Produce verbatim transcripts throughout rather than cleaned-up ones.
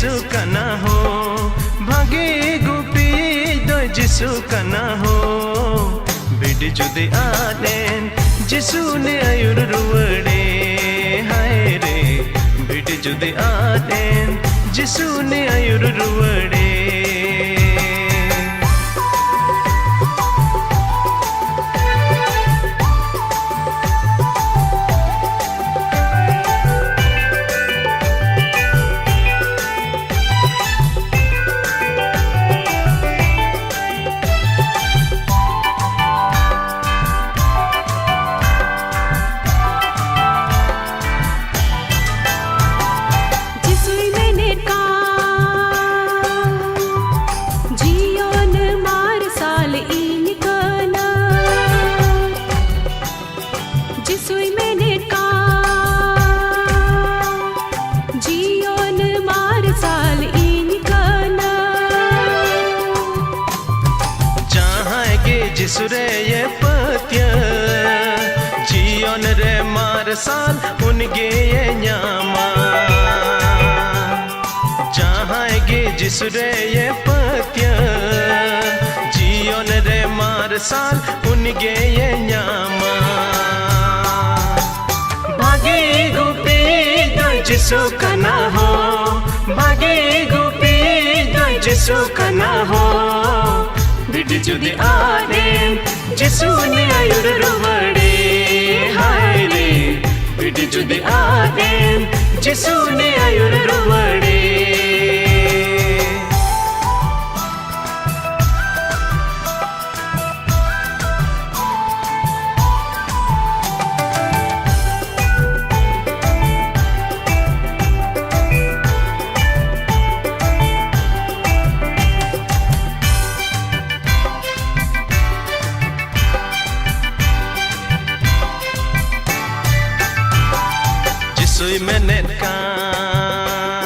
ᱡᱤᱥᱩ ᱠᱟᱱᱟ ᱦᱳ, ᱵᱷᱟᱜᱮ ᱜᱩᱯᱤ ᱫᱚᱭ ᱡᱤᱥᱩ ᱠᱟᱱᱟ ᱦᱳ᱾ ᱵᱷᱤᱰᱤ ᱡᱩᱫᱤ ᱟᱫ ᱮᱱ, ᱡᱤᱥᱩ ᱩᱱᱤ ᱟᱹᱭᱩᱨ ᱨᱩᱣᱟᱹᱲᱮ᱾ ᱦᱟᱭ ᱨᱮ, ᱵᱷᱤᱰᱤ ᱡᱩᱫᱤ ᱟᱫ ᱮᱱ, ᱡᱤᱥᱩ ᱩᱱᱤ ᱟᱹᱭᱩᱨ ᱨᱩᱣᱟᱹᱲᱮ᱾ ᱡᱤᱥᱩᱭ ᱢᱮᱱᱮᱫ ᱠᱟᱱ, ᱡᱤᱭᱚᱱ ᱢᱟᱨᱥᱟᱞ ᱤᱧ ᱠᱟᱱᱟ᱾ ᱡᱤᱥᱩᱭ ᱢᱮᱱᱮᱫ ᱠᱟᱱ, ᱡᱤᱭᱚᱱ ᱢᱟᱨᱥᱟᱞ ᱤᱧ ᱠᱟᱱᱟ᱾ ᱡᱟᱦᱟᱸᱭ ᱜᱮ ᱡᱤᱥᱩ ᱨᱮᱭᱮ ᱯᱟᱹᱛᱭᱟᱹᱣ, ᱡᱤᱭᱚᱱ ᱨᱮ ᱢᱟᱨᱥᱟᱞ ᱩᱱᱤ ᱜᱮᱭᱮ ᱧᱟᱢᱟ᱾ ᱡᱟᱦᱟᱸᱭ ᱜᱮ ᱡᱤᱥᱩ ᱨᱮᱭᱮ ᱯᱟᱹᱛᱭᱟᱹᱣ, ᱡᱤᱭᱚᱱ ᱨᱮ ᱢᱟᱨᱥᱟᱞ ᱩᱱᱤ ᱜᱮᱭᱮ ᱧᱟᱢᱟ᱾ ᱵᱷᱟᱜᱮ ᱜᱩᱯᱤ ᱫᱚᱭ ᱡᱤᱥᱩ ᱠᱟᱱᱟ ᱦᱳ, ᱵᱷᱟᱜᱮ ᱜᱩᱯᱤ ᱫᱚᱭ ᱡᱤᱥᱩ ᱠᱟᱱᱟ ᱦᱳ᱾ ᱵᱷᱤᱰᱤ ᱡᱩᱫᱤ ᱟᱫ ᱮᱱ, ᱡᱤᱥᱩ ᱩᱱᱤ ᱟᱹᱭᱩᱨ ᱨᱩᱣᱟᱹᱲᱮ᱾ ᱦᱟᱭ ᱨᱮ, ᱵᱷᱤᱰᱤ ᱡᱩᱫᱤ ᱟᱫ ᱮᱱ, ᱡᱤᱥᱩ ᱩᱱᱤ ᱟᱹᱭᱩᱨ ᱨᱩᱣᱟᱹᱲᱮ᱾ ᱡᱤᱥᱩᱭ ᱢᱮᱱᱮᱫ ᱠᱟᱱ,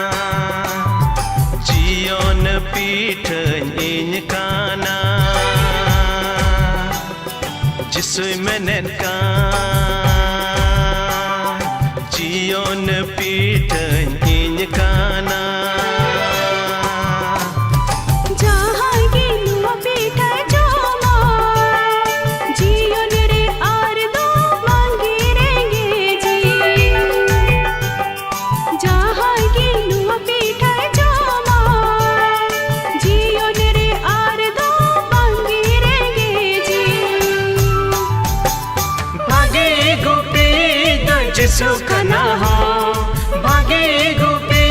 ᱡᱤᱭᱚᱱ ᱯᱤᱴᱷᱟᱹᱧ ᱤᱧ ᱠᱟᱱᱟ᱾ ᱡᱤᱥᱩᱭ ᱢᱮᱱᱮᱫ ᱠᱟᱱ, ᱡᱤᱭᱚᱱ ᱯᱤᱴᱷᱟᱹᱧ ᱤᱧ ᱠᱟᱱᱟ᱾ ᱡᱤᱥᱩ ᱠᱟᱱᱟ ᱦᱚᱸ, ᱵᱷᱟᱜᱮ ᱜᱩᱯᱤ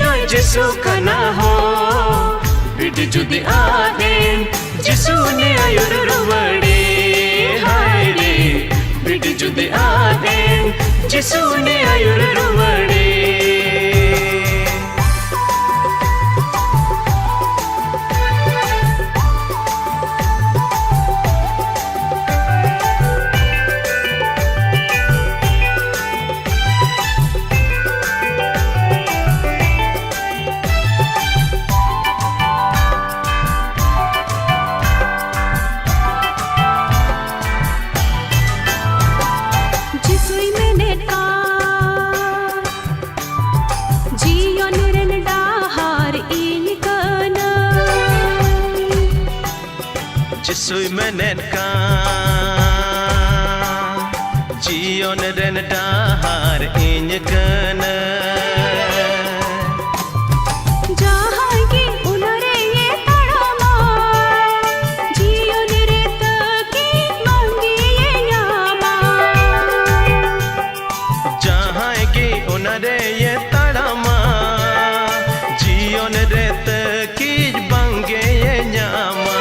ᱫᱚ ᱡᱤᱥᱩ ᱠᱟᱱᱟ ᱦᱚᱸ᱾ ᱵᱤᱰᱤ ᱡᱩᱫᱤ ᱟᱫ ᱮᱱ, ᱡᱤᱥᱩ ᱩᱱᱤ ᱟᱹᱭᱩᱨ ᱨᱩᱣᱟᱹᱲᱮ᱾ ᱦᱟᱭ ᱨᱮ, ᱵᱤᱰᱤ ᱡᱩᱫᱤ ᱟᱫ ᱮᱱ, ᱡᱤᱥᱩ ᱩᱱᱤ ᱟᱹᱭᱩᱨ ᱨᱩᱣᱟᱹᱲᱮ᱾ ᱡᱤᱥᱩᱭ ᱢᱮᱱᱮᱫ ᱠᱟᱱ, ᱡᱤᱭᱚᱱ ᱨᱮᱱ ᱰᱟᱦᱟᱨ ᱤᱧ ᱠᱟᱹᱱᱟᱹᱧ᱾ ᱡᱤᱥᱩᱭ ᱢᱮᱱᱮᱫ ᱠᱟᱱ, ᱡᱤᱭᱚᱱ ᱨᱮᱱ ᱰᱟᱦᱟᱨ ᱤᱧ ᱠᱟᱹᱱᱟᱹᱧ᱾ ᱡᱟᱦᱟᱸᱭ ᱜᱮ ᱚᱱᱟ ᱨᱮᱭᱮ ᱛᱟᱲᱟᱢᱟ, ᱡᱤᱭᱚᱱ ᱨᱮ ᱛᱟᱹᱠᱤᱱ ᱵᱟᱝᱜᱮᱭᱮ ᱧᱟᱢᱟ᱾ ᱡᱟᱦᱟᱸᱭ ᱜᱮ ᱚᱱᱟ ᱨᱮᱭᱮ ᱛᱟᱲᱟᱢᱟ, ᱡᱤᱭᱚᱱ ᱨᱮ ᱛᱟᱹᱠᱤᱡ ᱵᱟᱝᱜᱮᱭᱮ ᱧᱟᱢᱟ᱾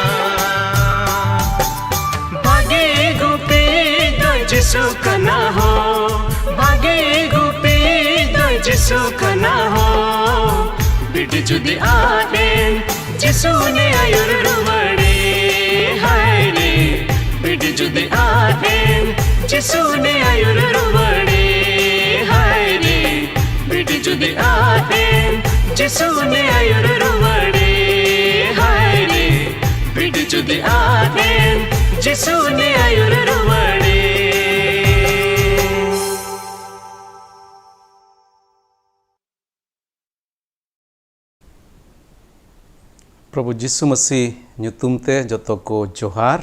ᱵᱷᱟᱜᱮ ᱜᱩᱯᱤ ᱫᱚ ᱡᱤᱥᱩ ᱠᱟᱱᱟ ᱦᱚᱸ, ᱵᱷᱟᱜᱮ ᱜᱩᱯᱤ ᱫᱚ ᱡᱤᱥᱩ ᱠᱟᱱᱟ ᱦᱚᱸ᱾ ᱵᱤᱰᱤ ᱡᱩᱫᱤ ᱟᱫ ᱮᱱ, ᱡᱤᱥᱩ ᱩᱱᱤ ᱟᱹᱭᱩᱨ ᱨᱩᱣᱟᱹᱲᱮ᱾ ᱦᱟᱭ ᱨᱮ, ᱵᱤᱰᱤ ᱡᱩᱫᱤ ᱟᱫ ᱮᱱ, ᱡᱤᱥᱩ ᱩᱱᱤ ᱟᱹᱭᱩᱨ ᱨᱩᱣᱟᱹᱲᱮ᱾ ᱦᱟᱭ ᱨᱮ, ᱵᱤᱰᱤ ᱡᱩᱫᱤ ᱟᱫ ᱮᱱ, ᱡᱤᱥᱩ ᱩᱱᱤ ᱟᱹᱭᱩᱨ ᱨᱩᱣᱟᱹᱲᱮ᱾ ᱦᱟᱭ ᱨᱮ, ᱵᱤᱰᱤ ᱡᱩᱫᱤ ᱟᱫ ᱮᱱ, ᱡᱤᱥᱩ ᱩᱱᱤ ᱟᱹᱭᱩᱨ ᱨᱩᱣᱟᱹᱲᱮ᱾ ᱯᱨᱚᱵᱷᱩ ᱡᱤᱥᱩ ᱢᱟᱹᱥᱤ ᱧᱩᱛᱩᱢ ᱛᱮ ᱡᱚᱛᱚ ᱠᱚ ᱡᱚᱦᱟᱨ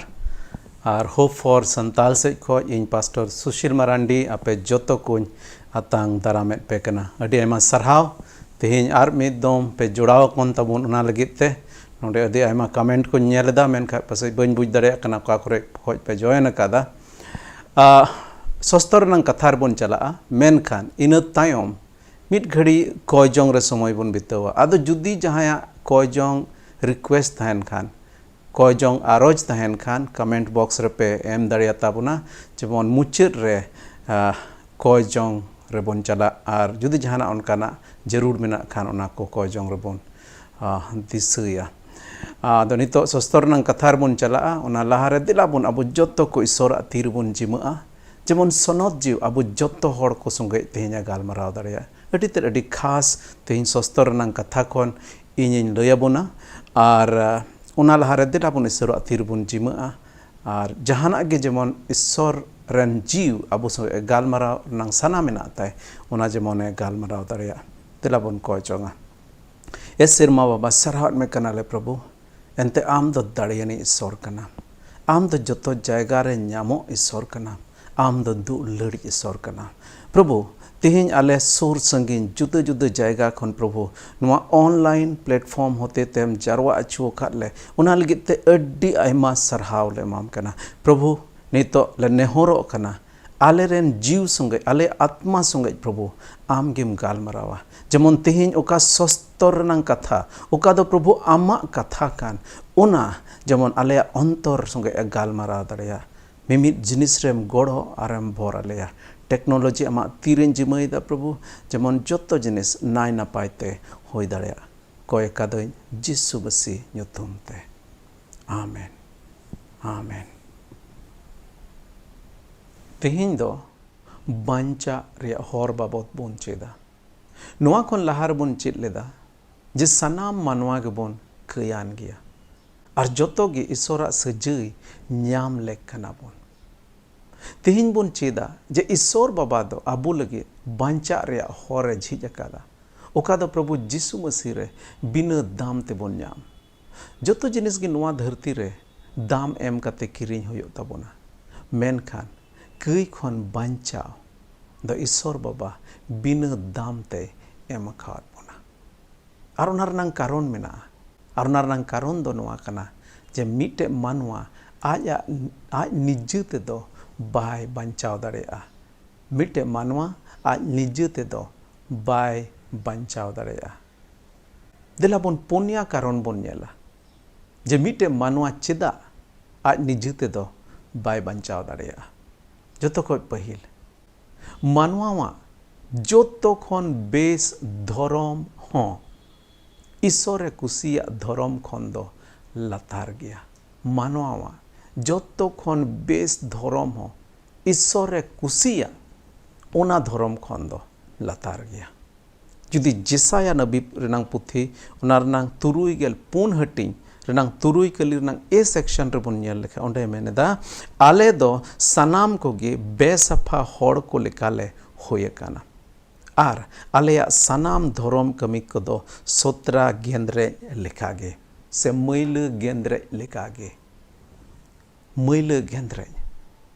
ᱟᱨ Hope for ᱥᱟᱱᱛᱟᱞ ᱥᱮᱫ ᱠᱷᱚᱱ ᱤᱧ ᱯᱟᱥᱴᱚᱨ ᱥᱩᱥᱤᱞ ᱢᱟᱨᱟᱱᱰᱤ ᱟᱯᱮ ᱡᱚᱛᱚ ᱠᱚᱧ ᱟᱛᱟᱝ ᱫᱟᱨᱟᱢᱮᱫ ᱯᱮ ᱠᱟᱱᱟ᱾ ᱟᱹᱰᱤ ᱟᱭᱢᱟ ᱥᱟᱨᱦᱟᱣ, ᱛᱮᱦᱮᱧ ᱟᱨ ᱢᱤᱫ ᱫᱚᱢ ᱯᱮ ᱡᱚᱲᱟᱣ ᱟᱠᱟᱱ ᱛᱟᱵᱚᱱ ᱚᱱᱟ ᱞᱟᱹᱜᱤᱫ ᱛᱮ᱾ ᱱᱚᱰᱮ ᱟᱹᱰᱤ ᱟᱭᱢᱟ ᱠᱚᱢᱮᱱᱴ ᱠᱚᱧ ᱧᱮᱞ ᱮᱫᱟ, ᱢᱮᱱᱠᱷᱟᱱ ᱯᱟᱥᱮᱡ ᱵᱟᱹᱧ ᱵᱩᱡᱽ ᱫᱟᱲᱮᱭᱟᱜ ᱠᱟᱱᱟ ᱚᱠᱟ ᱠᱚᱨᱮ ᱠᱷᱚᱱ ᱯᱮ ᱡᱚᱭᱮᱱ ᱟᱠᱟᱫᱟ᱾ ᱟ, ᱥᱚᱥᱛᱚᱨ ᱨᱮᱱᱟᱝ ᱠᱟᱛᱷᱟ ᱨᱮᱵᱚᱱ ᱪᱟᱞᱟᱜᱼᱟ, ᱢᱮᱱᱠᱷᱟᱱ ᱤᱱᱟᱹ ᱛᱟᱭᱚᱢ ᱢᱤᱫ ᱜᱷᱟᱹᱲᱤ ᱠᱚᱭ ᱡᱚᱝ ᱨᱮ ᱥᱚᱢᱚᱭ ᱵᱚᱱ ᱵᱤᱛᱟᱹᱣᱟ᱾ ᱟᱫᱚ ᱡᱩᱫᱤ ᱡᱟᱦᱟᱸᱭᱟᱜ ᱠᱚᱭ ᱡᱚᱝ request ᱛᱟᱦᱮᱱ ᱠᱷᱟᱱ, ᱠᱚᱭ ᱡᱚᱝ ᱟᱨᱚᱡᱽ ᱛᱟᱦᱮᱱ ᱠᱷᱟᱱ, comment box ᱨᱮᱯᱮ ᱮᱢ ᱫᱟᱲᱮᱭᱟᱛᱟ ᱵᱚᱱᱟ᱾ ᱡᱮᱢᱚᱱ ᱢᱩᱪᱟᱹᱫ ᱨᱮ, ᱟᱦ, ᱠᱚᱭ ᱡᱚᱝ ᱨᱮᱵᱚᱱ ᱪᱟᱞᱟᱜ, ᱟᱨ ᱡᱩᱫᱤ ᱡᱟᱦᱟᱱᱟᱜ ᱚᱱᱠᱟᱱᱟᱜ ᱡᱟᱹᱨᱩᱲ ᱢᱮᱱᱟᱜ ᱠᱷᱟᱱ, ᱚᱱᱟ ᱠᱚ ᱠᱚᱭ ᱡᱚᱝ ᱨᱮᱵᱚᱱ, ᱟᱦ, ᱫᱤᱥᱟᱹᱭᱟ᱾ ᱟᱫᱚ ᱱᱤᱛᱚᱜ ᱥᱚᱥᱛᱚᱨ ᱨᱮᱱᱟᱝ ᱠᱟᱛᱷᱟ ᱨᱮᱵᱚᱱ ᱪᱟᱞᱟᱜᱼᱟ᱾ ᱚᱱᱟ ᱞᱟᱦᱟᱨᱮ ᱫᱮᱞᱟ ᱵᱚᱱ ᱟᱵᱚ ᱡᱚᱛᱚ ᱠᱚ ᱤᱥᱚᱨᱟᱜ ᱛᱤ ᱨᱮᱵᱚᱱ ᱡᱤᱢᱟᱹᱜᱼᱟ᱾ ᱡᱮᱢᱚᱱ ᱥᱚᱱᱚᱛ ᱡᱤᱣᱤ ᱟᱵᱚ ᱡᱚᱛᱚ ᱦᱚᱲ ᱠᱚ ᱥᱚᱸᱜᱮ ᱛᱮᱦᱮᱧ ᱮ ᱜᱟᱞᱢᱟᱨᱟᱣ ᱫᱟᱲᱮᱭᱟᱜᱼᱟ᱾ ᱟᱹᱰᱤ ᱛᱮᱫ ᱟᱹᱰᱤ ᱠᱷᱟᱥ ᱛᱮᱦᱮᱧ ᱥᱚᱥᱛᱚᱨ ᱨᱮᱱᱟᱝ ᱠᱟᱛᱷᱟ ᱠᱷᱚᱱ ᱤᱧᱤᱧ ᱞᱟᱹᱭ ᱟᱵᱚᱱᱟ᱾ ᱟᱨ, ᱟᱦ, ᱚᱱᱟ ᱞᱟᱦᱟᱨᱮ ᱫᱮᱞᱟ ᱵᱚᱱ ᱤᱥᱚᱨᱟᱜ ᱛᱤ ᱨᱮᱵᱚᱱ ᱡᱤᱢᱟᱹᱜᱼᱟ᱾ ᱟᱨ ᱡᱟᱦᱟᱱᱟᱜ ᱜᱮ ᱡᱮᱢᱚᱱ ᱤᱥᱚᱨ ᱨᱮᱱ ᱡᱤᱣᱤ ᱟᱵᱚ ᱥᱚᱸᱜᱮ ᱜᱟᱞᱢᱟᱨᱟᱣ ᱨᱮᱱᱟᱝ ᱥᱟᱱᱟ ᱢᱮᱱᱟᱜ ᱛᱟᱭ, ᱚᱱᱟ ᱡᱮᱢᱚᱱᱮ ᱜᱟᱞᱢᱟᱨᱟᱣ ᱫᱟᱲᱮᱭᱟᱜ᱾ ᱫᱮᱞᱟ ᱵᱚᱱ ᱠᱚᱭ ᱡᱚᱝᱟ᱾ ᱮ ᱥᱮᱨᱢᱟ ᱵᱟᱵᱟ, ᱥᱟᱨᱦᱟᱣᱮᱫ ᱢᱮ ᱠᱟᱱᱟᱞᱮ ᱯᱨᱚᱵᱷᱩ, ᱮᱱᱛᱮ ᱟᱢ ᱫᱚ ᱫᱟᱲᱮᱭᱟᱱᱤᱡ ᱤᱥᱚᱨ ᱠᱟᱱᱟᱢ᱾ ᱟᱢ ᱫᱚ ᱡᱚᱛᱚ ᱡᱟᱭᱜᱟ ᱨᱮ ᱧᱟᱢᱚᱜ ᱤᱥᱚᱨ ᱠᱟᱱᱟᱢ᱾ ᱟᱢ ᱫᱚ ᱫᱩᱞᱟᱹᱲᱤᱡ ᱤᱥᱚᱨ ᱠᱟᱱᱟᱢ᱾ ᱯᱨᱚᱵᱷᱩ, ᱛᱮᱦᱮᱧ ᱟᱞᱮ ᱥᱩᱨ ᱥᱟᱺᱜᱤᱧ ᱡᱩᱫᱟᱹ ᱡᱩᱫᱟᱹ ᱡᱟᱭᱜᱟ ᱠᱷᱚᱱ ᱯᱨᱚᱵᱷᱩ, ᱱᱚᱣᱟ online platform ᱦᱚᱛᱮ ᱛᱮᱢ ᱡᱟᱨᱣᱟ ᱦᱚᱪᱚ ᱟᱠᱟᱫ ᱞᱮ, ᱚᱱᱟ ᱞᱟᱹᱜᱤᱫ ᱛᱮ ᱟᱹᱰᱤ ᱟᱭᱢᱟ ᱥᱟᱨᱦᱟᱣ ᱞᱮ ᱮᱢᱟᱢ ᱠᱟᱱᱟ᱾ ᱯᱨᱚᱵᱷᱩ, ᱱᱤᱛᱚᱜ ᱞᱮ ᱱᱮᱦᱚᱨᱚᱜ ᱠᱟᱱᱟ, ᱟᱞᱮ ᱨᱮᱱ ᱡᱤᱣᱤ ᱥᱚᱸᱜᱮ, ᱟᱞᱮ ᱟᱛᱢᱟ ᱥᱚᱸᱜᱮ ᱯᱨᱚᱵᱷᱩ, ᱟᱢ ᱜᱮᱢ ᱜᱟᱞᱢᱟᱨᱟᱣᱟ᱾ ᱡᱮᱢᱚᱱ ᱛᱮᱦᱮᱧ ᱚᱠᱟ ᱥᱚᱥᱛᱚᱨ ᱨᱮᱱᱟᱝ ᱠᱟᱛᱷᱟ, ᱚᱠᱟ ᱫᱚ ᱯᱨᱚᱵᱷᱩ ᱟᱢᱟᱜ ᱠᱟᱛᱷᱟ ᱠᱟᱱ, ᱚᱱᱟ ᱡᱮᱢᱚᱱ ᱟᱞᱮᱭᱟᱜ ᱚᱱᱛᱚᱨ ᱥᱚᱸᱜᱮ ᱮ ᱜᱟᱞᱢᱟᱨᱟᱣ ᱫᱟᱲᱮᱭᱟᱜ᱾ ᱢᱤᱢᱤᱫ ᱡᱤᱱᱤᱥ ᱨᱮᱢ ᱜᱚᱲᱚ ᱟᱨᱮᱢ ᱵᱷᱚᱨ ᱟᱞᱮᱭᱟ᱾ Technology ᱟᱢᱟᱜ ᱛᱤᱨᱮᱧ ᱡᱤᱢᱟᱹᱭᱮᱫᱟ ᱯᱨᱚᱵᱷᱩ, ᱡᱮᱢᱚᱱ ᱡᱚᱛᱚ ᱡᱤᱱᱤᱥ ᱱᱟᱭ ᱱᱟᱯᱟᱭ ᱛᱮ ᱦᱩᱭ ᱫᱟᱲᱮᱭᱟᱜ᱾ ᱠᱚᱭ ᱠᱟᱫᱟᱹᱧ ᱡᱤᱥᱩ ᱢᱟᱹᱥᱤ ᱧᱩᱛᱩᱢ ᱛᱮ, ᱟᱢᱮᱱ, ᱟᱢᱮᱱ᱾ ᱛᱮᱦᱮᱧ ᱫᱚ ᱵᱟᱧᱪᱟᱜ ᱨᱮᱭᱟᱜ ᱦᱚᱨ ᱵᱟᱵᱚᱛ ᱵᱚᱱ ᱪᱮᱫᱟ᱾ ᱱᱚᱣᱟ ᱠᱷᱚᱱ ᱞᱟᱦᱟ ᱨᱮᱵᱚᱱ ᱪᱮᱫ ᱞᱮᱫᱟ ᱡᱮ ᱥᱟᱱᱟᱢ ᱢᱟᱱᱣᱟ ᱜᱮᱵᱚᱱ ᱠᱟᱹᱭᱟᱱ ᱜᱮᱭᱟ ᱟᱨ ᱡᱚᱛᱚ ᱜᱮ ᱤᱥᱚᱨᱟᱜ ᱥᱟᱹᱡᱟᱹᱭ ᱧᱟᱢ ᱞᱮᱠ ᱠᱟᱱᱟ ᱵᱚᱱ᱾ ᱛᱮᱦᱮᱧ ᱵᱚᱱ ᱪᱮᱫᱟ ᱡᱮ ᱤᱥᱚᱨ ᱵᱟᱵᱟ ᱫᱚ ᱟᱵᱚ ᱞᱟᱹᱜᱤᱫ ᱵᱟᱧᱪᱟᱜ ᱨᱮᱭᱟᱜ ᱦᱚᱨ ᱮ ᱡᱷᱤᱡ ᱟᱠᱟᱫᱟ, ᱚᱠᱟ ᱫᱚ ᱯᱨᱚᱵᱷᱩ ᱡᱤᱥᱩ ᱢᱟᱹᱥᱤ ᱨᱮ ᱵᱤᱱᱟᱹ ᱫᱟᱢ ᱛᱮᱵᱚᱱ ᱧᱟᱢ᱾ ᱡᱚᱛᱚ ᱡᱤᱱᱤᱥ ᱜᱮ ᱱᱚᱣᱟ ᱫᱷᱟᱹᱨᱛᱤ ᱨᱮ ᱫᱟᱢ ᱮᱢ ᱠᱟᱛᱮ ᱠᱤᱨᱤᱧ ᱦᱩᱭᱩᱜ ᱛᱟᱵᱚᱱᱟ, ᱢᱮᱱᱠᱷᱟᱱ ᱠᱟᱹᱭ ᱠᱷᱚᱱ ᱵᱟᱧᱪᱟᱣ ᱫᱚ ᱤᱥᱚᱨ ᱵᱟᱵᱟ ᱵᱤᱱᱟᱹ ᱫᱟᱢ ᱛᱮ ᱮᱢ ᱟᱠᱟᱣᱟᱫ ᱵᱚᱱᱟ᱾ ᱟᱨ ᱚᱱᱟ ᱨᱮᱱᱟᱝ ᱠᱟᱨᱚᱱ ᱢᱮᱱᱟᱜᱼᱟ᱾ ᱟᱨ ᱚᱱᱟ ᱨᱮᱱᱟᱝ ᱠᱟᱨᱚᱱ ᱫᱚ ᱱᱚᱣᱟ ᱠᱟᱱᱟ ᱡᱮ ᱢᱤᱫᱴᱮᱡ ᱢᱟᱱᱣᱟ ᱟᱡᱟᱜ, ᱟᱡ ᱱᱤᱡᱮ ᱛᱮᱫᱚ ᱵᱟᱭ ᱵᱟᱧᱪᱟᱣ ᱫᱟᱲᱮᱭᱟᱜᱼᱟ᱾ ᱢᱤᱫᱴᱮᱡ ᱢᱟᱱᱣᱟ ᱟᱡ ᱱᱤᱡᱮ ᱛᱮᱫᱚ ᱵᱟᱭ ᱵᱟᱧᱪᱟᱣ ᱫᱟᱲᱮᱭᱟᱜᱼᱟ᱾ ᱫᱮᱞᱟ ᱵᱚᱱ ᱯᱩᱱᱭᱟ ᱠᱟᱨᱚᱱ ᱵᱚᱱ ᱧᱮᱞᱟ ᱡᱮ ᱢᱤᱫᱴᱮᱡ ᱢᱟᱱᱣᱟ ᱪᱮᱫᱟᱜ ᱟᱡ ᱱᱤᱡᱮ ᱛᱮᱫᱚ ᱵᱟᱭ ᱵᱟᱧᱪᱟᱣ ᱫᱟᱲᱮᱭᱟᱜᱼᱟ᱾ ᱡᱚᱛᱚ ᱠᱷᱚᱡ ᱯᱟᱹᱦᱤᱞ, ᱢᱟᱱᱣᱟᱣᱟᱜ ᱡᱚᱛᱚ ᱠᱷᱚᱱ ᱵᱮᱥ ᱫᱷᱚᱨᱚᱢ ᱦᱚᱸ ᱤᱥᱚᱨᱮ ᱠᱩᱥᱤᱭᱟᱜ ᱫᱷᱚᱨᱚᱢ ᱠᱷᱚᱱ ᱫᱚ ᱞᱟᱛᱟᱨ ᱜᱮᱭᱟ᱾ ᱢᱟᱱᱣᱟᱣᱟᱜ ᱡᱚᱛᱚ ᱠᱷᱚᱱ ᱵᱮᱥ ᱫᱷᱚᱨᱚᱢ ᱦᱚᱸ ᱤᱥᱚᱨᱮ ᱠᱩᱥᱤᱭᱟᱜ ᱚᱱᱟ ᱫᱷᱚᱨᱚᱢ ᱠᱷᱚᱱ ᱫᱚ ᱞᱟᱛᱟᱨ ᱜᱮᱭᱟ᱾ ᱡᱩᱫᱤ ᱡᱮᱥᱟᱭᱟ ᱱᱟᱵᱤ ᱨᱮᱱᱟᱝ ᱯᱩᱛᱷᱤ, ᱚᱱᱟ ᱨᱮᱱᱟᱝ ᱛᱩᱨᱩᱭ ᱜᱮᱞ ᱯᱩᱱ ᱦᱟᱹᱴᱤᱧ ᱨᱮᱱᱟᱝ ᱛᱩᱨᱩᱭ ᱠᱟᱹᱞᱤ ᱨᱮᱱᱟᱝ A section ᱨᱮᱵᱚᱱ ᱧᱮᱞ ᱞᱮᱠᱷᱟᱱ, ᱚᱸᱰᱮ ᱢᱮᱱ ᱮᱫᱟ, "ᱟᱞᱮ ᱫᱚ ᱥᱟᱱᱟᱢ ᱠᱚᱜᱮ ᱵᱮᱥᱟᱯᱷᱟ ᱦᱚᱲ ᱠᱚ ᱞᱮᱠᱟᱞᱮ ᱦᱩᱭ ᱟᱠᱟᱱᱟ, ᱟᱨ ᱟᱞᱮᱭᱟᱜ ᱥᱟᱱᱟᱢ ᱫᱷᱚᱨᱚᱢ ᱠᱟᱹᱢᱤ ᱠᱚᱫᱚ ᱥᱚᱛᱨᱟ ᱜᱮᱸᱫᱽᱨᱮᱡ ᱞᱮᱠᱟᱜᱮ, ᱥᱮ ᱢᱟᱹᱭᱞᱟᱹ ᱜᱮᱸᱫᱽᱨᱮᱡ ᱞᱮᱠᱟᱜᱮ᱾" ᱢᱟᱹᱭᱞᱟᱹ ᱜᱮᱸᱫᱽᱨᱮᱡ,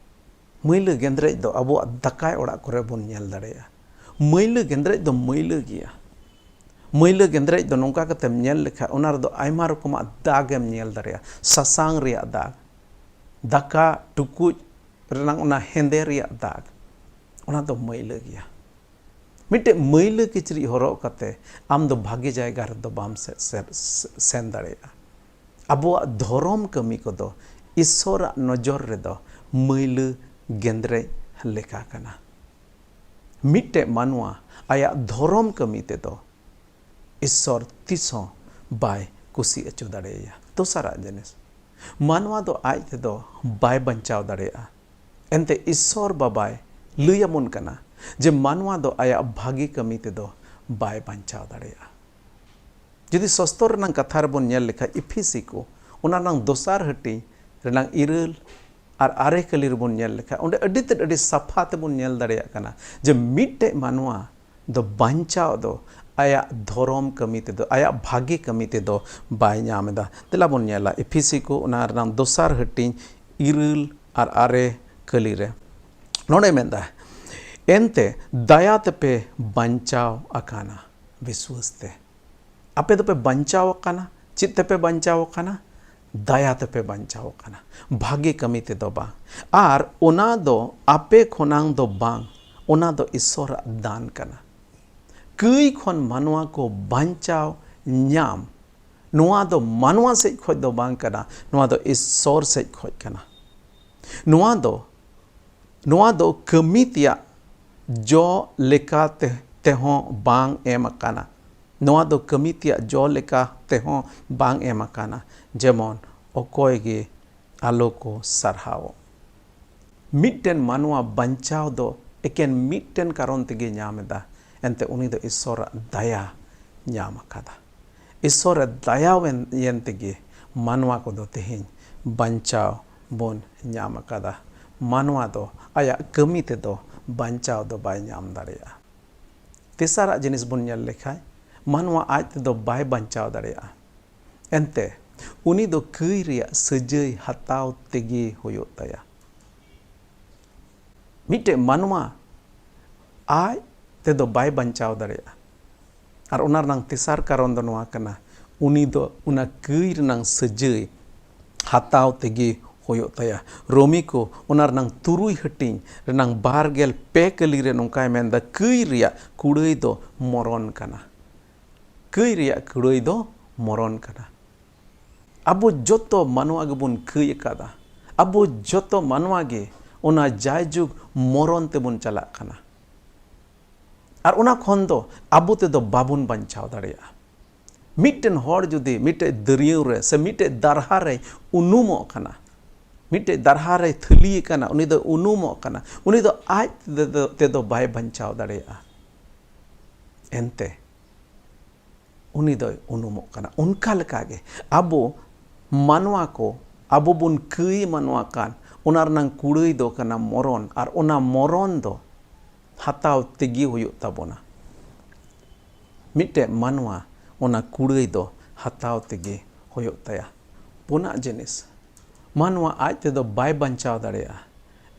ᱢᱟᱹᱭᱞᱟᱹ ᱜᱮᱸᱫᱽᱨᱮᱡ ᱫᱚ ᱟᱵᱚᱣᱟᱜ ᱫᱟᱠᱟᱭ ᱚᱲᱟᱜ ᱠᱚᱨᱮ ᱵᱚᱱ ᱧᱮᱞ ᱫᱟᱲᱮᱭᱟᱜᱼᱟ᱾ ᱢᱟᱹᱭᱞᱟᱹ ᱜᱮᱸᱫᱽᱨᱮᱡ ᱫᱚ ᱢᱟᱹᱭᱞᱟᱹ ᱜᱮᱭᱟ᱾ ᱢᱟᱹᱭᱞᱟᱹ ᱜᱮᱸᱫᱽᱨᱮᱡ ᱫᱚ ᱱᱚᱝᱠᱟ ᱠᱟᱛᱮᱢ ᱧᱮᱞ ᱞᱮᱠᱷᱟᱱ, ᱚᱱᱟ ᱨᱮᱫᱚ ᱟᱭᱢᱟ ᱨᱚᱠᱚᱢᱟᱜ ᱫᱟᱜᱽ ᱮᱢ ᱧᱮᱞ ᱫᱟᱲᱮᱭᱟᱜᱼᱟ᱾ ᱥᱟᱥᱟᱝ ᱨᱮᱭᱟᱜ ᱫᱟᱜᱽ, ᱫᱟᱠᱟ ᱴᱩᱠᱩᱡ ᱨᱮᱱᱟᱜ ᱚᱱᱟ ᱦᱮᱸᱫᱮ ᱨᱮᱭᱟᱜ ᱫᱟᱜᱽ, ᱚᱱᱟ ᱫᱚ ᱢᱟᱹᱭᱞᱟᱹ ᱜᱮᱭᱟ᱾ ᱢᱤᱫᱴᱮᱡ ᱢᱟᱹᱭᱞᱟᱹ ᱠᱤᱪᱨᱤᱡ ᱦᱚᱨᱚᱜ ᱠᱟᱛᱮ ᱟᱢ ᱫᱚ ᱵᱷᱟᱜᱮ ᱡᱟᱭᱜᱟ ᱨᱮᱫᱚ ᱵᱟᱢ ᱥᱮ-, ᱥᱮ-, ᱥᱮᱱ ᱫᱟᱲᱮᱭᱟᱜᱼᱟ᱾ ᱟᱵᱚᱣᱟᱜ ᱫᱷᱚᱨᱚᱢ ᱠᱟᱹᱢᱤ ᱠᱚᱫᱚ ᱤᱥᱚᱨᱟᱜ ᱱᱚᱡᱚᱨ ᱨᱮᱫᱚ ᱢᱟᱹᱭᱞᱟᱹ ᱜᱮᱸᱫᱽᱨᱮᱡ ᱞᱮᱠᱟ ᱠᱟᱱᱟ᱾ ᱢᱤᱫᱴᱮᱡ ᱢᱟᱱᱣᱟ ᱟᱭᱟᱜ ᱫᱷᱚᱨᱚᱢ ᱠᱟᱹᱢᱤ ᱛᱮᱫᱚ ᱤᱥᱚᱨ ᱛᱤᱥ ᱦᱚᱸ ᱵᱟᱭ ᱠᱩᱥᱤ ᱦᱚᱪᱚ ᱫᱟᱲᱮᱭᱟᱭᱟ᱾ ᱫᱚᱥᱟᱨᱟᱜ ᱡᱤᱱᱤᱥ, ᱢᱟᱱᱣᱟ ᱫᱚ ᱟᱡ ᱛᱮᱫᱚ ᱵᱟᱭ ᱵᱟᱧᱪᱟᱣ ᱫᱟᱲᱮᱭᱟᱜᱼᱟ᱾ ᱮᱱᱛᱮ ᱤᱥᱚᱨ ᱵᱟᱵᱟᱭ ᱞᱟᱹᱭ ᱟᱵᱚᱱ ᱠᱟᱱᱟ ᱡᱮ ᱢᱟᱱᱣᱟ ᱫᱚ ᱟᱭᱟᱜ ᱵᱷᱟᱹᱜᱤ ᱠᱟᱹᱢᱤ ᱛᱮᱫᱚ ᱵᱟᱭ ᱵᱟᱧᱪᱟᱣ ᱫᱟᱲᱮᱭᱟᱜᱼᱟ᱾ ᱡᱩᱫᱤ ᱥᱚᱥᱛᱚᱨ ᱨᱮᱱᱟᱜ ᱠᱟᱛᱷᱟ ᱨᱮᱵᱚᱱ ᱧᱮᱞ ᱞᱮᱠᱷᱟᱱ, ᱤᱯᱷᱤᱥᱤ ᱠᱚ, ᱚᱱᱟ ᱨᱮᱱᱟᱜ ᱫᱚᱥᱟᱨ ᱦᱟᱹᱴᱤᱧ ᱨᱮᱱᱟᱜ ᱤᱨᱟᱹᱞ ᱟᱨ ᱟᱨᱮ ᱠᱟᱹᱞᱤ ᱨᱮᱵᱚᱱ ᱧᱮᱞ ᱞᱮᱠᱷᱟᱱ, ᱚᱸᱰᱮ ᱟᱹᱰᱤ ᱛᱮᱫ, ᱟᱹᱰᱤ ᱥᱟᱯᱷᱟ ᱛᱮᱵᱚᱱ ᱧᱮᱞ ᱫᱟᱲᱮᱭᱟᱜ ᱠᱟᱱᱟ ᱡᱮ ᱢᱤᱫᱴᱮᱡ ᱢᱟᱱᱣᱟ ᱫᱚ ᱵᱟᱧᱪᱟᱣ ᱫᱚ ᱟᱭᱟᱜ ᱫᱷᱚᱨᱚᱢ ᱠᱟᱹᱢᱤ ᱛᱮᱫᱚ, ᱟᱭᱟᱜ ᱵᱷᱟᱹᱜᱤ ᱠᱟᱹᱢᱤ ᱛᱮᱫᱚ ᱵᱟᱭ ᱧᱟᱢ ᱮᱫᱟ᱾ ᱫᱮᱞᱟ ᱵᱚᱱ ᱧᱮᱞᱟ ᱤᱯᱷᱤᱥᱤ ᱠᱚ, ᱚᱱᱟ ᱨᱮᱱᱟᱜ ᱫᱚᱥᱟᱨ ᱦᱟᱹᱴᱤᱧ, ᱤᱨᱟᱹᱞ ᱟᱨ ᱟᱨᱮ ᱠᱟᱹᱞᱤ ᱨᱮ᱾ ᱱᱚᱰᱮ ᱢᱮᱱᱫᱟ, "ᱮᱱᱛᱮ ᱫᱟᱭᱟ ᱛᱮᱯᱮ ᱵᱟᱧᱪᱟᱣ ᱟᱠᱟᱱᱟ ᱵᱤᱥᱣᱟᱹᱥ ᱛᱮ᱾" ᱟᱯᱮ ᱫᱚᱯᱮ ᱵᱟᱧᱪᱟᱣ ᱟᱠᱟᱱᱟ᱾ ᱪᱮᱫ ᱛᱮᱯᱮ ᱵᱟᱧᱪᱟᱣ ᱟᱠᱟᱱᱟ? ᱫᱟᱭᱟ ᱛᱮᱯᱮ ᱵᱟᱧᱪᱟᱣ ᱟᱠᱟᱱᱟ, ᱵᱷᱟᱜᱮ ᱠᱟᱹᱢᱤ ᱛᱮᱫᱚ ᱵᱟᱝ᱾ ᱟᱨ ᱚᱱᱟ ᱫᱚ ᱟᱯᱮ ᱠᱷᱚᱱᱟᱝ ᱫᱚ ᱵᱟᱝ, ᱚᱱᱟ ᱫᱚ ᱤᱥᱥᱚᱨᱟᱜ ᱫᱟᱱ ᱠᱟᱱᱟ᱾ ᱠᱟᱹᱭ ᱠᱷᱚᱱ ᱢᱟᱱᱣᱟ ᱠᱚ ᱵᱟᱧᱪᱟᱣ ᱧᱟᱢ, ᱱᱚᱣᱟ ᱫᱚ ᱢᱟᱱᱣᱟ ᱥᱮᱡ ᱠᱷᱚᱡ ᱫᱚ ᱵᱟᱝ ᱠᱟᱱᱟ, ᱱᱚᱣᱟ ᱫᱚ ᱤᱥᱥᱚᱨ ᱥᱮᱡ ᱠᱷᱚᱡ ᱠᱟᱱᱟ᱾ ᱱᱚᱣᱟ ᱫᱚ, ᱱᱚᱣᱟ ᱫᱚ ᱠᱟᱹᱢᱤ ᱛᱮᱭᱟᱜ ᱡᱚ ᱞᱮᱠᱟ ᱛᱮ, ᱛᱮᱦᱚᱸ ᱵᱟᱝ ᱮᱢ ᱟᱠᱟᱱᱟ᱾ ᱱᱚᱣᱟ ᱫᱚ ᱠᱟᱹᱢᱤ ᱛᱮᱭᱟᱜ ᱡᱚ ᱞᱮᱠᱟ ᱛᱮᱦᱚᱸ ᱵᱟᱝ ᱮᱢ ᱟᱠᱟᱱᱟ, ᱡᱮᱢᱚᱱ ᱚᱠᱚᱭ ᱜᱮ ᱟᱞᱚ ᱠᱚ ᱥᱟᱨᱦᱟᱣᱚᱜ᱾ ᱢᱤᱫᱴᱮᱱ ᱢᱟᱱᱣᱟ ᱵᱟᱧᱪᱟᱣ ᱫᱚ ᱮᱠᱮᱱ ᱢᱤᱫᱴᱮᱱ ᱠᱟᱨᱚᱱ ᱛᱮᱜᱮ ᱧᱟᱢ ᱮᱫᱟ, ᱮᱱᱛᱮ ᱩᱱᱤ ᱫᱚ ᱤᱥᱥᱚᱨᱟᱜ ᱫᱟᱭᱟ ᱧᱟᱢ ᱟᱠᱟᱫᱟ᱾ ᱤᱥᱥᱚᱨᱮ ᱫᱟᱭᱟᱣᱮᱱ ᱭᱮᱱ ᱛᱮᱜᱮ ᱢᱟᱱᱣᱟ ᱠᱚᱫᱚ ᱛᱮᱦᱮᱧ ᱵᱟᱧᱪᱟᱣ ᱵᱚᱱ ᱧᱟᱢ ᱟᱠᱟᱫᱟ᱾ ᱢᱟᱱᱣᱟ ᱫᱚ ᱟᱭᱟᱜ ᱠᱟᱹᱢᱤ ᱛᱮᱫᱚ ᱵᱟᱧᱪᱟᱣ ᱫᱚ ᱵᱟᱭ ᱧᱟᱢ ᱫᱟᱲᱮᱭᱟᱜᱼᱟ᱾ ᱛᱮᱥᱟᱨᱟᱜ ᱡᱤᱱᱤᱥ ᱵᱚᱱ ᱧᱮᱞ ᱞᱮᱠᱷᱟᱱ, ᱢᱟᱱᱣᱟ ᱟᱡ ᱛᱮᱫᱚ ᱵᱟᱭ ᱵᱟᱧᱪᱟᱣ ᱫᱟᱲᱮᱭᱟᱜᱼᱟ᱾ ᱮᱱᱛᱮ ᱩᱱᱤ ᱫᱚ ᱠᱟᱹᱭ ᱨᱮᱭᱟᱜ ᱥᱟᱹᱡᱟᱹᱭ ᱦᱟᱛᱟᱣ ᱛᱮᱜᱮ ᱦᱩᱭᱩᱜ ᱛᱟᱭᱟ᱾ ᱢᱤᱫᱴᱮᱡ ᱢᱟᱱᱣᱟ ᱟᱡ ᱛᱮᱫᱚ ᱵᱟᱭ ᱵᱟᱧᱪᱟᱣ ᱫᱟᱲᱮᱭᱟᱜᱼᱟ᱾ ᱟᱨ ᱚᱱᱟ ᱨᱮᱱᱟᱝ ᱛᱮᱥᱟᱨ ᱠᱟᱨᱚᱱ ᱫᱚ ᱱᱚᱣᱟ ᱠᱟᱱᱟ, ᱩᱱᱤ ᱫᱚ ᱚᱱᱟ ᱠᱟᱹᱭ ᱨᱮᱱᱟᱝ ᱥᱟᱹᱡᱟᱹᱭ ᱦᱟᱛᱟᱣ ᱛᱮᱜᱮ ᱦᱩᱭᱩᱜ ᱛᱟᱭᱟ᱾ ᱨᱳᱢᱤ ᱠᱚ ᱚᱱᱟ ᱨᱮᱱᱟᱝ ᱛᱩᱨᱩᱭ ᱦᱟᱹᱴᱤᱧ ᱨᱮᱱᱟᱝ ᱵᱟᱨ ᱜᱮᱞ ᱯᱮ ᱠᱟᱹᱞᱤ ᱨᱮ ᱱᱚᱝᱠᱟᱭ ᱢᱮᱱᱫᱟ, ᱠᱟᱹᱭ ᱨᱮᱭᱟᱜ ᱠᱩᱲᱟᱹᱭ ᱫᱚ ᱢᱚᱨᱚᱱ ᱠᱟᱱᱟ᱾ ᱠᱟᱹᱭ ᱨᱮᱭᱟᱜ ᱠᱩᱲᱟᱹᱭ ᱫᱚ ᱢᱚᱨᱚᱱ ᱠᱟᱱᱟ᱾ ᱟᱵᱚ ᱡᱚᱛᱚ ᱢᱟᱱᱣᱟ ᱜᱮᱵᱚᱱ ᱠᱟᱹᱭ ᱟᱠᱟᱫᱟ᱾ ᱟᱵᱚ ᱡᱚᱛᱚ ᱢᱟᱱᱣᱟ ᱜᱮ ᱚᱱᱟ ᱡᱟᱭᱡᱩᱜᱽ ᱢᱚᱨᱚᱱ ᱛᱮᱵᱚᱱ ᱪᱟᱞᱟᱜ ᱠᱟᱱᱟ᱾ ᱟᱨ ᱚᱱᱟ ᱠᱷᱚᱱ ᱫᱚ ᱟᱵᱚ ᱛᱮᱫᱚ ᱵᱟᱵᱚᱱ ᱵᱟᱧᱪᱟᱣ ᱫᱟᱲᱮᱭᱟᱜᱼᱟ᱾ ᱢᱤᱫᱴᱮᱱ ᱦᱚᱲ ᱡᱩᱫᱤ ᱢᱤᱫᱴᱮᱡ ᱫᱟᱹᱨᱭᱟᱹᱣ ᱨᱮ ᱥᱮ ᱢᱤᱫᱴᱮᱡ ᱫᱟᱨᱦᱟ ᱨᱮᱭ ᱩᱱᱩᱢᱚᱜ ᱠᱟᱱᱟ, ᱢᱤᱫᱴᱮᱡ ᱫᱟᱨᱦᱟ ᱨᱮᱭ ᱛᱷᱟᱹᱞᱤ ᱟᱠᱟᱱᱟ, ᱩᱱᱤ ᱫᱚ ᱩᱱᱩᱢᱚᱜ ᱠᱟᱱᱟ, ᱩᱱᱤ ᱫᱚ ᱟᱡ ᱛᱮᱫᱚ, ᱛᱮᱫᱚ ᱵᱟᱭ ᱵᱟᱧᱪᱟᱣ ᱫᱟᱲᱮᱭᱟᱜᱼᱟ᱾ ᱮᱱᱛᱮ ᱩᱱᱤ ᱫᱚᱭ ᱩᱱᱩᱢᱚᱜ ᱠᱟᱱᱟ᱾ ᱚᱱᱠᱟ ᱞᱮᱠᱟᱜᱮ ᱟᱵᱚ ᱢᱟᱱᱣᱟ ᱠᱚ, ᱟᱵᱚ ᱵᱚᱱ ᱠᱟᱹᱭ ᱢᱟᱱᱣᱟ ᱠᱟᱱ, ᱚᱱᱟ ᱨᱮᱱᱟᱝ ᱠᱩᱲᱟᱹᱭ ᱫᱚ ᱠᱟᱱᱟ ᱢᱚᱨᱚᱱ, ᱟᱨ ᱚᱱᱟ ᱢᱚᱨᱚᱱ ᱫᱚ ᱦᱟᱛᱟᱣ ᱛᱮᱜᱮ ᱦᱩᱭᱩᱜ ᱛᱟᱵᱚᱱᱟ᱾ ᱢᱤᱫᱴᱮᱡ ᱢᱟᱱᱣᱟ ᱚᱱᱟ ᱠᱩᱲᱟᱹᱭ ᱫᱚ ᱦᱟᱛᱟᱣ ᱛᱮᱜᱮ ᱦᱩᱭᱩᱜ ᱛᱟᱭᱟ᱾ ᱯᱩᱱᱟᱜ ᱡᱤᱱᱤᱥ, ᱢᱟᱱᱣᱟ ᱟᱡ ᱛᱮᱫᱚ ᱵᱟᱭ ᱵᱟᱧᱪᱟᱣ ᱫᱟᱲᱮᱭᱟᱜᱼᱟ,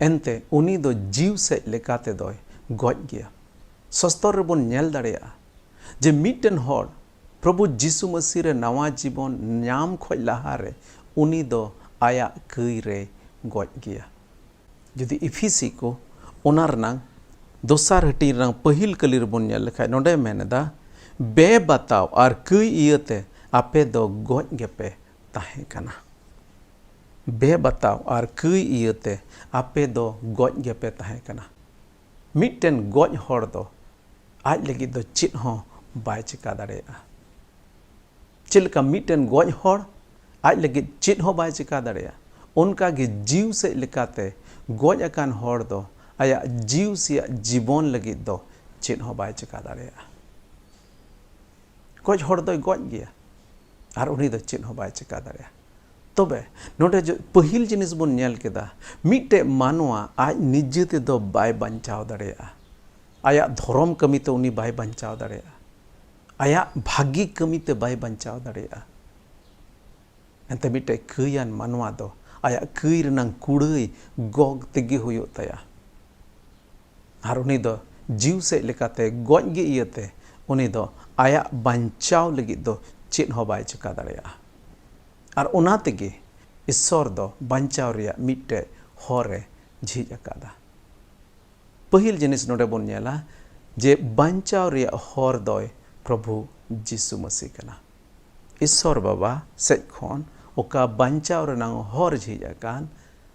ᱮᱱᱛᱮ ᱩᱱᱤ ᱫᱚ ᱡᱤᱣ ᱥᱮᱡ ᱞᱮᱠᱟ ᱛᱮᱫᱚᱭ ᱜᱚᱡ ᱜᱮᱭᱟ᱾ ᱥᱚᱥᱛᱚᱨ ᱨᱮᱵᱚᱱ ᱧᱮᱞ ᱫᱟᱲᱮᱭᱟᱜᱼᱟ ᱡᱮ ᱢᱤᱫᱴᱮᱱ ᱦᱚᱲ ᱯᱨᱚᱵᱷᱩ ᱡᱤᱥᱩ ᱢᱟᱹᱥᱤ ᱨᱮ ᱱᱟᱣᱟ ᱡᱤᱵᱚᱱ ᱧᱟᱢ ᱠᱷᱚᱡ ᱞᱟᱦᱟᱨᱮ ᱩᱱᱤ ᱫᱚ ᱟᱭᱟᱜ ᱠᱟᱹᱭ ᱨᱮᱭ ᱜᱚᱡ ᱜᱮᱭᱟ᱾ ᱡᱩᱫᱤ ᱤᱯᱷᱤᱥᱤ ᱠᱚ ᱚᱱᱟ ᱨᱮᱱᱟᱝ ᱫᱚᱥᱟᱨ ᱦᱟᱹᱴᱤᱧ ᱨᱮᱱᱟᱝ ᱯᱟᱹᱦᱤᱞ ᱠᱟᱹᱞᱤ ᱨᱮᱵᱚᱱ ᱧᱮᱞ ᱞᱮᱠᱷᱟᱡ, ᱱᱚᱰᱮ ᱢᱮᱱ ᱮᱫᱟ, "ᱵᱮᱵᱟᱛᱟᱣ ᱟᱨ ᱠᱟᱹᱭ ᱤᱭᱟᱹᱛᱮ ᱟᱯᱮ ᱫᱚ ᱜᱚᱡ ᱜᱮᱯᱮ ᱛᱟᱦᱮᱸ ᱠᱟᱱᱟ᱾" ᱵᱮᱵᱟᱛᱟᱣ ᱟᱨ ᱠᱟᱹᱭ ᱤᱭᱟᱹᱛᱮ ᱟᱯᱮ ᱫᱚ ᱜᱚᱡ ᱜᱮᱯᱮ ᱛᱟᱦᱮᱸ ᱠᱟᱱᱟ᱾ ᱢᱤᱫᱴᱮᱱ ᱜᱚᱡ ᱦᱚᱲ ᱫᱚ ᱟᱡ ᱞᱟᱹᱜᱤᱫ ᱫᱚ ᱪᱮᱫ ᱦᱚᱸ ᱵᱟᱭ ᱪᱮᱠᱟ ᱫᱟᱲᱮᱭᱟᱜᱼᱟ᱾ ᱪᱮᱫ ᱞᱮᱠᱟ ᱢᱤᱫᱴᱮᱱ ᱜᱚᱡ ᱦᱚᱲ ᱟᱡ ᱞᱟᱹᱜᱤᱫ ᱪᱮᱫ ᱦᱚᱸ ᱵᱟᱭ ᱪᱮᱠᱟ ᱫᱟᱲᱮᱭᱟᱜᱼᱟ, ᱚᱱᱠᱟ ᱜᱮ ᱡᱤᱣᱤ ᱥᱮᱫ ᱞᱮᱠᱟᱛᱮ ᱜᱚᱡ ᱟᱠᱟᱱ ᱦᱚᱲ ᱫᱚ ᱟᱭᱟᱜ ᱡᱤᱣᱤ ᱥᱮᱭᱟᱜ ᱡᱤᱵᱚᱱ ᱞᱟᱹᱜᱤᱫ ᱫᱚ ᱪᱮᱫ ᱦᱚᱸ ᱵᱟᱭ ᱪᱮᱠᱟ ᱫᱟᱲᱮᱭᱟᱜᱼᱟ᱾ ᱜᱚᱡ ᱦᱚᱲ ᱫᱚᱭ ᱜᱚᱡ ᱜᱮᱭᱟ ᱟᱨ ᱩᱱᱤ ᱫᱚ ᱪᱮᱫ ᱦᱚᱸ ᱵᱟᱭ ᱪᱮᱠᱟ ᱫᱟᱲᱮᱭᱟᱜᱼᱟ᱾ ᱛᱚᱵᱮ ᱱᱚᱰᱮ ᱡᱚ-, ᱯᱟᱹᱦᱤᱞ ᱡᱤᱱᱤᱥ ᱵᱚᱱ ᱧᱮᱞ ᱠᱮᱫᱟ, ᱢᱤᱫᱴᱮᱡ ᱢᱟᱱᱣᱟ ᱟᱡ ᱱᱤᱡᱮ ᱛᱮᱫᱚ ᱵᱟᱭ ᱵᱟᱧᱪᱟᱣ ᱫᱟᱲᱮᱭᱟᱜᱼᱟ᱾ ᱟᱭᱟᱜ ᱫᱷᱚᱨᱚᱢ ᱠᱟᱹᱢᱤ ᱛᱮ ᱩᱱᱤ ᱵᱟᱭ ᱵᱟᱧᱪᱟᱣ ᱫᱟᱲᱮᱭᱟᱜᱼᱟ᱾ ᱟᱭᱟᱜ ᱵᱷᱟᱹᱜᱤ ᱠᱟᱹᱢᱤ ᱛᱮ ᱵᱟᱭ ᱵᱟᱧᱪᱟᱣ ᱫᱟᱲᱮᱭᱟᱜᱼᱟ᱾ ᱮᱱᱛᱮ ᱢᱤᱫᱴᱮᱡ ᱠᱟᱹᱭᱟᱱ ᱢᱟᱱᱣᱟ ᱫᱚ ᱟᱭᱟᱜ ᱠᱟᱹᱭ ᱨᱮᱱᱟᱝ ᱠᱩᱲᱟᱹᱭ ᱜᱚᱜ ᱛᱮᱜᱮ ᱦᱩᱭᱩᱜ ᱛᱟᱭᱟ᱾ ᱟᱨ ᱩᱱᱤ ᱫᱚ ᱡᱤᱣᱤ ᱥᱮᱫ ᱞᱮᱠᱟᱛᱮ ᱜᱚᱡ ᱜᱮ ᱤᱭᱟᱹᱛᱮ ᱩᱱᱤ ᱫᱚ ᱟᱭᱟᱜ ᱵᱟᱧᱪᱟᱣ ᱞᱟᱹᱜᱤᱫ ᱫᱚ ᱪᱮᱫ ᱦᱚᱸ ᱵᱟᱭ ᱪᱮᱠᱟ ᱫᱟᱲᱮᱭᱟᱜᱼᱟ᱾ ᱟᱨ ᱚᱱᱟ ᱛᱮᱜᱮ ᱤᱥᱥᱚᱨ ᱫᱚ ᱵᱟᱧᱪᱟᱣ ᱨᱮᱭᱟᱜ ᱢᱤᱫᱴᱮᱡ ᱦᱚᱨ ᱮ ᱡᱷᱤᱡ ᱟᱠᱟᱫᱟ᱾ ᱯᱟᱹᱦᱤᱞ ᱡᱤᱱᱤᱥ ᱱᱚᱰᱮ ᱵᱚᱱ ᱧᱮᱞᱟ ᱡᱮ ᱵᱟᱧᱪᱟᱣ ᱨᱮᱭᱟᱜ ᱦᱚᱨ ᱫᱚᱭ ᱯᱨᱚᱵᱷᱩ ᱡᱤᱥᱩ ᱢᱟᱹᱥᱤ ᱠᱟᱱᱟ᱾ ᱤᱥᱥᱚᱨ ᱵᱟᱵᱟ ᱥᱮᱫ ᱠᱷᱚᱱ ᱚᱠᱟ ᱵᱟᱧᱪᱟᱣ ᱨᱮᱱᱟᱝ ᱦᱚᱨ ᱡᱷᱤᱡ ᱟᱠᱟᱱ,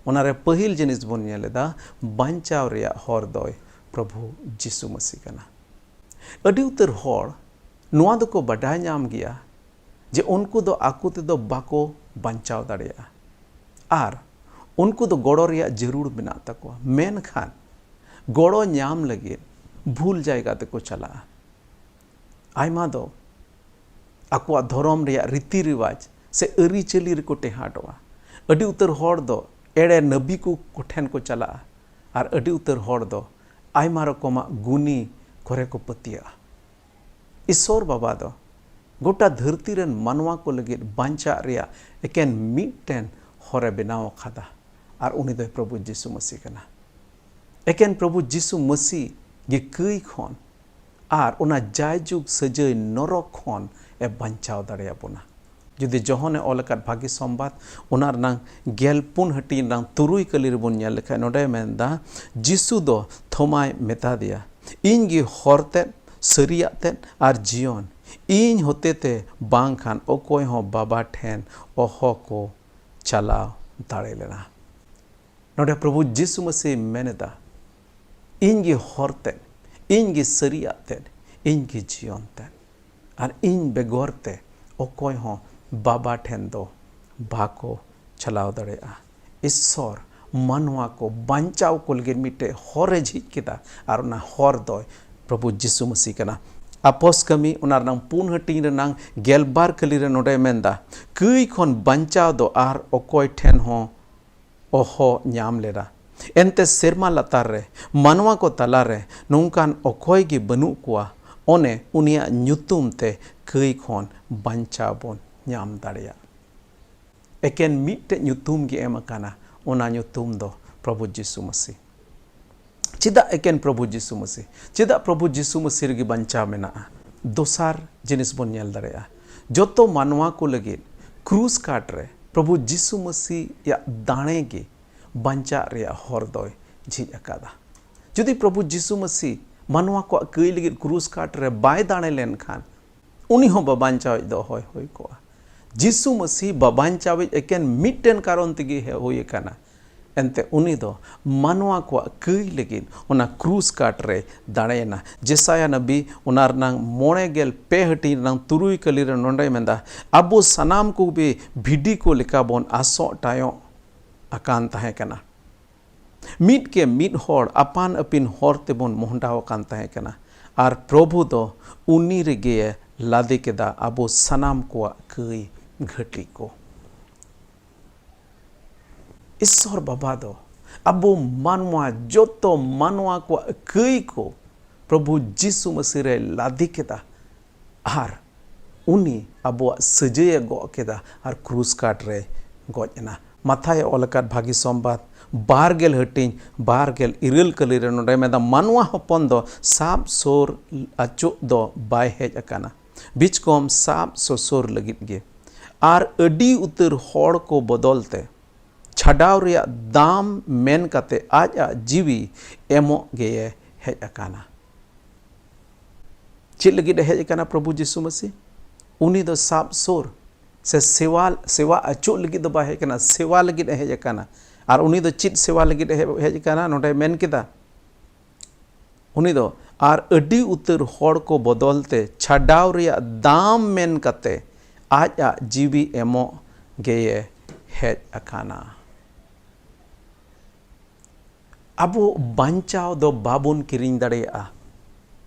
ᱚᱱᱟᱨᱮ ᱯᱟᱹᱦᱤᱞ ᱡᱤᱱᱤᱥ ᱵᱚᱱ ᱧᱮᱞ ᱮᱫᱟ, ᱵᱟᱧᱪᱟᱣ ᱨᱮᱭᱟᱜ ᱦᱚᱨ ᱫᱚᱭ ᱯᱨᱚᱵᱷᱩ ᱡᱤᱥᱩ ᱢᱟᱹᱥᱤ ᱠᱟᱱᱟ᱾ ᱟᱹᱰᱤ ᱩᱛᱟᱹᱨ ᱦᱚᱲ ᱱᱚᱣᱟ ᱫᱚᱠᱚ ᱵᱟᱰᱟᱭ ᱧᱟᱢ ᱜᱮᱭᱟ ᱡᱮ ᱩᱱᱠᱩ ᱫᱚ ᱟᱠᱚ ᱛᱮᱫᱚ ᱵᱟᱠᱚ ᱵᱟᱧᱪᱟᱣ ᱫᱟᱲᱮᱭᱟᱜᱼᱟ ᱟᱨ ᱩᱱᱠᱩ ᱫᱚ ᱜᱚᱲᱚ ᱨᱮᱭᱟᱜ ᱡᱟᱹᱨᱩᱲ ᱢᱮᱱᱟᱜ ᱛᱟᱠᱚᱣᱟ, ᱢᱮᱱᱠᱷᱟᱱ ᱜᱚᱲᱚ ᱧᱟᱢ ᱞᱟᱹᱜᱤᱫ ᱵᱷᱩᱞ ᱡᱟᱭᱜᱟ ᱛᱮᱠᱚ ᱪᱟᱞᱟᱜᱼᱟ᱾ ᱟᱭᱢᱟ ᱫᱚ ᱟᱠᱚᱣᱟᱜ ᱫᱷᱚᱨᱚᱢ ᱨᱮᱭᱟᱜ ᱨᱤᱛᱤ ᱨᱮᱣᱟᱡᱽ ᱥᱮ ᱟᱹᱨᱤᱪᱟᱹᱞᱤ ᱨᱮᱠᱚ ᱴᱮᱦᱟᱴᱚᱜᱼᱟ᱾ ᱟᱹᱰᱤ ᱩᱛᱟᱹᱨ ᱦᱚᱲ ᱫᱚ ᱮᱲᱮ ᱱᱟᱹᱵᱤ ᱠᱚ ᱠᱚᱴᱷᱮᱱ ᱠᱚ ᱪᱟᱞᱟᱜᱼᱟ ᱟᱨ ᱟᱹᱰᱤ ᱩᱛᱟᱹᱨ ᱦᱚᱲ ᱫᱚ ᱟᱭᱢᱟ ᱨᱚᱠᱚᱢᱟᱜ ᱜᱩᱱᱤ ᱠᱚᱨᱮ ᱠᱚ ᱯᱟᱹᱛᱭᱟᱹᱜᱼᱟ᱾ ᱤᱥᱥᱚᱨ ᱵᱟᱵᱟ ᱫᱚ ᱜᱚᱴᱟ ᱫᱷᱟᱹᱨᱛᱤ ᱨᱮᱱ ᱢᱟᱱᱣᱟ ᱠᱚ ᱞᱟᱹᱜᱤᱫ ᱵᱟᱧᱪᱟᱜ ᱨᱮᱭᱟᱜ ᱮᱠᱮᱱ ᱢᱤᱫᱴᱮᱱ ᱦᱚᱨᱮ ᱵᱮᱱᱟᱣ ᱟᱠᱟᱫᱟ, ᱟᱨ ᱩᱱᱤ ᱫᱚᱭ ᱯᱨᱚᱵᱷᱩ ᱡᱤᱥᱩ ᱢᱟᱹᱥᱤ ᱠᱟᱱᱟ᱾ ᱮᱠᱮᱱ ᱯᱨᱚᱵᱷᱩ ᱡᱤᱥᱩ ᱢᱟᱹᱥᱤ ᱜᱮ ᱠᱟᱹᱭ ᱠᱷᱚᱱ ᱟᱨ ᱚᱱᱟ ᱡᱟᱭᱡᱩᱜᱽ ᱥᱟᱹᱡᱟᱹᱭ ᱱᱚᱨᱚᱠ ᱠᱷᱚᱱ ᱮ ᱵᱟᱧᱪᱟᱣ ᱫᱟᱲᱮᱭᱟᱵᱚᱱᱟ᱾ ᱡᱩᱫᱤ ᱡᱚᱦᱚᱱᱮ ᱚᱞ ᱟᱠᱟᱫ ᱵᱷᱟᱹᱜᱤ ᱥᱚᱢᱵᱟᱫ, ᱚᱱᱟ ᱨᱮᱱᱟᱝ ᱜᱮᱞ ᱯᱩᱱ ᱦᱟᱹᱴᱤᱧ ᱨᱮᱱᱟᱝ ᱛᱩᱨᱩᱭ ᱠᱟᱹᱞᱤ ᱨᱮᱵᱚᱱ ᱧᱮᱞ ᱞᱮᱠᱷᱟᱡ, ᱱᱚᱰᱮ ᱢᱮᱱᱫᱟ, ᱡᱤᱥᱩ ᱫᱚ ᱛᱷᱚᱢᱟᱭ ᱢᱮᱛᱟ ᱫᱮᱭᱟ, "ᱤᱧ ᱜᱮ ᱦᱚᱨ ᱛᱮᱫ, ᱥᱟᱹᱨᱤᱭᱟᱜ ᱛᱮᱫ ᱟᱨ ᱡᱤᱭᱚᱱ, ᱤᱧ ᱦᱚᱛᱮᱛᱮ ᱵᱟᱝᱠᱷᱟᱱ ᱚᱠᱚᱭ ᱦᱚᱸ ᱵᱟᱵᱟ ᱴᱷᱮᱱ ᱚᱦᱚ ᱠᱚ ᱪᱟᱞᱟᱣ ᱫᱟᱲᱮ ᱞᱮᱱᱟ᱾" ᱱᱚᱰᱮ ᱯᱨᱚᱵᱷᱩ ᱡᱤᱥᱩ ᱢᱟᱹᱥᱤ ᱢᱮᱱ ᱮᱫᱟ, "ᱤᱧ ᱜᱮ ᱦᱚᱨ ᱛᱮᱫ, ᱤᱧ ᱜᱮ ᱥᱟᱹᱨᱤᱭᱟᱜ ᱛᱮᱫ, ᱤᱧ ᱜᱮ ᱡᱤᱭᱚᱱ ᱛᱮᱫ, ᱟᱨ ᱤᱧ ᱵᱮᱜᱚᱨ ᱛᱮ ᱚᱠᱚᱭ ᱦᱚᱸ ᱵᱟᱵᱟ ᱴᱷᱮᱱ ᱫᱚ ᱵᱟᱠᱚ ᱪᱟᱞᱟᱣ ᱫᱟᱲᱮᱭᱟᱜᱼᱟ᱾" ᱤᱥᱥᱚᱨ ᱢᱟᱱᱣᱟ ᱠᱚ ᱵᱟᱧᱪᱟᱣ ᱠᱚ ᱞᱟᱹᱜᱤᱫ ᱢᱤᱫᱴᱮᱡ ᱦᱚᱨᱮ ᱡᱷᱤᱡ ᱠᱮᱫᱟ, ᱟᱨ ᱚᱱᱟ ᱦᱚᱨ ᱫᱚᱭ ᱯᱨᱚᱵᱷᱩ ᱡᱤᱥᱩ ᱢᱟᱹᱥᱤ ᱠᱟᱱᱟ᱾ ᱟᱯᱚᱥ ᱠᱟᱹᱢᱤ ᱚᱱᱟ ᱨᱮᱱᱟᱝ ᱯᱩᱱ ᱦᱟᱹᱴᱤᱧ ᱨᱮᱱᱟᱝ ᱜᱮᱞᱵᱟᱨ ᱠᱟᱹᱞᱤ ᱨᱮ ᱱᱚᱰᱮ ᱢᱮᱱᱫᱟ, "ᱠᱟᱹᱭ ᱠᱷᱚᱱ ᱵᱟᱧᱪᱟᱣ ᱫᱚ ᱟᱨ ᱚᱠᱚᱭ ᱴᱷᱮᱱ ᱦᱚᱸ ᱚᱦᱚ ᱧᱟᱢ ᱞᱮᱫᱟ᱾ ᱮᱱᱛᱮ ᱥᱮᱨᱢᱟ ᱞᱟᱛᱟᱨ ᱨᱮ ᱢᱟᱱᱣᱟ ᱠᱚ ᱛᱟᱞᱟᱨᱮ ᱱᱚᱝᱠᱟᱱ ᱚᱠᱚᱭ ᱜᱮ ᱵᱟᱹᱱᱩᱜ ᱠᱚᱣᱟ, ᱚᱱᱮ ᱩᱱᱤᱭᱟᱜ ᱧᱩᱛᱩᱢ ᱛᱮ ᱠᱟᱹᱭ ᱠᱷᱚᱱ ᱵᱟᱧᱪᱟᱣ ᱵᱚᱱ ᱧᱟᱢ ᱫᱟᱲᱮᱭᱟᱜ᱾" ᱮᱠᱮᱱ ᱢᱤᱫᱴᱮᱡ ᱧᱩᱛᱩᱢ ᱜᱮ ᱮᱢ ᱟᱠᱟᱱᱟ, ᱚᱱᱟ ᱧᱩᱛᱩᱢ ᱫᱚ ᱯᱨᱚᱵᱷᱩ ᱡᱤᱥᱩ ᱢᱟᱹᱥᱤ᱾ ᱪᱮᱫᱟᱜ ᱮᱠᱮᱱ ᱯᱨᱚᱵᱷᱩ ᱡᱤᱥᱩ ᱢᱟᱹᱥᱤ? ᱪᱮᱫᱟᱜ ᱯᱨᱚᱵᱷᱩ ᱡᱤᱥᱩ ᱢᱟᱹᱥᱤ ᱨᱮᱜᱮ ᱵᱟᱧᱪᱟᱣ ᱢᱮᱱᱟᱜᱼᱟ? ᱫᱚᱥᱟᱨ ᱡᱤᱱᱤᱥ ᱵᱚᱱ ᱧᱮᱞ ᱫᱟᱲᱮᱭᱟᱜᱼᱟ, ᱡᱚᱛᱚ ᱢᱟᱱᱣᱟ ᱠᱚ ᱞᱟᱹᱜᱤᱫ ᱠᱨᱩᱥ ᱠᱟᱴ ᱨᱮ ᱯᱨᱚᱵᱷᱩ ᱡᱤᱥᱩ ᱢᱟᱹᱥᱤᱭᱟᱜ ᱫᱟᱲᱮ ᱜᱮ ᱵᱟᱧᱪᱟᱜ ᱨᱮᱭᱟᱜ ᱦᱚᱨ ᱫᱚᱭ ᱡᱷᱤᱡ ᱟᱠᱟᱫᱟ᱾ ᱡᱩᱫᱤ ᱯᱨᱚᱵᱷᱩ ᱡᱤᱥᱩ ᱢᱟᱹᱥᱤ ᱢᱟᱱᱣᱟ ᱠᱚᱣᱟᱜ ᱠᱟᱹᱭ ᱞᱟᱹᱜᱤᱫ ᱠᱨᱩᱥ ᱠᱟᱴ ᱨᱮ ᱵᱟᱭ ᱫᱟᱲᱮ ᱞᱮᱱᱠᱷᱟᱱ, ᱩᱱᱤ ᱦᱚᱸ ᱵᱟᱵᱟᱧᱪᱟᱣᱤᱡ ᱫᱚ ᱚᱦᱚᱭ ᱦᱩᱭ ᱠᱚᱜᱼᱟ᱾ ᱡᱤᱥᱩ ᱢᱟᱹᱥᱤ ᱵᱟᱵᱟᱧᱪᱟᱣᱤᱡ ᱮᱠᱮᱱ ᱢᱤᱫᱴᱮᱱ ᱠᱟᱨᱚᱱ ᱛᱮᱜᱮ ᱦᱮᱡ ᱦᱩᱭ ᱟᱠᱟᱱᱟ᱾ ᱮᱱᱛᱮ ᱩᱱᱤ ᱫᱚ ᱢᱟᱱᱣᱟ ᱠᱚᱣᱟᱜ ᱠᱟᱹᱭ ᱞᱟᱹᱜᱤᱫ ᱚᱱᱟ ᱠᱨᱩᱥ ᱠᱟᱴ ᱨᱮ ᱫᱟᱲᱮᱭᱮᱱᱟ᱾ ᱡᱮᱥᱟᱭᱟ ᱱᱟᱵᱤ ᱚᱱᱟ ᱨᱮᱱᱟᱝ ᱢᱚᱬᱮ ᱜᱮᱞ ᱯᱮ ᱦᱟᱹᱴᱤᱧ ᱨᱮᱱᱟᱝ ᱛᱩᱨᱩᱭ ᱠᱟᱹᱞᱤ ᱨᱮ ᱱᱚᱰᱮᱭ ᱢᱮᱱᱫᱟ, "ᱟᱵᱚ ᱥᱟᱱᱟᱢ ᱠᱚᱜᱮ ᱵᱷᱤᱰᱤ ᱠᱚ ᱞᱮᱠᱟ ᱵᱚᱱ ᱟᱥᱚᱜ ᱴᱟᱭᱚᱜ ᱟᱠᱟᱱ ᱛᱟᱦᱮᱸ ᱠᱟᱱᱟ᱾ ᱢᱤᱫ ᱠᱮ ᱢᱤᱫ ᱦᱚᱲ ᱟᱯᱟᱱ ᱟᱹᱯᱤᱱ ᱦᱚᱨ ᱛᱮᱵᱚᱱ ᱢᱚᱦᱰᱟᱣ ᱟᱠᱟᱱ ᱛᱟᱦᱮᱸ ᱠᱟᱱᱟ, ᱟᱨ ᱯᱨᱚᱵᱷᱩ ᱫᱚ ᱩᱱᱤ ᱨᱮᱜᱮ ᱞᱟᱫᱮ ᱠᱮᱫᱟ ᱟᱵᱚ ᱥᱟᱱᱟᱢ ᱠᱚᱣᱟᱜ ᱠᱟᱹᱭ ᱜᱷᱟᱹᱴᱤ ᱠᱚ᱾" ᱤᱥᱥᱚᱨ ᱵᱟᱵᱟ ᱫᱚ ᱟᱵᱚ ᱢᱟᱱᱣᱟ, ᱡᱚᱛᱚ ᱢᱟᱱᱣᱟ ᱠᱚᱣᱟᱜ ᱠᱟᱹᱭ ᱠᱚ ᱯᱨᱚᱵᱷᱩ ᱡᱤᱥᱩ ᱢᱟᱹᱥᱤ ᱨᱮ ᱞᱟᱫᱮ ᱠᱮᱫᱟ, ᱟᱨ ᱩᱱᱤ ᱟᱵᱚᱣᱟᱜ ᱥᱟᱹᱡᱟᱹᱭᱮ ᱜᱚᱜ ᱠᱮᱫᱟ ᱟᱨ ᱠᱨᱩᱥ ᱠᱟᱴ ᱨᱮ ᱜᱚᱡ ᱮᱱᱟ᱾ ᱢᱟᱛᱷᱟᱭ ᱚᱞ ᱟᱠᱟᱫ ᱵᱷᱟᱹᱜᱤ ᱥᱚᱢᱵᱟᱫ ᱵᱟᱨ ᱜᱮᱞ ᱦᱟᱹᱴᱤᱧ ᱵᱟᱨ ᱜᱮᱞ ᱤᱨᱟᱹᱞ ᱠᱟᱹᱞᱤ ᱨᱮ ᱱᱚᱰᱮ ᱢᱮᱱᱫᱟ, "ᱢᱟᱱᱣᱟ ᱦᱚᱯᱚᱱ ᱫᱚ ᱥᱟᱵ ᱥᱳᱨ ᱟᱹᱪᱩᱜ ᱫᱚ ᱵᱟᱭ ᱦᱮᱡ ᱟᱠᱟᱱᱟ, ᱵᱤᱪᱠᱚᱢ ᱥᱟᱵ ᱥᱳᱥᱳᱨ ᱞᱟᱹᱜᱤᱫ ᱜᱮ, ᱟᱨ ᱟᱹᱰᱤ ᱩᱛᱟᱹᱨ ᱦᱚᱲ ᱠᱚ ᱵᱚᱫᱚᱞ ᱛᱮ ᱪᱷᱟᱰᱟᱣ ᱨᱮᱭᱟᱜ ᱫᱟᱢ ᱢᱮᱱ ᱠᱟᱛᱮ ᱟᱡᱟᱜ ᱡᱤᱣᱤ ᱮᱢᱚᱜ ᱜᱮᱭᱮ ᱦᱮᱡ ᱟᱠᱟᱱᱟ᱾ ᱪᱮᱫ ᱞᱟᱹᱜᱤᱫ ᱮ ᱦᱮᱡ ᱟᱠᱟᱱᱟ ᱯᱨᱚᱵᱷᱩ ᱡᱤᱥᱩ ᱢᱟᱹᱥᱤ? ᱩᱱᱤ ᱫᱚ ᱥᱟᱵ ᱥᱩᱨ ᱥᱮ ᱥᱮᱣᱟ, ᱥᱮᱣᱟ ᱚᱪᱚᱜ ᱞᱟᱹᱜᱤᱫ ᱫᱚ ᱵᱟᱭ ᱦᱮᱡ ᱟᱠᱟᱱᱟ, ᱥᱮᱣᱟ ᱞᱟᱹᱜᱤᱫ ᱮ ᱦᱮᱡ ᱟᱠᱟᱱᱟ᱾ ᱟᱨ ᱩᱱᱤ ᱫᱚ ᱪᱮᱫ ᱥᱮᱣᱟ ᱞᱟᱹᱜᱤᱫ ᱮ ᱦᱮᱡ ᱟᱠᱟᱱᱟ? ᱱᱚᱰᱮ ᱢᱮᱱ ᱠᱮᱫᱟ, ᱩᱱᱤ ᱫᱚ ᱟᱨ ᱟᱹᱰᱤ ᱩᱛᱟᱹᱨ ᱦᱚᱲ ᱠᱚ ᱵᱚᱫᱚᱞ ᱛᱮ ᱪᱷᱟᱰᱟᱣ ᱨᱮᱭᱟᱜ ᱫᱟᱢ ᱢᱮᱱ ᱠᱟᱛᱮ ᱟᱡᱟᱜ ᱡᱤᱣᱤ ᱮᱢᱚᱜ ᱜᱮᱭᱮ ᱦᱮᱡ ᱟᱠᱟᱱᱟ᱾ ᱟᱵᱚ ᱵᱟᱧᱪᱟᱣ ᱫᱚ ᱵᱟᱵᱚᱱ ᱠᱤᱨᱤᱧ ᱫᱟᱲᱮᱭᱟᱜᱼᱟ,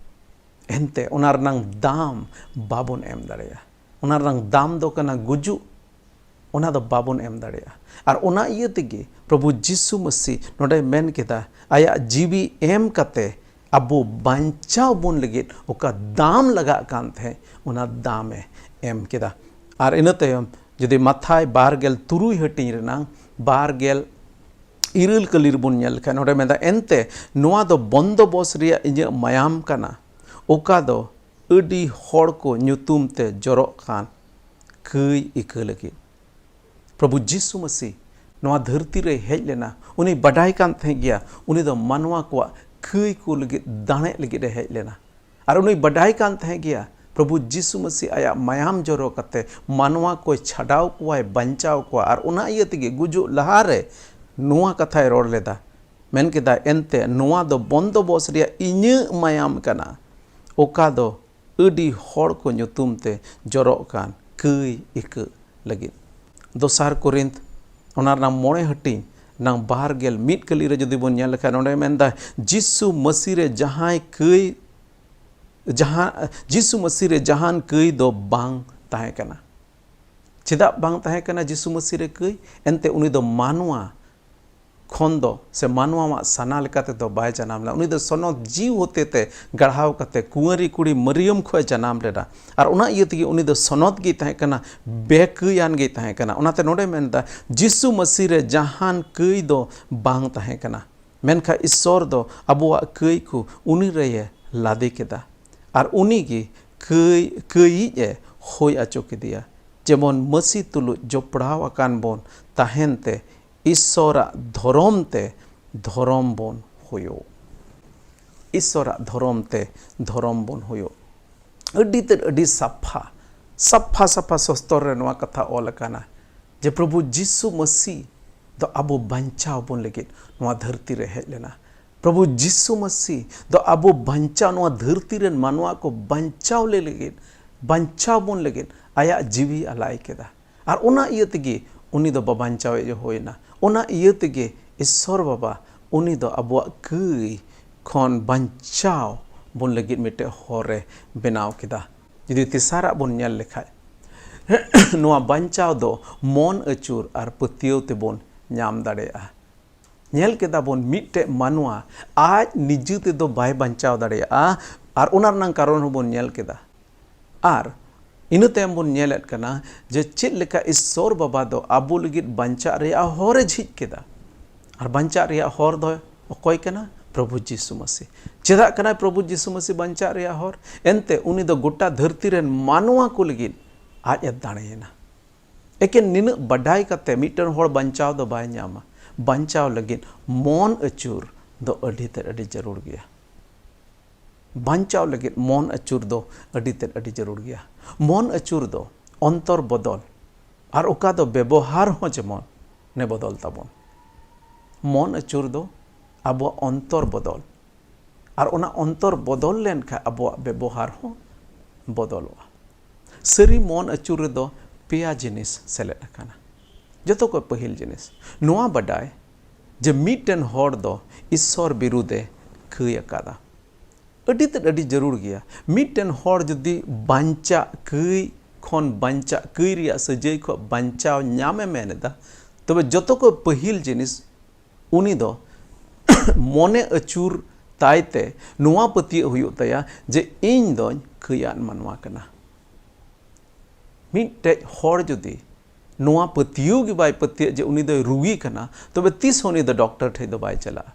ᱮᱱᱛᱮ ᱚᱱᱟ ᱨᱮᱱᱟᱝ ᱫᱟᱢ ᱵᱟᱵᱚᱱ ᱮᱢ ᱫᱟᱲᱮᱭᱟᱜᱼᱟ᱾ ᱚᱱᱟ ᱨᱮᱱᱟᱝ ᱫᱟᱢ ᱫᱚ ᱠᱟᱱᱟ ᱜᱩᱡᱩᱜ, ᱚᱱᱟ ᱫᱚ ᱵᱟᱵᱚᱱ ᱮᱢ ᱫᱟᱲᱮᱭᱟᱜᱼᱟ᱾ ᱟᱨ ᱚᱱᱟ ᱤᱭᱟᱹ ᱛᱮᱜᱮ ᱯᱨᱚᱵᱷᱩ ᱡᱤᱥᱩ ᱢᱟᱹᱥᱤ ᱱᱚᱰᱮ ᱢᱮᱱ ᱠᱮᱫᱟ, ᱟᱭᱟᱜ ᱡᱤᱣᱤ ᱮᱢ ᱠᱟᱛᱮ ᱟᱵᱚ ᱵᱟᱧᱪᱟᱣ ᱵᱚᱱ ᱞᱟᱹᱜᱤᱫ ᱚᱠᱟ ᱫᱟᱢ ᱞᱟᱜᱟᱜ ᱠᱟᱱ ᱛᱟᱦᱮᱸᱫ, ᱚᱱᱟ ᱫᱟᱢᱮ ᱮᱢ ᱠᱮᱫᱟ᱾ ᱟᱨ ᱤᱱᱟᱹ ᱛᱟᱭᱚᱢ ᱡᱩᱫᱤ ᱢᱟᱛᱷᱟᱭ ᱵᱟᱨ ᱜᱮᱞ ᱛᱩᱨᱩᱭ ᱦᱟᱹᱴᱤᱧ ᱨᱮᱱᱟᱝ ᱵᱟᱨ ᱜᱮᱞ ᱤᱨᱟᱹᱞ ᱠᱟᱹᱞᱤ ᱨᱮᱵᱚᱱ ᱧᱮᱞ ᱞᱮᱠᱷᱟᱱ, ᱱᱚᱰᱮ ᱢᱮᱱᱫᱟ, ᱮᱱᱛᱮ ᱱᱚᱣᱟ ᱫᱚ ᱵᱚᱱᱫᱚᱵᱚᱥ ᱨᱮᱭᱟᱜ ᱤᱧᱟᱹᱜ ᱢᱟᱭᱟᱢ ᱠᱟᱱᱟ, ᱚᱠᱟ ᱫᱚ ᱟᱹᱰᱤ ᱦᱚᱲ ᱠᱚ ᱧᱩᱛᱩᱢ ᱛᱮ ᱡᱚᱨᱚᱜ ᱠᱟᱱ ᱠᱟᱹᱭ ᱤᱠᱟᱹ ᱞᱟᱹᱜᱤᱫ᱾ ᱯᱨᱚᱵᱷᱩ ᱡᱤᱥᱩ ᱢᱟᱹᱥᱤ ᱱᱚᱣᱟ ᱫᱷᱟᱹᱨᱛᱤ ᱨᱮᱭ ᱦᱮᱡ ᱞᱮᱱᱟ᱾ ᱩᱱᱤ ᱵᱟᱰᱟᱭ ᱠᱟᱱ ᱛᱟᱦᱮᱸ ᱜᱮᱭᱟ, ᱩᱱᱤ ᱫᱚ ᱢᱟᱱᱣᱟ ᱠᱚᱣᱟᱜ ᱠᱟᱹᱭ ᱠᱚ ᱞᱟᱹᱜᱤᱫ ᱫᱟᱲᱮᱜ ᱞᱟᱹᱜᱤᱫ ᱮ ᱦᱮᱡ ᱞᱮᱱᱟ᱾ ᱟᱨ ᱩᱱᱤ ᱵᱟᱰᱟᱭ ᱠᱟᱱ ᱛᱟᱦᱮᱸ ᱜᱮᱭᱟ, ᱯᱨᱚᱵᱷᱩ ᱡᱤᱥᱩ ᱢᱟᱹᱥᱤ ᱟᱭᱟᱜ ᱢᱟᱭᱟᱢ ᱡᱚᱨᱚ ᱠᱟᱛᱮ ᱢᱟᱱᱣᱟ ᱠᱚᱭ ᱪᱷᱟᱰᱟᱣ ᱠᱚᱣᱟᱭ, ᱵᱟᱧᱪᱟᱣ ᱠᱚᱣᱟ᱾ ᱟᱨ ᱚᱱᱟ ᱤᱭᱟᱹ ᱛᱮᱜᱮ ᱜᱩᱡᱩᱜ ᱞᱟᱦᱟᱨᱮ ᱱᱚᱣᱟ ᱠᱟᱛᱷᱟᱭ ᱨᱚᱲ ᱞᱮᱫᱟ, ᱢᱮᱱ ᱠᱮᱫᱟ, ᱮᱱᱛᱮ ᱱᱚᱣᱟ ᱫᱚ ᱵᱚᱱᱫᱚᱵᱚᱥ ᱨᱮᱭᱟᱜ ᱤᱧᱟᱹᱜ ᱢᱟᱭᱟᱢ ᱠᱟᱱᱟ, ᱚᱠᱟ ᱫᱚ ᱟᱹᱰᱤ ᱦᱚᱲ ᱠᱚ ᱧᱩᱛᱩᱢ ᱛᱮ ᱡᱚᱨᱚᱜ ᱠᱟᱱ ᱠᱟᱹᱭ ᱤᱠᱟᱹ ᱞᱟᱹᱜᱤᱫ᱾ ᱫᱚᱥᱟᱨ ᱠᱚᱨᱤᱱᱛ ᱚᱱᱟ ᱨᱮᱱᱟᱜ ᱢᱚᱬᱮ ᱦᱟᱹᱴᱤᱧ ᱱᱟᱝ ᱵᱟᱨ ᱜᱮᱞ ᱢᱤᱫ ᱠᱟᱹᱞᱤ ᱨᱮ ᱡᱩᱫᱤ ᱵᱚᱱ ᱧᱮᱞ ᱞᱮᱠᱷᱟᱱ, ᱚᱸᱰᱮ ᱢᱮᱱᱫᱟ, ᱡᱤᱥᱩ ᱢᱟᱹᱥᱤ ᱨᱮ ᱡᱟᱦᱟᱸᱭ ᱠᱟᱹᱭ, ᱡᱟᱦᱟᱸ, ᱡᱤᱥᱩ ᱢᱟᱹᱥᱤ ᱨᱮ ᱡᱟᱦᱟᱱ ᱠᱟᱹᱭ ᱫᱚ ᱵᱟᱝ ᱛᱟᱦᱮᱸ ᱠᱟᱱᱟ᱾ ᱪᱮᱫᱟᱜ ᱵᱟᱝ ᱛᱟᱦᱮᱸ ᱠᱟᱱᱟ ᱡᱤᱥᱩ ᱢᱟᱹᱥᱤ ᱨᱮ ᱠᱟᱹᱭ? ᱮᱱᱛᱮ ᱩᱱᱤ ᱫᱚ ᱢᱟᱱᱣᱟ ᱠᱷᱚᱱ ᱫᱚ ᱥᱮ ᱢᱟᱱᱣᱟᱣᱟᱜ ᱥᱟᱱᱟ ᱞᱮᱠᱟ ᱛᱮᱫᱚ ᱵᱟᱭ ᱡᱟᱱᱟᱢ ᱞᱮᱱᱟ᱾ ᱩᱱᱤ ᱫᱚ ᱥᱚᱱᱚᱛ ᱡᱤᱣ ᱦᱚᱛᱮ ᱛᱮ ᱜᱟᱲᱦᱟᱣ ᱠᱟᱛᱮ ᱠᱩᱸᱣᱟᱨᱤ ᱠᱩᱲᱤ ᱢᱟᱹᱨᱤᱭᱟᱢ ᱠᱷᱚᱱ ᱡᱟᱱᱟᱢ ᱞᱮᱱᱟ᱾ ᱟᱨ ᱚᱱᱟ ᱤᱭᱟᱹ ᱛᱮᱜᱮ ᱩᱱᱤ ᱫᱚ ᱥᱚᱱᱚᱛ ᱜᱮᱭ ᱛᱟᱦᱮᱸ ᱠᱟᱱᱟ, ᱵᱮᱠᱟᱹᱭᱟᱱ ᱜᱮᱭ ᱛᱟᱦᱮᱸ ᱠᱟᱱᱟ᱾ ᱚᱱᱟᱛᱮ ᱱᱚᱰᱮ ᱢᱮᱱᱫᱟ, ᱡᱤᱥᱩ ᱢᱟᱹᱥᱤ ᱨᱮ ᱡᱟᱦᱟᱱ ᱠᱟᱹᱭ ᱫᱚ ᱵᱟᱝ ᱛᱟᱦᱮᱸ ᱠᱟᱱᱟ, ᱢᱮᱱᱠᱷᱟᱱ ᱤᱥᱥᱚᱨ ᱫᱚ ᱟᱵᱚᱣᱟᱜ ᱠᱟᱹᱭ ᱠᱚ ᱩᱱᱤ ᱨᱮᱭᱮ ᱞᱟᱫᱮ ᱠᱮᱫᱟ᱾ ᱟᱨ ᱩᱱᱤ ᱜᱮ ᱠᱟᱹᱭ, ᱠᱟᱹᱭᱤᱡ ᱮ ᱦᱩᱭ ᱚᱪᱚ ᱠᱮᱫᱮᱭᱟ᱾ ᱡᱮᱢᱚᱱ ᱢᱟᱹᱥᱤ ᱛᱩᱞᱩᱡ ᱡᱚᱯᱲᱟᱣ ᱟᱠᱟᱱ ᱵᱚᱱ ᱛᱟᱦᱮᱱ ᱛᱮ ᱤᱥᱥᱚᱨᱟᱜ ᱫᱷᱚᱨᱚᱢ ᱛᱮ ᱫᱷᱚᱨᱚᱢ ᱵᱚᱱ ᱦᱩᱭᱩᱜ᱾ ᱤᱥᱥᱚᱨᱟᱜ ᱫᱷᱚᱨᱚᱢ ᱛᱮ ᱫᱷᱚᱨᱚᱢ ᱵᱚᱱ ᱦᱩᱭᱩᱜ᱾ ᱟᱹᱰᱤ ᱛᱮᱫ ᱟᱹᱰᱤ ᱥᱟᱯᱷᱟ, ᱥᱟᱯᱷᱟ ᱥᱟᱯᱷᱟ ᱥᱚᱥᱛᱚᱨ ᱨᱮ ᱱᱚᱣᱟ ᱠᱟᱛᱷᱟ ᱚᱞ ᱟᱠᱟᱱᱟ ᱡᱮ ᱯᱨᱚᱵᱷᱩ ᱡᱤᱥᱩ ᱢᱟᱹᱥᱤ ᱫᱚ ᱟᱵᱚ ᱵᱟᱧᱪᱟᱣ ᱵᱚᱱ ᱞᱟᱹᱜᱤᱫ ᱱᱚᱣᱟ ᱫᱷᱟᱹᱨᱛᱤ ᱨᱮ ᱦᱮᱡ ᱞᱮᱱᱟ᱾ ᱯᱨᱚᱵᱷᱩ ᱡᱤᱥᱩ ᱢᱟᱹᱥᱤ ᱫᱚ ᱟᱵᱚ ᱵᱟᱧᱪᱟᱣ, ᱱᱚᱣᱟ ᱫᱷᱟᱹᱨᱛᱤ ᱨᱮᱱ ᱢᱟᱱᱣᱟ ᱠᱚ ᱵᱟᱧᱪᱟᱣ ᱞᱮ ᱞᱟᱹᱜᱤᱫ, ᱵᱟᱧᱪᱟᱣ ᱵᱚᱱ ᱞᱟᱹᱜᱤᱫ ᱟᱭᱟᱜ ᱡᱤᱣᱤ ᱟᱞᱟᱭ ᱠᱮᱫᱟ᱾ ᱟᱨ ᱚᱱᱟ ᱤᱭᱟᱹ ᱛᱮᱜᱮ ᱩᱱᱤ ᱫᱚ ᱵᱟᱵᱟᱧᱪᱟᱣᱮ ᱦᱩᱭᱱᱟ᱾ ᱚᱱᱟ ᱤᱭᱟᱹ ᱛᱮᱜᱮ ᱤᱥᱥᱚᱨ ᱵᱟᱵᱟ ᱩᱱᱤ ᱫᱚ ᱟᱵᱚᱣᱟᱜ ᱠᱟᱹᱭ ᱠᱷᱚᱱ ᱵᱟᱧᱪᱟᱣ ᱵᱚᱱ ᱞᱟᱹᱜᱤᱫ ᱢᱤᱫᱴᱮᱡ ᱦᱚᱨ ᱮ ᱵᱮᱱᱟᱣ ᱠᱮᱫᱟ᱾ ᱡᱩᱫᱤ ᱛᱮᱥᱟᱨᱟᱜ ᱵᱚᱱ ᱧᱮᱞ ᱞᱮᱠᱷᱟᱡ, ᱱᱚᱣᱟ ᱵᱟᱧᱪᱟᱣ ᱫᱚ ᱢᱚᱱ ᱟᱹᱪᱩᱨ ᱟᱨ ᱯᱟᱹᱛᱭᱟᱹᱣ ᱛᱮᱵᱚᱱ ᱧᱟᱢ ᱫᱟᱲᱮᱭᱟᱜᱼᱟ᱾ ᱧᱮᱞ ᱠᱮᱫᱟ ᱵᱚᱱ ᱢᱤᱫᱴᱮᱡ ᱢᱟᱱᱣᱟ ᱟᱡ ᱱᱤᱡᱮ ᱛᱮᱫᱚ ᱵᱟᱭ ᱵᱟᱧᱪᱟᱣ ᱫᱟᱲᱮᱭᱟᱜᱼᱟ, ᱟᱨ ᱚᱱᱟ ᱨᱮᱱᱟᱜ ᱠᱟᱨᱚᱱ ᱦᱚᱸᱵᱚᱱ ᱧᱮᱞ ᱠᱮᱫᱟ᱾ ᱟᱨ ᱤᱱᱟᱹ ᱛᱟᱭᱚᱢ ᱵᱚᱱ ᱧᱮᱞᱮᱫ ᱠᱟᱱᱟ ᱡᱮ ᱪᱮᱫ ᱞᱮᱠᱟ ᱤᱥᱥᱚᱨ ᱵᱟᱵᱟ ᱫᱚ ᱟᱵᱚ ᱞᱟᱹᱜᱤᱫ ᱵᱟᱧᱪᱟᱜ ᱨᱮᱭᱟᱜ ᱦᱚᱨ ᱮ ᱡᱷᱤᱡ ᱠᱮᱫᱟ᱾ ᱟᱨ ᱵᱟᱧᱪᱟᱜ ᱨᱮᱭᱟᱜ ᱦᱚᱨ ᱫᱚ ᱚᱠᱚᱭ ᱠᱟᱱᱟ? ᱯᱨᱚᱵᱷᱩ ᱡᱤᱥᱩ ᱢᱟᱹᱥᱤ᱾ ᱪᱮᱫᱟᱜ ᱠᱟᱱᱟᱭ ᱯᱨᱚᱵᱷᱩ ᱡᱤᱥᱩ ᱢᱟᱹᱥᱤ ᱵᱟᱧᱪᱟᱜ ᱨᱮᱭᱟᱜ ᱦᱚᱨ? ᱮᱱᱛᱮ ᱩᱱᱤ ᱫᱚ ᱜᱚᱴᱟ ᱫᱷᱟᱹᱨᱛᱤ ᱨᱮᱱ ᱢᱟᱱᱣᱟ ᱠᱚ ᱞᱟᱹᱜᱤᱫ ᱟᱡ ᱮ ᱫᱟᱲᱮᱭᱮᱱᱟ᱾ ᱮᱠᱮᱱ ᱱᱤᱱᱟᱹᱜ ᱵᱟᱰᱟᱭ ᱠᱟᱛᱮ ᱢᱤᱫᱴᱮᱱ ᱦᱚᱲ ᱵᱟᱧᱪᱟᱣ ᱫᱚ ᱵᱟᱭ ᱧᱟᱢᱟ᱾ ᱵᱟᱧᱪᱟᱣ ᱞᱟᱹᱜᱤᱫ ᱢᱚᱱ ᱟᱹᱪᱩᱨ ᱫᱚ ᱟᱹᱰᱤ ᱛᱮᱫ ᱟᱹᱰᱤ ᱡᱟᱹᱨᱩᱲ ᱜᱮᱭᱟ᱾ ᱵᱟᱧᱪᱟᱣ ᱞᱟᱹᱜᱤᱫ ᱢᱚᱱ ᱟᱹᱪᱩᱨ ᱫᱚ ᱟᱹᱰᱤ ᱛᱮᱫ ᱟᱹᱰᱤ ᱡᱟᱹᱨᱩᱲ ᱜᱮᱭᱟ᱾ ᱢᱚᱱ ᱟᱹᱪᱩᱨ ᱫᱚ ᱚᱱᱛᱚᱨ ᱵᱚᱫᱚᱞ, ᱟᱨ ᱚᱠᱟ ᱫᱚ ᱵᱮᱵᱚᱦᱟᱨ ᱦᱚᱸ ᱡᱮᱢᱚᱱ ᱱᱮ ᱵᱚᱫᱚᱞ ᱛᱟᱵᱚᱱ᱾ ᱢᱚᱱ ᱟᱹᱪᱩᱨ ᱫᱚ ᱟᱵᱚᱣᱟᱜ ᱚᱱᱛᱚᱨ ᱵᱚᱫᱚᱞ, ᱟᱨ ᱚᱱᱟ ᱚᱱᱛᱚᱨ ᱵᱚᱫᱚᱞ ᱞᱮᱱᱠᱷᱟᱱ ᱟᱵᱚᱣᱟᱜ ᱵᱮᱵᱚᱦᱟᱨ ᱦᱚᱸ ᱵᱚᱫᱚᱞᱚᱜᱼᱟ᱾ ᱥᱟᱹᱨᱤ ᱢᱚᱱ ᱟᱹᱪᱩᱨ ᱨᱮᱫᱚ ᱯᱮᱭᱟ ᱡᱤᱱᱤᱥ ᱥᱮᱞᱮᱫ ᱟᱠᱟᱱᱟ᱾ ᱡᱚᱛᱚ ᱠᱷᱚᱱ ᱯᱟᱹᱦᱤᱞ ᱡᱤᱱᱤᱥ, ᱱᱚᱣᱟ ᱵᱟᱰᱟᱭ ᱡᱮ ᱢᱤᱫᱴᱮᱱ ᱦᱚᱲ ᱫᱚ ᱤᱥᱥᱚᱨ ᱵᱤᱨᱩᱫᱷ ᱮ ᱠᱟᱹᱭ ᱟᱠᱟᱫᱟ᱾ ᱟᱹᱰᱤ ᱛᱮᱫ ᱟᱹᱰᱤ ᱡᱟᱹᱨᱩᱲ ᱜᱮᱭᱟ᱾ ᱢᱤᱫᱴᱮᱱ ᱦᱚᱲ ᱡᱩᱫᱤ ᱵᱟᱧᱪᱟᱜ ᱠᱟᱹᱭ ᱠᱷᱚᱱ ᱵᱟᱧᱪᱟᱜ, ᱠᱟᱹᱭ ᱨᱮᱭᱟᱜ ᱥᱟᱹᱡᱟᱹᱭ ᱠᱷᱚᱱ ᱵᱟᱧᱪᱟᱣ ᱧᱟᱢᱮ ᱢᱮᱱ ᱮᱫᱟ, ᱛᱚᱵᱮ ᱡᱚᱛᱚ ᱠᱷᱚᱱ ᱯᱟᱹᱦᱤᱞ ᱡᱤᱱᱤᱥ ᱩᱱᱤ ᱫᱚ ᱢᱚᱱᱮ ᱟᱹᱪᱩᱨ ᱛᱟᱭ ᱛᱮ ᱱᱚᱣᱟ ᱯᱟᱹᱛᱭᱟᱹᱜ ᱦᱩᱭᱩᱜ ᱛᱟᱭᱟ ᱡᱮ ᱤᱧ ᱫᱚᱧ ᱠᱟᱹᱭᱟᱱ ᱢᱟᱱᱣᱟ ᱠᱟᱱᱟ᱾ ᱢᱤᱫᱴᱮᱡ ᱦᱚᱲ ᱡᱩᱫᱤ ᱱᱚᱣᱟ ᱯᱟᱹᱛᱭᱟᱹᱣ ᱜᱮ ᱵᱟᱭ ᱯᱟᱹᱛᱭᱟᱹᱜ ᱡᱮ ᱩᱱᱤ ᱫᱚᱭ ᱨᱩᱜᱤ ᱠᱟᱱᱟ, ᱛᱚᱵᱮ ᱛᱤᱥ ᱦᱚᱸ ᱩᱱᱤ ᱫᱚ ᱰᱚᱠᱴᱚᱨ ᱴᱷᱮᱡ ᱫᱚ ᱵᱟᱭ ᱪᱟᱞᱟᱜᱼᱟ᱾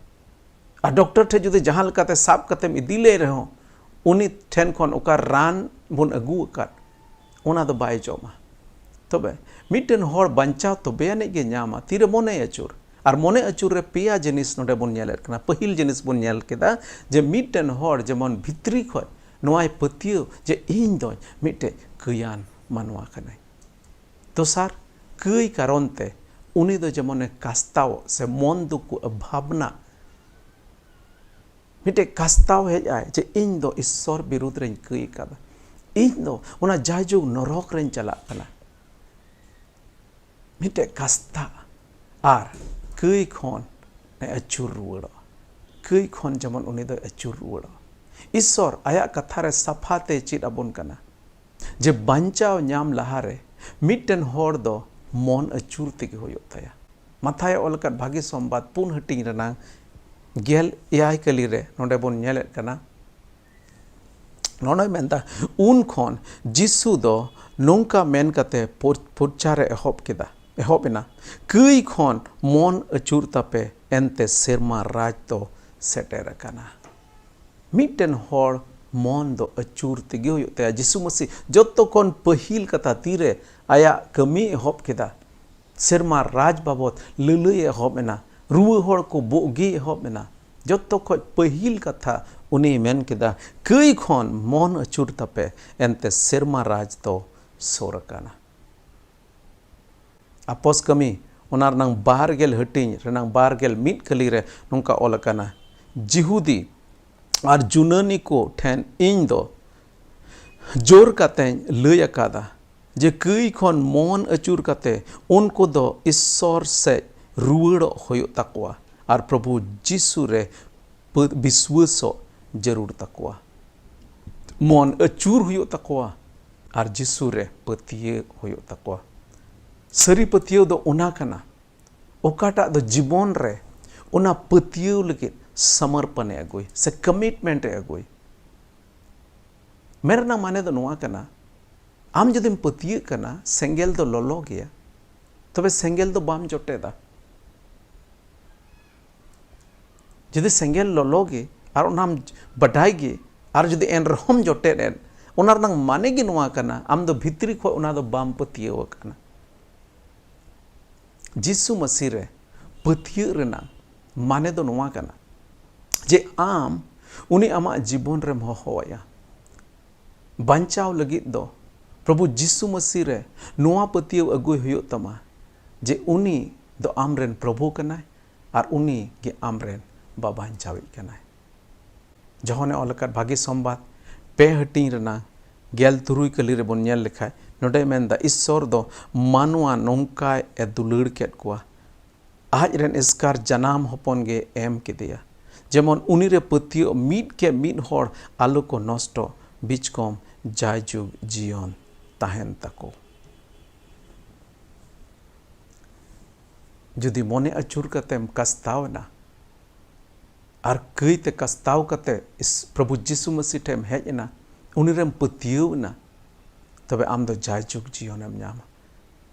ᱟᱨ ᱰᱚᱠᱴᱚᱨ ᱴᱷᱮᱡ ᱡᱩᱫᱤ ᱡᱟᱦᱟᱸ ᱞᱮᱠᱟᱛᱮ ᱥᱟᱵ ᱠᱟᱛᱮᱢ ᱤᱫᱤ ᱞᱮ ᱨᱮᱦᱚᱸ, ᱩᱱᱤ ᱴᱷᱮᱱ ᱠᱷᱚᱱ ᱚᱠᱟ ᱨᱟᱱ ᱵᱚᱱ ᱟᱹᱜᱩ ᱟᱠᱟᱫ, ᱚᱱᱟ ᱫᱚ ᱵᱟᱭ ᱡᱚᱢᱟ᱾ ᱛᱚᱵᱮ ᱢᱤᱫᱴᱮᱱ ᱦᱚᱲ ᱵᱟᱧᱪᱟᱣ ᱛᱚᱵᱮ ᱟᱹᱱᱤᱡ ᱜᱮ ᱧᱟᱢᱟ ᱛᱤᱨᱮ ᱢᱚᱱᱮ ᱟᱹᱪᱩᱨ᱾ ᱟᱨ ᱢᱚᱱᱮ ᱟᱹᱪᱩᱨ ᱨᱮ ᱯᱮᱭᱟ ᱡᱤᱱᱤᱥ ᱱᱚᱰᱮ ᱵᱚᱱ ᱧᱮᱞᱮᱫ ᱠᱟᱱᱟ᱾ ᱯᱟᱹᱦᱤᱞ ᱡᱤᱱᱤᱥ ᱵᱚᱱ ᱧᱮᱞ ᱠᱮᱫᱟ ᱡᱮ ᱢᱤᱫᱴᱮᱱ ᱦᱚᱲ ᱡᱮᱢᱚᱱ ᱵᱷᱤᱛᱨᱤ ᱠᱷᱚᱱ ᱱᱚᱣᱟᱭ ᱯᱟᱹᱛᱭᱟᱹᱣ ᱡᱮ ᱤᱧ ᱫᱚᱧ ᱢᱤᱫᱴᱮᱡ ᱠᱟᱹᱭᱟᱱ ᱢᱟᱱᱣᱟ ᱠᱟᱹᱱᱟᱹᱧ᱾ ᱫᱚᱥᱟᱨ, ᱠᱟᱹᱭ ᱠᱟᱨᱚᱱ ᱛᱮ ᱩᱱᱤ ᱫᱚ ᱡᱮᱢᱚᱱᱮ ᱠᱟᱥᱛᱟᱣ ᱥᱮ ᱢᱚᱱ ᱫᱩᱠᱩ ᱵᱷᱟᱵᱽᱱᱟ, ᱢᱤᱫᱴᱮᱡ ᱠᱟᱥᱛᱟᱣ ᱦᱮᱡ ᱟᱭ ᱡᱮ ᱤᱧ ᱫᱚ ᱤᱥᱥᱚᱨ ᱵᱤᱨᱩᱫᱽ ᱨᱮᱧ ᱠᱟᱹᱭ ᱠᱟᱫᱟ, ᱤᱧ ᱫᱚ ᱚᱱᱟ ᱡᱟᱭᱡᱩᱜᱽ ᱱᱚᱨᱚᱠ ᱨᱮᱧ ᱪᱟᱞᱟᱜ ᱠᱟᱱᱟ᱾ ᱢᱤᱫᱴᱮᱡ ᱠᱟᱥᱛᱟ ᱟᱨ ᱠᱟᱹᱭ ᱠᱷᱚᱱ ᱮ ᱟᱹᱪᱩᱨ ᱨᱩᱣᱟᱹᱲᱚᱜᱼᱟ᱾ ᱠᱟᱹᱭ ᱠᱷᱚᱱ ᱡᱮᱢᱚᱱ ᱩᱱᱤ ᱫᱚᱭ ᱟᱹᱪᱩᱨ ᱨᱩᱣᱟᱹᱲᱚᱜᱼᱟ᱾ ᱤᱥᱥᱚᱨ ᱟᱭᱟᱜ ᱠᱟᱛᱷᱟ ᱨᱮ ᱥᱟᱯᱷᱟ ᱛᱮ ᱪᱮᱫ ᱟᱵᱚᱱ ᱠᱟᱱᱟ ᱡᱮ ᱵᱟᱧᱪᱟᱣ ᱧᱟᱢ ᱞᱟᱦᱟᱨᱮ ᱢᱤᱫᱴᱮᱱ ᱦᱚᱲ ᱫᱚ ᱢᱚᱱ ᱟᱹᱪᱩᱨ ᱛᱮᱜᱮ ᱦᱩᱭᱩᱜ ᱛᱟᱭᱟ᱾ ᱢᱟᱛᱷᱟᱭ ᱚᱞ ᱟᱠᱟᱫ ᱵᱷᱟᱹᱜᱤ ᱥᱚᱢᱵᱟᱫ ᱯᱩᱱ ᱦᱟᱹᱴᱤᱧ ᱨᱮᱱᱟᱝ ᱜᱮᱞ ᱮᱭᱟᱭ ᱠᱟᱹᱞᱤ ᱨᱮ ᱱᱚᱰᱮ ᱵᱚᱱ ᱧᱮᱞᱮᱫ ᱠᱟᱱᱟ᱾ ᱱᱚᱰᱮ ᱢᱮᱱᱫᱟ, ᱩᱱ ᱠᱷᱚᱱ ᱡᱤᱥᱩ ᱫᱚ ᱱᱚᱝᱠᱟ ᱢᱮᱱ ᱠᱟᱛᱮ ᱯᱚᱨ-, ᱯᱨᱚᱪᱟᱨ ᱮ ᱮᱦᱚᱵ ᱠᱮᱫᱟ, ᱮᱦᱚᱵ ᱮᱱᱟ, ᱠᱟᱹᱭ ᱠᱷᱚᱱ ᱢᱚᱱ ᱟᱹᱪᱩᱨ ᱛᱟᱯᱮ, ᱮᱱᱛᱮ ᱥᱮᱨᱢᱟ ᱨᱟᱡᱽ ᱫᱚ ᱥᱮᱴᱮᱨ ᱟᱠᱟᱱᱟ᱾ ᱢᱤᱫᱴᱮᱱ ᱦᱚᱲ ᱢᱚᱱ ᱫᱚ ᱟᱹᱪᱩᱨ ᱛᱮᱜᱮ ᱦᱩᱭᱩᱜ ᱛᱟᱭᱟ᱾ ᱡᱤᱥᱩ ᱢᱟᱹᱥᱤ ᱡᱚᱛᱚ ᱠᱷᱚᱱ ᱯᱟᱹᱦᱤᱞ ᱠᱟᱛᱷᱟ ᱛᱤᱨᱮ ᱟᱭᱟᱜ ᱠᱟᱹᱢᱤ ᱮᱦᱚᱵ ᱠᱮᱫᱟ, ᱥᱮᱨᱢᱟ ᱨᱟᱡᱽ ᱵᱟᱵᱚᱛ ᱞᱟᱹᱞᱟᱹᱭ ᱮᱦᱚᱵ ᱮᱱᱟ, ᱨᱩᱣᱟᱹ ᱦᱚᱲ ᱠᱚ ᱵᱩᱜᱤ ᱮᱦᱚᱵ ᱮᱱᱟ᱾ ᱡᱚᱛᱚ ᱠᱷᱚᱡ ᱯᱟᱹᱦᱤᱞ ᱠᱟᱛᱷᱟ ᱩᱱᱤᱭ ᱢᱮᱱ ᱠᱮᱫᱟ, ᱠᱟᱹᱭ ᱠᱷᱚᱱ ᱢᱚᱱ ᱟᱹᱪᱩᱨ ᱛᱟᱯᱮ, ᱮᱱᱛᱮ ᱥᱮᱨᱢᱟ ᱨᱟᱡᱽ ᱫᱚ ᱥᱩᱨ ᱟᱠᱟᱱᱟ᱾ ᱟᱯᱚᱥ ᱠᱟᱹᱢᱤ ᱚᱱᱟ ᱨᱮᱱᱟᱝ ᱵᱟᱨ ᱜᱮᱞ ᱦᱟᱹᱴᱤᱧ ᱨᱮᱱᱟᱝ ᱵᱟᱨ ᱜᱮᱞ ᱢᱤᱫ ᱠᱟᱹᱞᱤ ᱨᱮ ᱱᱚᱝᱠᱟ ᱚᱞ ᱟᱠᱟᱱᱟ, ᱡᱤᱦᱩᱫᱤ ᱟᱨ ᱡᱩᱱᱟᱹᱱᱤ ᱠᱚ ᱴᱷᱮᱱ ᱤᱧ ᱫᱚ ᱡᱳᱨ ᱠᱟᱛᱮᱧ ᱞᱟᱹᱭ ᱟᱠᱟᱫᱟ ᱡᱮ ᱠᱟᱹᱭ ᱠᱷᱚᱱ ᱢᱚᱱ ᱟᱹᱪᱩᱨ ᱠᱟᱛᱮ ᱩᱱᱠᱩ ᱫᱚ ᱤᱥᱥᱚᱨ ᱥᱮᱡ ᱨᱩᱣᱟᱹᱲᱚᱜ ᱦᱩᱭᱩᱜ ᱛᱟᱠᱚᱣᱟ ᱟᱨ ᱯᱨᱚᱵᱷᱩ ᱡᱤᱥᱩ ᱨᱮ ᱯᱟᱹ-, ᱵᱤᱥᱣᱟᱹᱥᱚᱜ ᱡᱟᱹᱨᱩᱲ ᱛᱟᱠᱚᱣᱟ᱾ ᱢᱚᱱ ᱟᱹᱪᱩᱨ ᱦᱩᱭᱩᱜ ᱛᱟᱠᱚᱣᱟ ᱟᱨ ᱡᱤᱥᱩ ᱨᱮ ᱯᱟᱹᱛᱭᱟᱹᱣ ᱦᱩᱭᱩᱜ ᱛᱟᱠᱚᱣᱟ᱾ ᱥᱟᱹᱨᱤ ᱯᱟᱹᱛᱭᱟᱹᱣ ᱫᱚ ᱚᱱᱟ ᱠᱟᱱᱟ, ᱚᱠᱟᱴᱟᱜ ᱫᱚ ᱡᱤᱵᱚᱱ ᱨᱮ ᱚᱱᱟ ᱯᱟᱹᱛᱭᱟᱹᱣ ᱞᱟᱹᱜᱤᱫ ᱥᱚᱢᱚᱨᱯᱚᱱ ᱮ ᱟᱹᱜᱩᱭ ᱥᱮ commitment ᱮ ᱟᱹᱜᱩᱭ᱾ ᱢᱮᱱ ᱨᱮᱱᱟᱜ ᱢᱟᱱᱮ ᱫᱚ ᱱᱚᱣᱟ ᱠᱟᱱᱟ, ᱟᱢ ᱡᱩᱫᱤᱢ ᱯᱟᱹᱛᱭᱟᱹᱜ ᱠᱟᱱᱟ ᱥᱮᱸᱜᱮᱞ ᱫᱚ ᱞᱚᱞᱚ ᱜᱮᱭᱟ, ᱛᱚᱵᱮ ᱥᱮᱸᱜᱮᱞ ᱫᱚ ᱵᱟᱢ ᱡᱚᱴᱮᱫᱟ᱾ ᱡᱩᱫᱤ ᱥᱮᱸᱜᱮᱞ ᱞᱚᱞᱚ ᱜᱮ ᱟᱨ ᱚᱱᱟᱢ ᱵᱟᱰᱟᱭ ᱜᱮ ᱟᱨ ᱡᱩᱫᱤ ᱮᱱ ᱨᱮᱦᱚᱸᱢ ᱡᱚᱴᱮᱫ ᱮᱫ, ᱚᱱᱟ ᱨᱮᱱᱟᱜ ᱢᱟᱱᱮ ᱜᱮ ᱱᱚᱣᱟ ᱠᱟᱱᱟ, ᱟᱢ ᱫᱚ ᱵᱷᱤᱛᱨᱤ ᱠᱷᱚᱱ ᱚᱱᱟ ᱫᱚ ᱵᱟᱢ ᱯᱟᱹᱛᱭᱟᱹᱣ ᱟᱠᱟᱱᱟ᱾ ᱡᱤᱥᱩ ᱢᱟᱹᱥᱤ ᱨᱮ ᱯᱟᱹᱛᱭᱟᱹᱜ ᱨᱮᱱᱟᱜ ᱢᱟᱱᱮ ᱫᱚ ᱱᱚᱣᱟ ᱠᱟᱱᱟ ᱡᱮ ᱟᱢ ᱩᱱᱤ ᱟᱢᱟᱜ ᱡᱤᱵᱚᱱ ᱨᱮᱢ ᱦᱚᱦᱚᱣᱟᱭᱟ᱾ ᱵᱟᱧᱪᱟᱣ ᱞᱟᱹᱜᱤᱫ ᱫᱚ ᱯᱨᱚᱵᱷᱩ ᱡᱤᱥᱩ ᱢᱟᱹᱥᱤ ᱨᱮ ᱱᱚᱣᱟ ᱯᱟᱹᱛᱭᱟᱹᱣ ᱟᱹᱜᱩᱭ ᱦᱩᱭᱩᱜ ᱛᱟᱢᱟ ᱡᱮ ᱩᱱᱤ ᱫᱚ ᱟᱢᱨᱮᱱ ᱯᱨᱚᱵᱷᱩ ᱠᱟᱱᱟᱭ ᱟᱨ ᱩᱱᱤ ᱜᱮ ᱟᱢᱨᱮᱱ ᱵᱟᱵᱟᱧᱪᱟᱣᱤᱡ ᱠᱟᱱᱟᱭ᱾ ᱡᱚᱦᱚᱱᱮ ᱚᱞ ᱟᱠᱟᱫ ᱵᱷᱟᱹᱜᱤ ᱥᱚᱢᱵᱟᱫ ᱯᱮ ᱦᱟᱹᱴᱤᱧ ᱨᱮᱱᱟᱜ ᱜᱮᱞ ᱛᱩᱨᱩᱭ ᱠᱟᱹᱞᱤ ᱨᱮᱵᱚᱱ ᱧᱮᱞ ᱞᱮᱠᱷᱟᱡ, ᱱᱚᱰᱮ ᱢᱮᱱᱫᱟ, ᱤᱥᱥᱚᱨ ᱫᱚ ᱢᱟᱱᱣᱟ ᱱᱚᱝᱠᱟᱭ ᱮ ᱫᱩᱞᱟᱹᱲ ᱠᱮᱫ ᱠᱚᱣᱟ, ᱟᱡ ᱨᱮᱱ ᱮᱥᱠᱟᱨ ᱡᱟᱱᱟᱢ ᱦᱚᱯᱚᱱ ᱜᱮ ᱮᱢ ᱠᱮᱫᱮᱭᱟ, ᱡᱮᱢᱚᱱ ᱩᱱᱤ ᱨᱮ ᱯᱟᱹᱛᱭᱟᱹᱣ ᱢᱤᱫ ᱠᱮ ᱢᱤᱫ ᱦᱚᱲ ᱟᱞᱚ ᱠᱚ ᱱᱚᱥᱴᱚ, ᱵᱤᱪᱠᱚᱢ ᱡᱟᱭᱡᱩᱜᱽ ᱡᱤᱭᱚᱱ ᱛᱟᱦᱮᱱ ᱛᱟᱠᱚ᱾ ᱡᱩᱫᱤ ᱢᱚᱱᱮ ᱟᱹᱪᱩᱨ ᱠᱟᱛᱮᱢ ᱠᱟᱥᱛᱟᱣ ᱮᱱᱟ ᱟᱨ ᱠᱟᱹᱭ ᱛᱮ ᱠᱟᱥᱛᱟᱣ ᱠᱟᱛᱮ ᱤᱥ-, ᱯᱨᱚᱵᱷᱩ ᱡᱤᱥᱩ ᱢᱟᱹᱥᱤ ᱴᱷᱮᱱ ᱮᱢ ᱦᱮᱡ ᱮᱱᱟ, ᱩᱱᱤ ᱨᱮᱢ ᱯᱟᱹᱛᱭᱟᱹᱣ ᱮᱱᱟ, ᱛᱚᱵᱮ ᱟᱢ ᱫᱚ ᱡᱟᱭᱡᱩᱜᱽ ᱡᱤᱭᱚᱱᱮᱢ ᱧᱟᱢᱟ᱾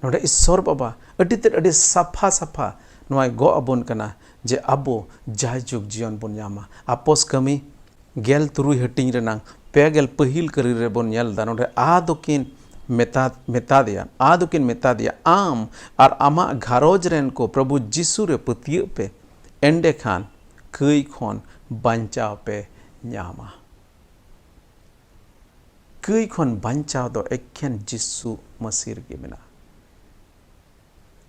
ᱱᱚᱰᱮ ᱤᱥᱥᱚᱨ ᱵᱟᱵᱟ ᱟᱹᱰᱤ ᱛᱮᱫ, ᱟᱹᱰᱤ ᱥᱟᱯᱷᱟ ᱥᱟᱯᱷᱟ ᱱᱚᱣᱟᱭ ᱜᱚᱜ ᱟᱵᱚᱱ ᱠᱟᱱᱟ ᱡᱮ ᱟᱵᱚ ᱡᱟᱭᱡᱩᱜᱽ ᱡᱤᱭᱚᱱ ᱵᱚᱱ ᱧᱟᱢᱟ᱾ ᱟᱯᱚᱥ ᱠᱟᱹᱢᱤ ᱜᱮᱞ ᱛᱩᱨᱩᱭ ᱦᱟᱹᱴᱤᱧ ᱨᱮᱱᱟᱝ ᱯᱮ ᱜᱮᱞ ᱯᱟᱹᱦᱤᱞ ᱠᱟᱹᱨᱤ ᱨᱮᱵᱚᱱ ᱧᱮᱞ ᱮᱫᱟ, ᱱᱚᱰᱮ ᱟᱫᱚ ᱠᱤᱱ ᱢᱮᱛᱟ-, ᱢᱮᱛᱟ ᱫᱮᱭᱟ, ᱟᱫᱚ ᱠᱤᱱ ᱢᱮᱛᱟ ᱫᱮᱭᱟ, "ᱟᱢ ᱟᱨ ᱟᱢᱟᱜ ᱜᱷᱟᱨᱚᱸᱡᱽ ᱨᱮᱱ ᱠᱚ ᱯᱨᱚᱵᱷᱩ ᱡᱤᱥᱩ ᱨᱮ ᱯᱟᱹᱛᱭᱟᱹᱜ ᱯᱮ, ᱮᱸᱰᱮᱠᱷᱟᱱ ᱠᱟᱹᱭ ᱠᱷᱚᱱ ᱵᱟᱧᱪᱟᱣ ᱯᱮ ᱧᱟᱢᱟ᱾" ᱠᱟᱹᱭ ᱠᱷᱚᱱ ᱵᱟᱧᱪᱟᱣ ᱫᱚ ᱮᱠᱷᱮᱱ ᱡᱤᱥᱩ ᱢᱟᱹᱥᱤ ᱨᱮᱜᱮ ᱢᱮᱱᱟᱜᱼᱟ᱾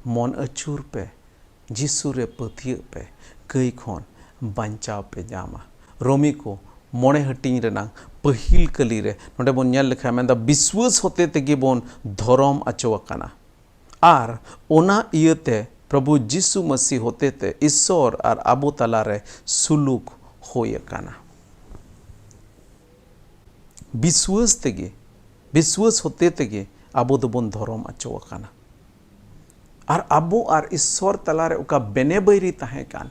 ᱢᱚᱱ ᱟᱹᱪᱩᱨ ᱯᱮ, ᱡᱤᱥᱩ ᱨᱮ ᱯᱟᱹᱛᱭᱟᱹᱜ ᱯᱮ, ᱠᱟᱹᱭ ᱠᱷᱚᱱ ᱵᱟᱧᱪᱟᱣ ᱯᱮ ᱧᱟᱢᱟ᱾ ᱨᱳᱢᱤ ᱠᱚ ᱢᱚᱬᱮ ᱦᱟᱹᱴᱤᱧ ᱨᱮᱱᱟᱜ ᱯᱟᱹᱦᱤᱞ ᱠᱟᱹᱞᱤ ᱨᱮ ᱱᱚᱰᱮ ᱵᱚᱱ ᱧᱮᱞ ᱞᱮᱠᱷᱟᱱ ᱢᱮᱱᱫᱟ, ᱵᱤᱥᱣᱟᱹᱥ ᱦᱚᱛᱮ ᱛᱮᱜᱮ ᱵᱚᱱ ᱫᱷᱚᱨᱚᱢ ᱟᱪᱚ ᱟᱠᱟᱱᱟ᱾ ᱟᱨ ᱚᱱᱟ ᱤᱭᱟᱹᱛᱮ ᱯᱨᱚᱵᱷᱩ ᱡᱤᱥᱩ ᱢᱟᱹᱥᱤ ᱦᱚᱛᱮᱛᱮ ᱤᱥᱥᱚᱨ ᱟᱨ ᱟᱵᱚ ᱛᱟᱞᱟᱨᱮ ᱥᱩᱞᱩᱠ ᱦᱩᱭ ᱟᱠᱟᱱᱟ᱾ ᱵᱤᱥᱣᱟᱹᱥ ᱛᱮᱜᱮ, ᱵᱤᱥᱣᱟᱹᱥ ᱦᱚᱛᱮ ᱛᱮᱜᱮ ᱟᱵᱚ ᱫᱚᱵᱚᱱ ᱫᱷᱚᱨᱚᱢ ᱟᱪᱚ ᱟᱠᱟᱱᱟ᱾ ᱟᱨ ᱟᱵᱚ ᱟᱨ ᱤᱥᱥᱚᱨ ᱛᱟᱞᱟᱨᱮ ᱚᱠᱟ ᱵᱮᱱᱮ ᱵᱟᱹᱭᱨᱤ ᱛᱟᱦᱮᱸ ᱠᱟᱱ,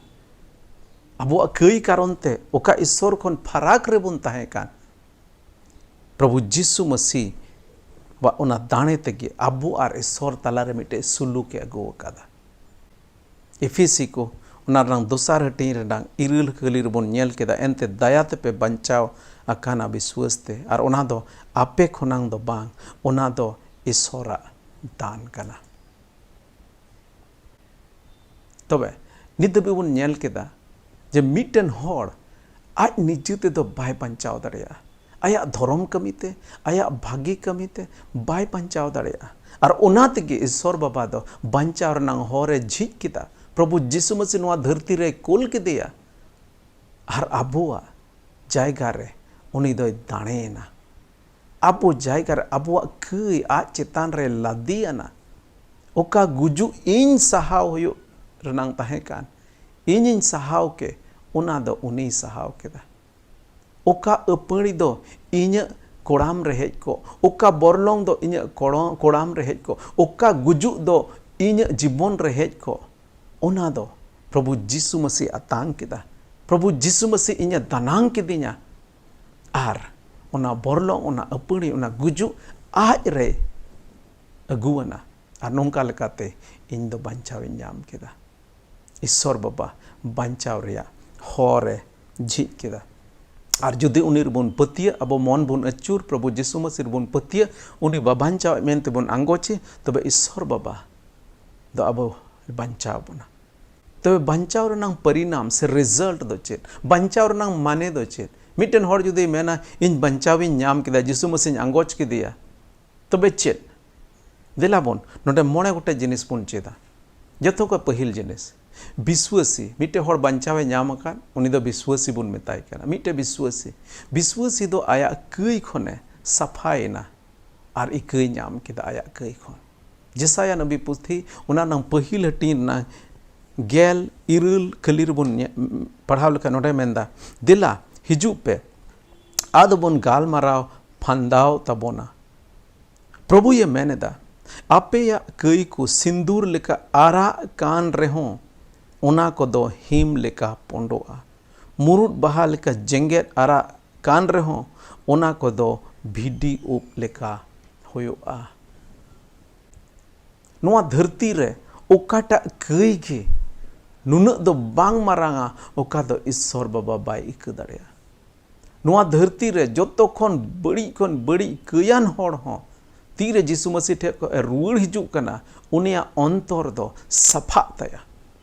ᱟᱵᱚᱣᱟᱜ ᱠᱟᱹᱭ ᱠᱟᱨᱚᱱ ᱛᱮ ᱚᱠᱟ ᱤᱥᱥᱚᱨ ᱠᱷᱚᱱ ᱯᱷᱟᱨᱟᱠ ᱨᱮᱵᱚᱱ ᱛᱟᱦᱮᱸ ᱠᱟᱱ, ᱯᱨᱚᱵᱷᱩ ᱡᱤᱥᱩ ᱢᱟᱹᱥᱤ ᱵᱟ ᱚᱱᱟ ᱫᱟᱲᱮ ᱛᱮᱜᱮ ᱟᱵᱚ ᱟᱨ ᱤᱥᱥᱚᱨ ᱛᱟᱞᱟᱨᱮ ᱢᱤᱫᱴᱮᱡ ᱥᱩᱞᱩᱠ ᱮ ᱟᱹᱜᱩ ᱟᱠᱟᱫᱟ᱾ ᱮᱯᱷᱤᱥᱤ ᱠᱚ ᱚᱱᱟ ᱨᱮᱱᱟᱝ ᱫᱚᱥᱟᱨ ᱦᱟᱹᱴᱤᱧ ᱨᱮᱱᱟᱝ ᱤᱨᱟᱹᱞ ᱠᱟᱹᱞᱤ ᱨᱮᱵᱚᱱ ᱧᱮᱞ ᱠᱮᱫᱟ, ᱮᱱᱛᱮ ᱫᱟᱭᱟ ᱛᱮᱯᱮ ᱵᱟᱧᱪᱟᱣ ᱟᱠᱟᱱᱟ ᱵᱤᱥᱣᱟᱹᱥ ᱛᱮ, ᱟᱨ ᱚᱱᱟ ᱫᱚ ᱟᱯᱮ ᱠᱷᱚᱱᱟᱝ ᱫᱚ ᱵᱟᱝ, ᱚᱱᱟ ᱫᱚ ᱤᱥᱚᱨᱟᱜ ᱫᱟᱱ ᱠᱟᱱᱟ᱾ ᱛᱚᱵᱮ ᱱᱤᱛ ᱫᱷᱟᱹᱵᱤᱡ ᱵᱚᱱ ᱧᱮᱞ ᱠᱮᱫᱟ ᱡᱮ ᱢᱤᱫᱴᱮᱱ ᱦᱚᱲ ᱟᱡ ᱱᱤᱡᱮ ᱛᱮᱫᱚ ᱵᱟᱭ ᱵᱟᱧᱪᱟᱣ ᱫᱟᱲᱮᱭᱟᱜᱼᱟ᱾ ᱟᱭᱟᱜ ᱫᱷᱚᱨᱚᱢ ᱠᱟᱹᱢᱤᱛᱮ, ᱟᱭᱟᱜ ᱵᱷᱟᱹᱜᱤ ᱠᱟᱹᱢᱤᱛᱮ ᱵᱟᱭ ᱵᱟᱧᱪᱟᱣ ᱫᱟᱲᱮᱭᱟᱜᱼᱟ᱾ ᱟᱨ ᱚᱱᱟ ᱛᱮᱜᱮ ᱤᱥᱚᱨ ᱵᱟᱵᱟ ᱫᱚ ᱵᱟᱧᱪᱟᱣ ᱨᱮᱱᱟᱜ ᱦᱚᱨ ᱮ ᱡᱷᱤᱡ ᱠᱮᱫᱟ᱾ ᱯᱨᱚᱵᱷᱩ ᱡᱤᱥᱩ ᱢᱟᱹᱥᱤ ᱱᱚᱣᱟ ᱫᱷᱟᱹᱨᱛᱤ ᱨᱮ ᱠᱩᱞ ᱠᱮᱫᱮᱭᱟ᱾ ᱟᱨ ᱟᱵᱚᱣᱟᱜ ᱡᱟᱭᱜᱟ ᱨᱮ ᱩᱱᱤ ᱫᱚᱭ ᱫᱟᱲᱮᱭᱮᱱᱟ᱾ ᱟᱵᱚ ᱡᱟᱭᱜᱟ ᱨᱮ ᱟᱵᱚᱣᱟᱜ ᱠᱟᱹᱭ ᱟᱡ ᱪᱮᱛᱟᱱ ᱨᱮ ᱞᱟᱫᱮᱭᱟᱱᱟ᱾ ᱚᱠᱟ ᱜᱩᱡᱩᱜ ᱤᱧ ᱥᱟᱦᱟᱣ ᱦᱩᱭᱩᱜ ᱨᱮᱱᱟᱝ ᱛᱟᱦᱮᱸ ᱠᱟᱱ, ᱤᱧᱤᱧ ᱥᱟᱦᱟᱣ ᱠᱮ, ᱚᱱᱟ ᱫᱚ ᱩᱱᱤᱭ ᱥᱟᱦᱟᱣ ᱠᱮᱫᱟ᱾ ᱚᱠᱟ ᱟᱹᱯᱟᱹᱲᱤ ᱫᱚ ᱤᱧᱟᱹᱜ ᱠᱚᱲᱟᱢ ᱨᱮ ᱦᱮᱡ ᱠᱚᱜ, ᱚᱠᱟ ᱵᱚᱨᱞᱚᱝ ᱫᱚ ᱤᱧᱟᱹᱜ ᱠᱚᱲᱚ-, ᱠᱚᱲᱟᱢ ᱨᱮ ᱦᱮᱡ ᱠᱚᱜ, ᱚᱠᱟ ᱜᱩᱡᱩᱜ ᱫᱚ ᱤᱧᱟᱹᱜ ᱡᱤᱵᱚᱱ ᱨᱮ ᱦᱮᱡ ᱠᱚᱜ, ᱚᱱᱟ ᱫᱚ ᱯᱨᱚᱵᱷᱩ ᱡᱤᱥᱩ ᱢᱟᱹᱥᱤ ᱟᱛᱟᱝ ᱠᱮᱫᱟ᱾ ᱯᱨᱚᱵᱷᱩ ᱡᱤᱥᱩ ᱢᱟᱹᱥᱤ ᱤᱧᱮ ᱫᱟᱱᱟᱝ ᱠᱤᱫᱤᱧᱟ᱾ ᱟᱨ ᱚᱱᱟ ᱵᱚᱨᱞᱚᱝ, ᱚᱱᱟ ᱟᱹᱯᱟᱹᱲᱤ, ᱚᱱᱟ ᱜᱩᱡᱩᱜ ᱟᱡ ᱨᱮ ᱟᱹᱜᱩᱣᱟᱱᱟ᱾ ᱟᱨ ᱱᱚᱝᱠᱟ ᱞᱮᱠᱟᱛᱮ ᱤᱧ ᱫᱚ ᱵᱟᱧᱪᱟᱣ ᱤᱧ ᱧᱟᱢ ᱠᱮᱫᱟ᱾ ᱤᱥᱚᱨ ᱵᱟᱵᱟ ᱵᱟᱧᱪᱟᱣ ᱨᱮᱭᱟᱜ ᱦᱚᱨ ᱮ ᱡᱷᱤᱡ ᱠᱮᱫᱟ᱾ ᱟᱨ ᱡᱩᱫᱤ ᱩᱱᱤ ᱨᱮᱵᱚᱱ ᱯᱟᱹᱛᱭᱟᱹᱜ, ᱟᱵᱚ ᱢᱚᱱ ᱵᱚᱱ ᱟᱹᱪᱩᱨ, ᱯᱨᱚᱵᱷᱩ ᱡᱤᱥᱩ ᱢᱟᱹᱥᱤ ᱨᱮᱵᱚᱱ ᱯᱟᱹᱛᱭᱟᱹᱜ, ᱩᱱᱤ ᱵᱟᱵᱟᱧᱪᱟᱣ ᱢᱮᱱᱛᱮ ᱵᱚᱱ ᱟᱸᱜᱚᱪᱮ, ᱛᱚᱵᱮ ᱤᱥᱚᱨ ᱵᱟᱵᱟ ᱫᱚ ᱟᱵᱚ ᱵᱟᱧᱪᱟᱣ ᱵᱚᱱᱟ᱾ ᱛᱚᱵᱮ ᱵᱟᱧᱪᱟᱣ ᱨᱮᱱᱟᱝ ᱯᱚᱨᱤᱱᱟᱢ ᱥᱮ result ᱫᱚ ᱪᱮᱫ? ᱵᱟᱧᱪᱟᱣ ᱨᱮᱱᱟᱝ ᱢᱟᱱᱮ ᱫᱚ ᱪᱮᱫ? ᱢᱤᱫᱴᱮᱱ ᱦᱚᱲ ᱡᱩᱫᱤ ᱢᱮᱱᱟ, "ᱤᱧ ᱵᱟᱧᱪᱟᱣ ᱤᱧ ᱧᱟᱢ ᱠᱮᱫᱟ, ᱡᱤᱥᱩ ᱢᱟᱹᱥᱤᱧ ᱟᱸᱜᱚᱪ ᱠᱮᱫᱮᱭᱟ", ᱛᱚᱵᱮ ᱪᱮᱫ? ᱫᱮᱞᱟ ᱵᱚᱱ ᱱᱚᱰᱮ ᱢᱚᱬᱮ ᱜᱚᱴᱮᱡ ᱡᱤᱱᱤᱥ ᱵᱚᱱ ᱪᱮᱫᱟ᱾ ᱡᱚᱛᱚ ᱠᱷᱚᱱ ᱯᱟᱹᱦᱤᱞ ᱡᱤᱱᱤᱥ, ᱵᱤᱥᱣᱟᱹᱥᱤ᱾ ᱢᱤᱫᱴᱮᱡ ᱦᱚᱲ ᱵᱟᱧᱪᱟᱣ ᱮ ᱧᱟᱢ ᱟᱠᱟᱫ, ᱩᱱᱤ ᱫᱚ ᱵᱤᱥᱣᱟᱹᱥᱤ ᱵᱚᱱ ᱢᱮᱛᱟᱭ ᱠᱟᱱᱟ᱾ ᱢᱤᱫᱴᱮᱡ ᱵᱤᱥᱣᱟᱹᱥᱤ, ᱵᱤᱥᱣᱟᱹᱥᱤ ᱫᱚ ᱟᱭᱟᱜ ᱠᱟᱹᱭ ᱠᱷᱚᱱᱮ ᱥᱟᱯᱷᱟᱭᱮᱱᱟ ᱟᱨ ᱤᱠᱟᱹᱭ ᱧᱟᱢ ᱠᱮᱫᱟ ᱟᱭᱟᱜ ᱠᱟᱹᱭ ᱠᱷᱚᱱ᱾ ᱡᱮᱥᱟᱭᱟ ᱱᱚᱵᱤ ᱯᱩᱛᱷᱤ, ᱚᱱᱟ ᱨᱮᱱᱟᱝ ᱯᱟᱹᱦᱤᱞ ᱦᱟᱹᱴᱤᱧ ᱨᱮᱱᱟᱝ ᱜᱮᱞ ᱤᱨᱟᱹᱞ ᱠᱟᱹᱞᱤ ᱨᱮᱵᱚᱱ ᱧᱮ-, ᱯᱟᱲᱦᱟᱣ ᱞᱮᱠᱷᱟᱱ ᱱᱚᱰᱮ ᱢᱮᱱᱫᱟ, "ᱫᱮᱞᱟ ᱦᱤᱡᱩᱜ ᱯᱮ, ᱟᱫᱚ ᱵᱚᱱ ᱜᱟᱞᱢᱟᱨᱟᱣ ᱯᱷᱟᱸᱫᱟᱣ ᱛᱟᱵᱚᱱᱟ᱾" ᱯᱨᱚᱵᱷᱩᱭᱮ ᱢᱮᱱ ᱮᱫᱟ, ᱟᱯᱮᱭᱟᱜ ᱠᱟᱹᱭ ᱠᱚ ᱥᱤᱸᱫᱩᱨ ᱞᱮᱠᱟ ᱟᱨᱟᱜ ᱠᱟᱱ ᱨᱮᱦᱚᱸ, ᱚᱱᱟ ᱠᱚᱫᱚ ᱦᱤᱢ ᱞᱮᱠᱟ ᱯᱚᱸᱰᱚᱜᱼᱟ᱾ ᱢᱩᱨᱩᱫ ᱵᱟᱦᱟ ᱞᱮᱠᱟ ᱡᱮᱜᱮᱫ ᱟᱨᱟᱜ ᱠᱟᱱ ᱨᱮᱦᱚᱸ, ᱚᱱᱟ ᱠᱚᱫᱚ ᱵᱷᱤᱰᱤ ᱩᱵ ᱞᱮᱠᱟ ᱦᱩᱭᱩᱜᱼᱟ᱾ ᱱᱚᱣᱟ ᱫᱷᱟᱹᱨᱛᱤ ᱨᱮ ᱚᱠᱟᱴᱟᱜ ᱠᱟᱹᱭ ᱜᱮ ᱱᱩᱱᱟᱹᱜ ᱫᱚ ᱵᱟᱝ ᱢᱟᱨᱟᱝᱟ, ᱚᱠᱟ ᱫᱚ ᱤᱥᱥᱚᱨ ᱵᱟᱵᱟ ᱵᱟᱭ ᱤᱠᱟᱹ ᱫᱟᱲᱮᱭᱟᱜᱼᱟ᱾ ᱱᱚᱣᱟ ᱫᱷᱟᱹᱨᱛᱤ ᱨᱮ ᱡᱚᱛᱚ ᱠᱷᱚᱱ ᱵᱟᱹᱲᱤᱡ ᱠᱷᱚᱱ ᱵᱟᱹᱲᱤᱡ ᱠᱟᱹᱭᱟᱱ ᱦᱚᱲ ᱦᱚᱸ ᱛᱤᱨᱮ ᱡᱤᱥᱩ ᱢᱟᱹᱥᱤ ᱴᱷᱮᱱ ᱠᱷᱚᱱ ᱮ ᱨᱩᱣᱟᱹᱲ ᱦᱤᱡᱩᱜ ᱠᱟᱱᱟ, ᱩᱱᱤᱭᱟᱜ ᱚᱱᱛᱚᱨ ᱫᱚ ᱥᱟᱯᱷᱟᱜ ᱛᱟᱭᱟ᱾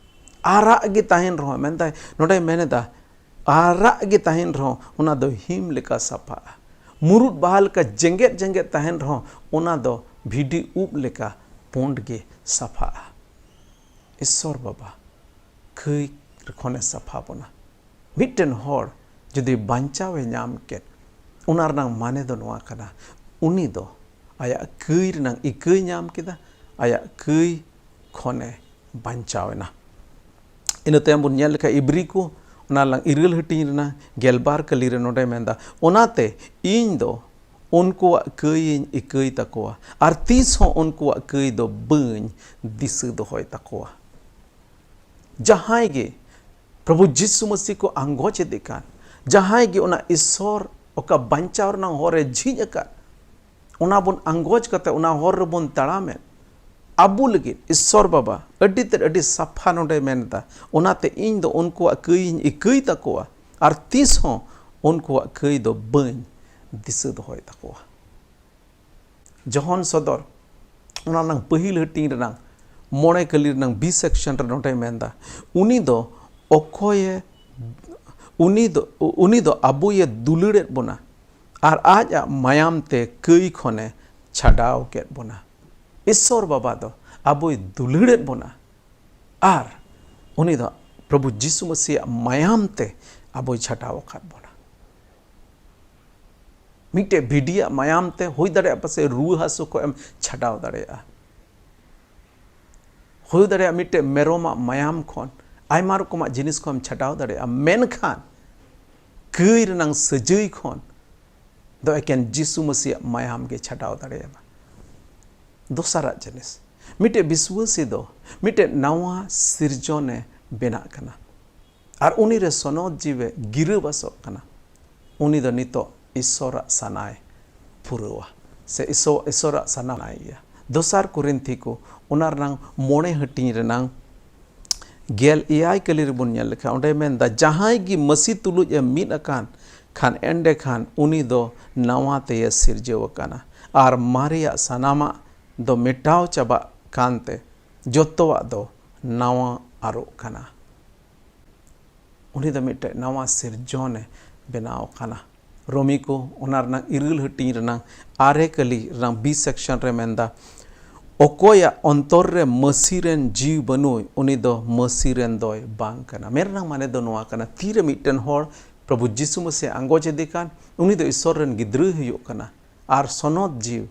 ᱟᱨᱟᱜ ᱜᱮ ᱛᱟᱦᱮᱱ ᱨᱮᱦᱚᱸ, ᱢᱮᱱᱫᱟᱭ, ᱱᱚᱰᱮᱭ ᱢᱮᱱᱮᱫᱟ, ᱟᱨᱟᱜ ᱜᱮ ᱛᱟᱦᱮᱱ ᱨᱮᱦᱚᱸ ᱚᱱᱟ ᱫᱚ ᱦᱤᱢ ᱞᱮᱠᱟ ᱥᱟᱯᱷᱟᱜᱼᱟ᱾ ᱢᱩᱨᱩᱫ ᱵᱟᱦᱟ ᱞᱮᱠᱟ ᱡᱮᱸᱜᱮᱫ ᱡᱮᱸᱜᱮᱫ ᱛᱟᱦᱮᱱ ᱨᱮᱦᱚᱸ ᱚᱱᱟ ᱫᱚ ᱵᱷᱤᱰᱤ ᱩᱵ ᱞᱮᱠᱟ ᱯᱩᱸᱰ ᱜᱮ ᱥᱟᱯᱷᱟᱜᱼᱟ᱾ ᱤᱥᱥᱚᱨ ᱵᱟᱵᱟ ᱠᱟᱹᱭ ᱠᱷᱚᱱᱮ ᱥᱟᱯᱷᱟ ᱵᱚᱱᱟ᱾ ᱢᱤᱫᱴᱮᱱ ᱦᱚᱲ ᱡᱩᱫᱤ ᱵᱟᱧᱪᱟᱣ ᱮ ᱧᱟᱢ ᱠᱮᱫ, ᱚᱱᱟ ᱨᱮᱱᱟᱜ ᱢᱟᱱᱮ ᱫᱚ ᱱᱚᱣᱟ ᱠᱟᱱᱟ, ᱩᱱᱤ ᱫᱚ ᱟᱭᱟᱜ ᱠᱟᱹᱭ ᱨᱮᱱᱟᱜ ᱤᱠᱟᱹᱭ ᱧᱟᱢ ᱠᱮᱫᱟ, ᱟᱭᱟᱜ ᱠᱟᱹᱭ ᱠᱷᱚᱱᱮ ᱵᱟᱧᱪᱟᱣ ᱮᱱᱟ᱾ ᱤᱱᱟᱹ ᱛᱟᱭᱚᱢ ᱵᱚᱱ ᱧᱮᱞ ᱞᱮᱠᱷᱟᱱ ᱤᱵᱨᱤ ᱠᱚ, ᱚᱱᱟ ᱞᱟᱝ ᱤᱨᱟᱹᱞ ᱦᱟᱹᱴᱤᱧ ᱨᱮᱱᱟᱜ ᱜᱮᱞᱵᱟᱨ ᱠᱟᱹᱞᱤ ᱨᱮ ᱱᱚᱰᱮ ᱢᱮᱱᱫᱟ, ᱚᱱᱟᱛᱮ ᱤᱧ ᱫᱚ ᱩᱱᱠᱩᱣᱟᱜ ᱠᱟᱹᱭ ᱤᱧ ᱤᱠᱟᱹᱭ ᱛᱟᱠᱚᱣᱟ, ᱟᱨ ᱛᱤᱥ ᱦᱚᱸ ᱩᱱᱠᱩᱣᱟᱜ ᱠᱟᱹᱭ ᱫᱚ ᱵᱟᱹᱧ ᱫᱤᱥᱟᱹ ᱫᱚᱦᱚᱭ ᱛᱟᱠᱚᱣᱟ᱾ ᱡᱟᱦᱟᱸᱭ ᱜᱮ ᱯᱨᱚᱵᱷᱩ ᱡᱤᱥᱩ ᱢᱟᱹᱥᱤ ᱠᱚ ᱟᱸᱜᱚᱪ ᱮᱫᱮ ᱠᱟᱱ, ᱡᱟᱦᱟᱸᱭ ᱜᱮ ᱚᱱᱟ ᱤᱥᱥᱚᱨ ᱚᱠᱟ ᱵᱟᱧᱪᱟᱣ ᱨᱮᱱᱟᱜ ᱦᱚᱨ ᱮ ᱡᱷᱤᱡ ᱟᱠᱟᱫ, ᱚᱱᱟ ᱵᱚᱱ ᱟᱸᱜᱚᱪ ᱠᱟᱛᱮ ᱚᱱᱟ ᱦᱚᱨ ᱨᱮᱵᱚᱱ ᱛᱟᱲᱟᱢᱮᱫ, ᱟᱵᱚ ᱞᱟᱹᱜᱤᱫ ᱤᱥᱥᱚᱨ ᱵᱟᱵᱟ ᱟᱹᱰᱤ ᱛᱮᱫ ᱟᱹᱰᱤ ᱥᱟᱯᱷᱟ ᱱᱚᱰᱮ ᱢᱮᱱ ᱮᱫᱟ, ᱚᱱᱟᱛᱮ ᱤᱧ ᱫᱚ ᱩᱱᱠᱩᱣᱟᱜ ᱠᱟᱹᱭ ᱤᱧ ᱤᱠᱟᱹᱭ ᱛᱟᱠᱚᱣᱟ, ᱟᱨ ᱛᱤᱥ ᱦᱚᱸ ᱩᱱᱠᱩᱣᱟᱜ ᱠᱟᱹᱭ ᱫᱚ ᱵᱟᱹᱧ ᱫᱤᱥᱟᱹ ᱫᱚᱦᱚᱭ ᱛᱟᱠᱚᱣᱟ᱾ ᱡᱚᱦᱚᱱ ᱥᱚᱫᱚᱨ, ᱚᱱᱟ ᱨᱮᱱᱟᱝ ᱯᱟᱹᱦᱤᱞ ᱦᱟᱹᱴᱤᱧ ᱨᱮᱱᱟᱝ ᱢᱚᱬᱮ ᱠᱟᱹᱞᱤ ᱨᱮᱱᱟᱝ ᱵᱤ ᱥᱮᱠᱥᱚᱱ ᱨᱮ ᱱᱚᱰᱮᱭ ᱢᱮᱱᱫᱟ, ᱩᱱᱤ ᱫᱚ ᱚᱠᱚᱭᱮ, ᱩᱱᱤ ᱫᱚ, ᱩᱱᱤ ᱫᱚ ᱟᱵᱚᱭᱮ ᱫᱩᱞᱟᱹᱲᱮᱫ ᱵᱚᱱᱟ ᱟᱨ ᱟᱡᱟᱜ ᱢᱟᱭᱟᱢ ᱛᱮ ᱠᱟᱹᱭ ᱠᱷᱚᱱᱮ ᱪᱷᱟᱰᱟᱣ ᱠᱮᱫ ᱵᱚᱱᱟ᱾ ᱤᱥᱥᱚᱨ ᱵᱟᱵᱟ ᱫᱚ ᱟᱵᱚᱭ ᱫᱩᱞᱟᱹᱲᱮᱫ ᱵᱚᱱᱟ ᱟᱨ ᱩᱱᱤ ᱫᱚ ᱯᱨᱚᱵᱷᱩ ᱡᱤᱥᱩ ᱢᱟᱹᱥᱤᱭᱟᱜ ᱢᱟᱭᱟᱢ ᱛᱮ ᱟᱵᱚᱭ ᱪᱷᱟᱰᱟᱣ ᱟᱠᱟᱫ ᱵᱚᱱᱟ᱾ ᱢᱤᱫᱴᱮᱡ ᱵᱷᱤᱰᱤᱭᱟᱜ ᱢᱟᱭᱟᱢ ᱛᱮ ᱦᱩᱭ ᱫᱟᱲᱮᱭᱟᱜᱼᱟ ᱯᱟᱥᱮᱡ ᱨᱩᱣᱟᱹ ᱦᱟᱹᱥᱩ ᱠᱷᱚᱱ ᱮᱢ ᱪᱷᱟᱰᱟᱣ ᱫᱟᱲᱮᱭᱟᱜᱼᱟ, ᱦᱩᱭ ᱫᱟᱲᱮᱭᱟᱜᱼᱟ ᱢᱤᱫᱴᱮᱡ ᱢᱮᱨᱚᱢᱟᱜ ᱢᱟᱭᱟᱢ ᱠᱷᱚᱱ, ᱟᱭᱢᱟ ᱨᱚᱠᱚᱢᱟᱜ ᱡᱤᱱᱤᱥ ᱠᱷᱚᱱ ᱮᱢ ᱪᱷᱟᱰᱟᱣ ᱫᱟᱲᱮᱭᱟᱜᱼᱟ, ᱢᱮᱱᱠᱷᱟᱱ ᱠᱟᱹᱭ ᱨᱮᱱᱟᱝ ᱥᱟᱹᱡᱟᱹᱭ ᱠᱷᱚᱱ ᱫᱚ ᱮᱠᱮᱱ ᱡᱤᱥᱩ ᱢᱟᱹᱥᱤᱭᱟᱜ ᱢᱟᱭᱟᱢ ᱜᱮ ᱪᱷᱟᱰᱟᱣ ᱫᱟᱲᱮᱭᱟᱢᱟ᱾ ᱫᱚᱥᱟᱨᱟᱜ ᱡᱤᱱᱤᱥ, ᱢᱤᱫᱴᱮᱡ ᱵᱤᱥᱣᱟᱹᱥᱤ ᱫᱚ ᱢᱤᱫᱴᱮᱡ ᱱᱟᱣᱟ ᱥᱤᱨᱡᱚᱱᱮ ᱵᱮᱱᱟᱜ ᱠᱟᱱᱟ᱾ ᱟᱨ ᱩᱱᱤ ᱨᱮ ᱥᱚᱱᱚᱛ ᱡᱤᱣᱤ ᱜᱤᱨᱟᱹᱵᱟᱥᱚᱜ ᱠᱟᱱᱟ᱾ ᱩᱱᱤ ᱫᱚ ᱱᱤᱛᱚᱜ ᱤᱥᱥᱚᱨᱟᱜ ᱥᱟᱱᱟᱭ ᱯᱩᱨᱟᱹᱣᱟ, ᱥᱮ ᱤᱥᱥᱚ-, ᱤᱥᱥᱚᱨᱟᱜ ᱥᱟᱱᱟᱭ ᱤᱭᱟᱹ᱾ ᱫᱚᱥᱟᱨ ᱠᱚᱨᱤᱱᱛᱷᱤ ᱠᱚ, ᱚᱱᱟ ᱨᱮᱱᱟᱝ ᱢᱚᱬᱮ ᱦᱟᱹᱴᱤᱧ ᱨᱮᱱᱟᱝ ᱜᱮᱞ ᱮᱭᱟᱭ ᱠᱟᱹᱞᱤ ᱨᱮᱵᱚᱱ ᱧᱮᱞ ᱞᱮᱠᱷᱟᱱ, ᱚᱸᱰᱮ ᱢᱮᱱᱫᱟ, ᱡᱟᱦᱟᱸᱭ ᱜᱮ ᱢᱟᱹᱥᱤ ᱛᱩᱞᱩᱡ ᱮ ᱢᱤᱫ ᱟᱠᱟᱱ ᱠᱷᱟᱱ, ᱮᱸᱰᱮᱠᱷᱟᱱ ᱩᱱᱤ ᱫᱚ ᱱᱟᱣᱟ ᱛᱮᱭᱮ ᱥᱤᱨᱡᱟᱹᱣ ᱟᱠᱟᱱᱟ, ᱟᱨ ᱢᱟᱨᱮᱭᱟᱜ ᱥᱟᱱᱟᱢᱟᱜ ᱫᱚ ᱢᱮᱴᱟᱣ ᱪᱟᱵᱟᱜ ᱠᱟᱱᱛᱮ ᱡᱚᱛᱚᱣᱟᱜ ᱫᱚ ᱱᱟᱣᱟ ᱟᱨᱚᱜ ᱠᱟᱱᱟ᱾ ᱩᱱᱤ ᱫᱚ ᱢᱤᱫᱴᱮᱱ ᱱᱟᱣᱟ ᱥᱤᱨᱡᱚᱱᱮ ᱵᱮᱱᱟᱣ ᱟᱠᱟᱱᱟ᱾ ᱨᱳᱢᱤ ᱠᱚ, ᱚᱱᱟ ᱨᱮᱱᱟᱝ ᱤᱨᱟᱹᱞ ᱦᱟᱹᱴᱤᱧ ᱨᱮᱱᱟᱝ ᱟᱨᱮ ᱠᱟᱹᱞᱤ ᱨᱮᱱᱟᱝ ᱵᱤ ᱥᱮᱠᱥᱚᱱ ᱨᱮ ᱢᱮᱱᱫᱟ, ᱚᱠᱚᱭᱟᱜ ᱚᱱᱛᱚᱨ ᱨᱮ ᱢᱟᱹᱥᱤ ᱨᱮᱱ ᱡᱤᱣᱤ ᱵᱟᱹᱱᱩᱭ, ᱩᱱᱤ ᱫᱚ ᱢᱟᱹᱥᱤ ᱨᱮᱱ ᱫᱚᱭ ᱵᱟᱝ ᱠᱟᱱᱟ᱾ ᱢᱮᱱ ᱨᱮᱱᱟᱝ ᱢᱟᱱᱮ ᱫᱚ ᱱᱚᱣᱟ ᱠᱟᱱᱟ, ᱛᱤᱨᱮ ᱢᱤᱫᱴᱮᱱ ᱦᱚᱲ ᱯᱨᱚᱵᱷᱩ ᱡᱤᱥᱩ ᱢᱟᱹᱥᱤ ᱟᱸᱜᱚᱪ ᱤᱫᱤ ᱠᱟᱱ, ᱩᱱᱤ ᱫᱚ ᱤᱥᱚᱨ ᱨᱮᱱ ᱜᱤᱫᱽᱨᱟᱹᱭ ᱦᱩᱭᱩᱜ ᱠᱟᱱᱟ᱾ ᱟᱨ ᱥᱚᱱᱚᱛ ᱡᱤᱣᱤ,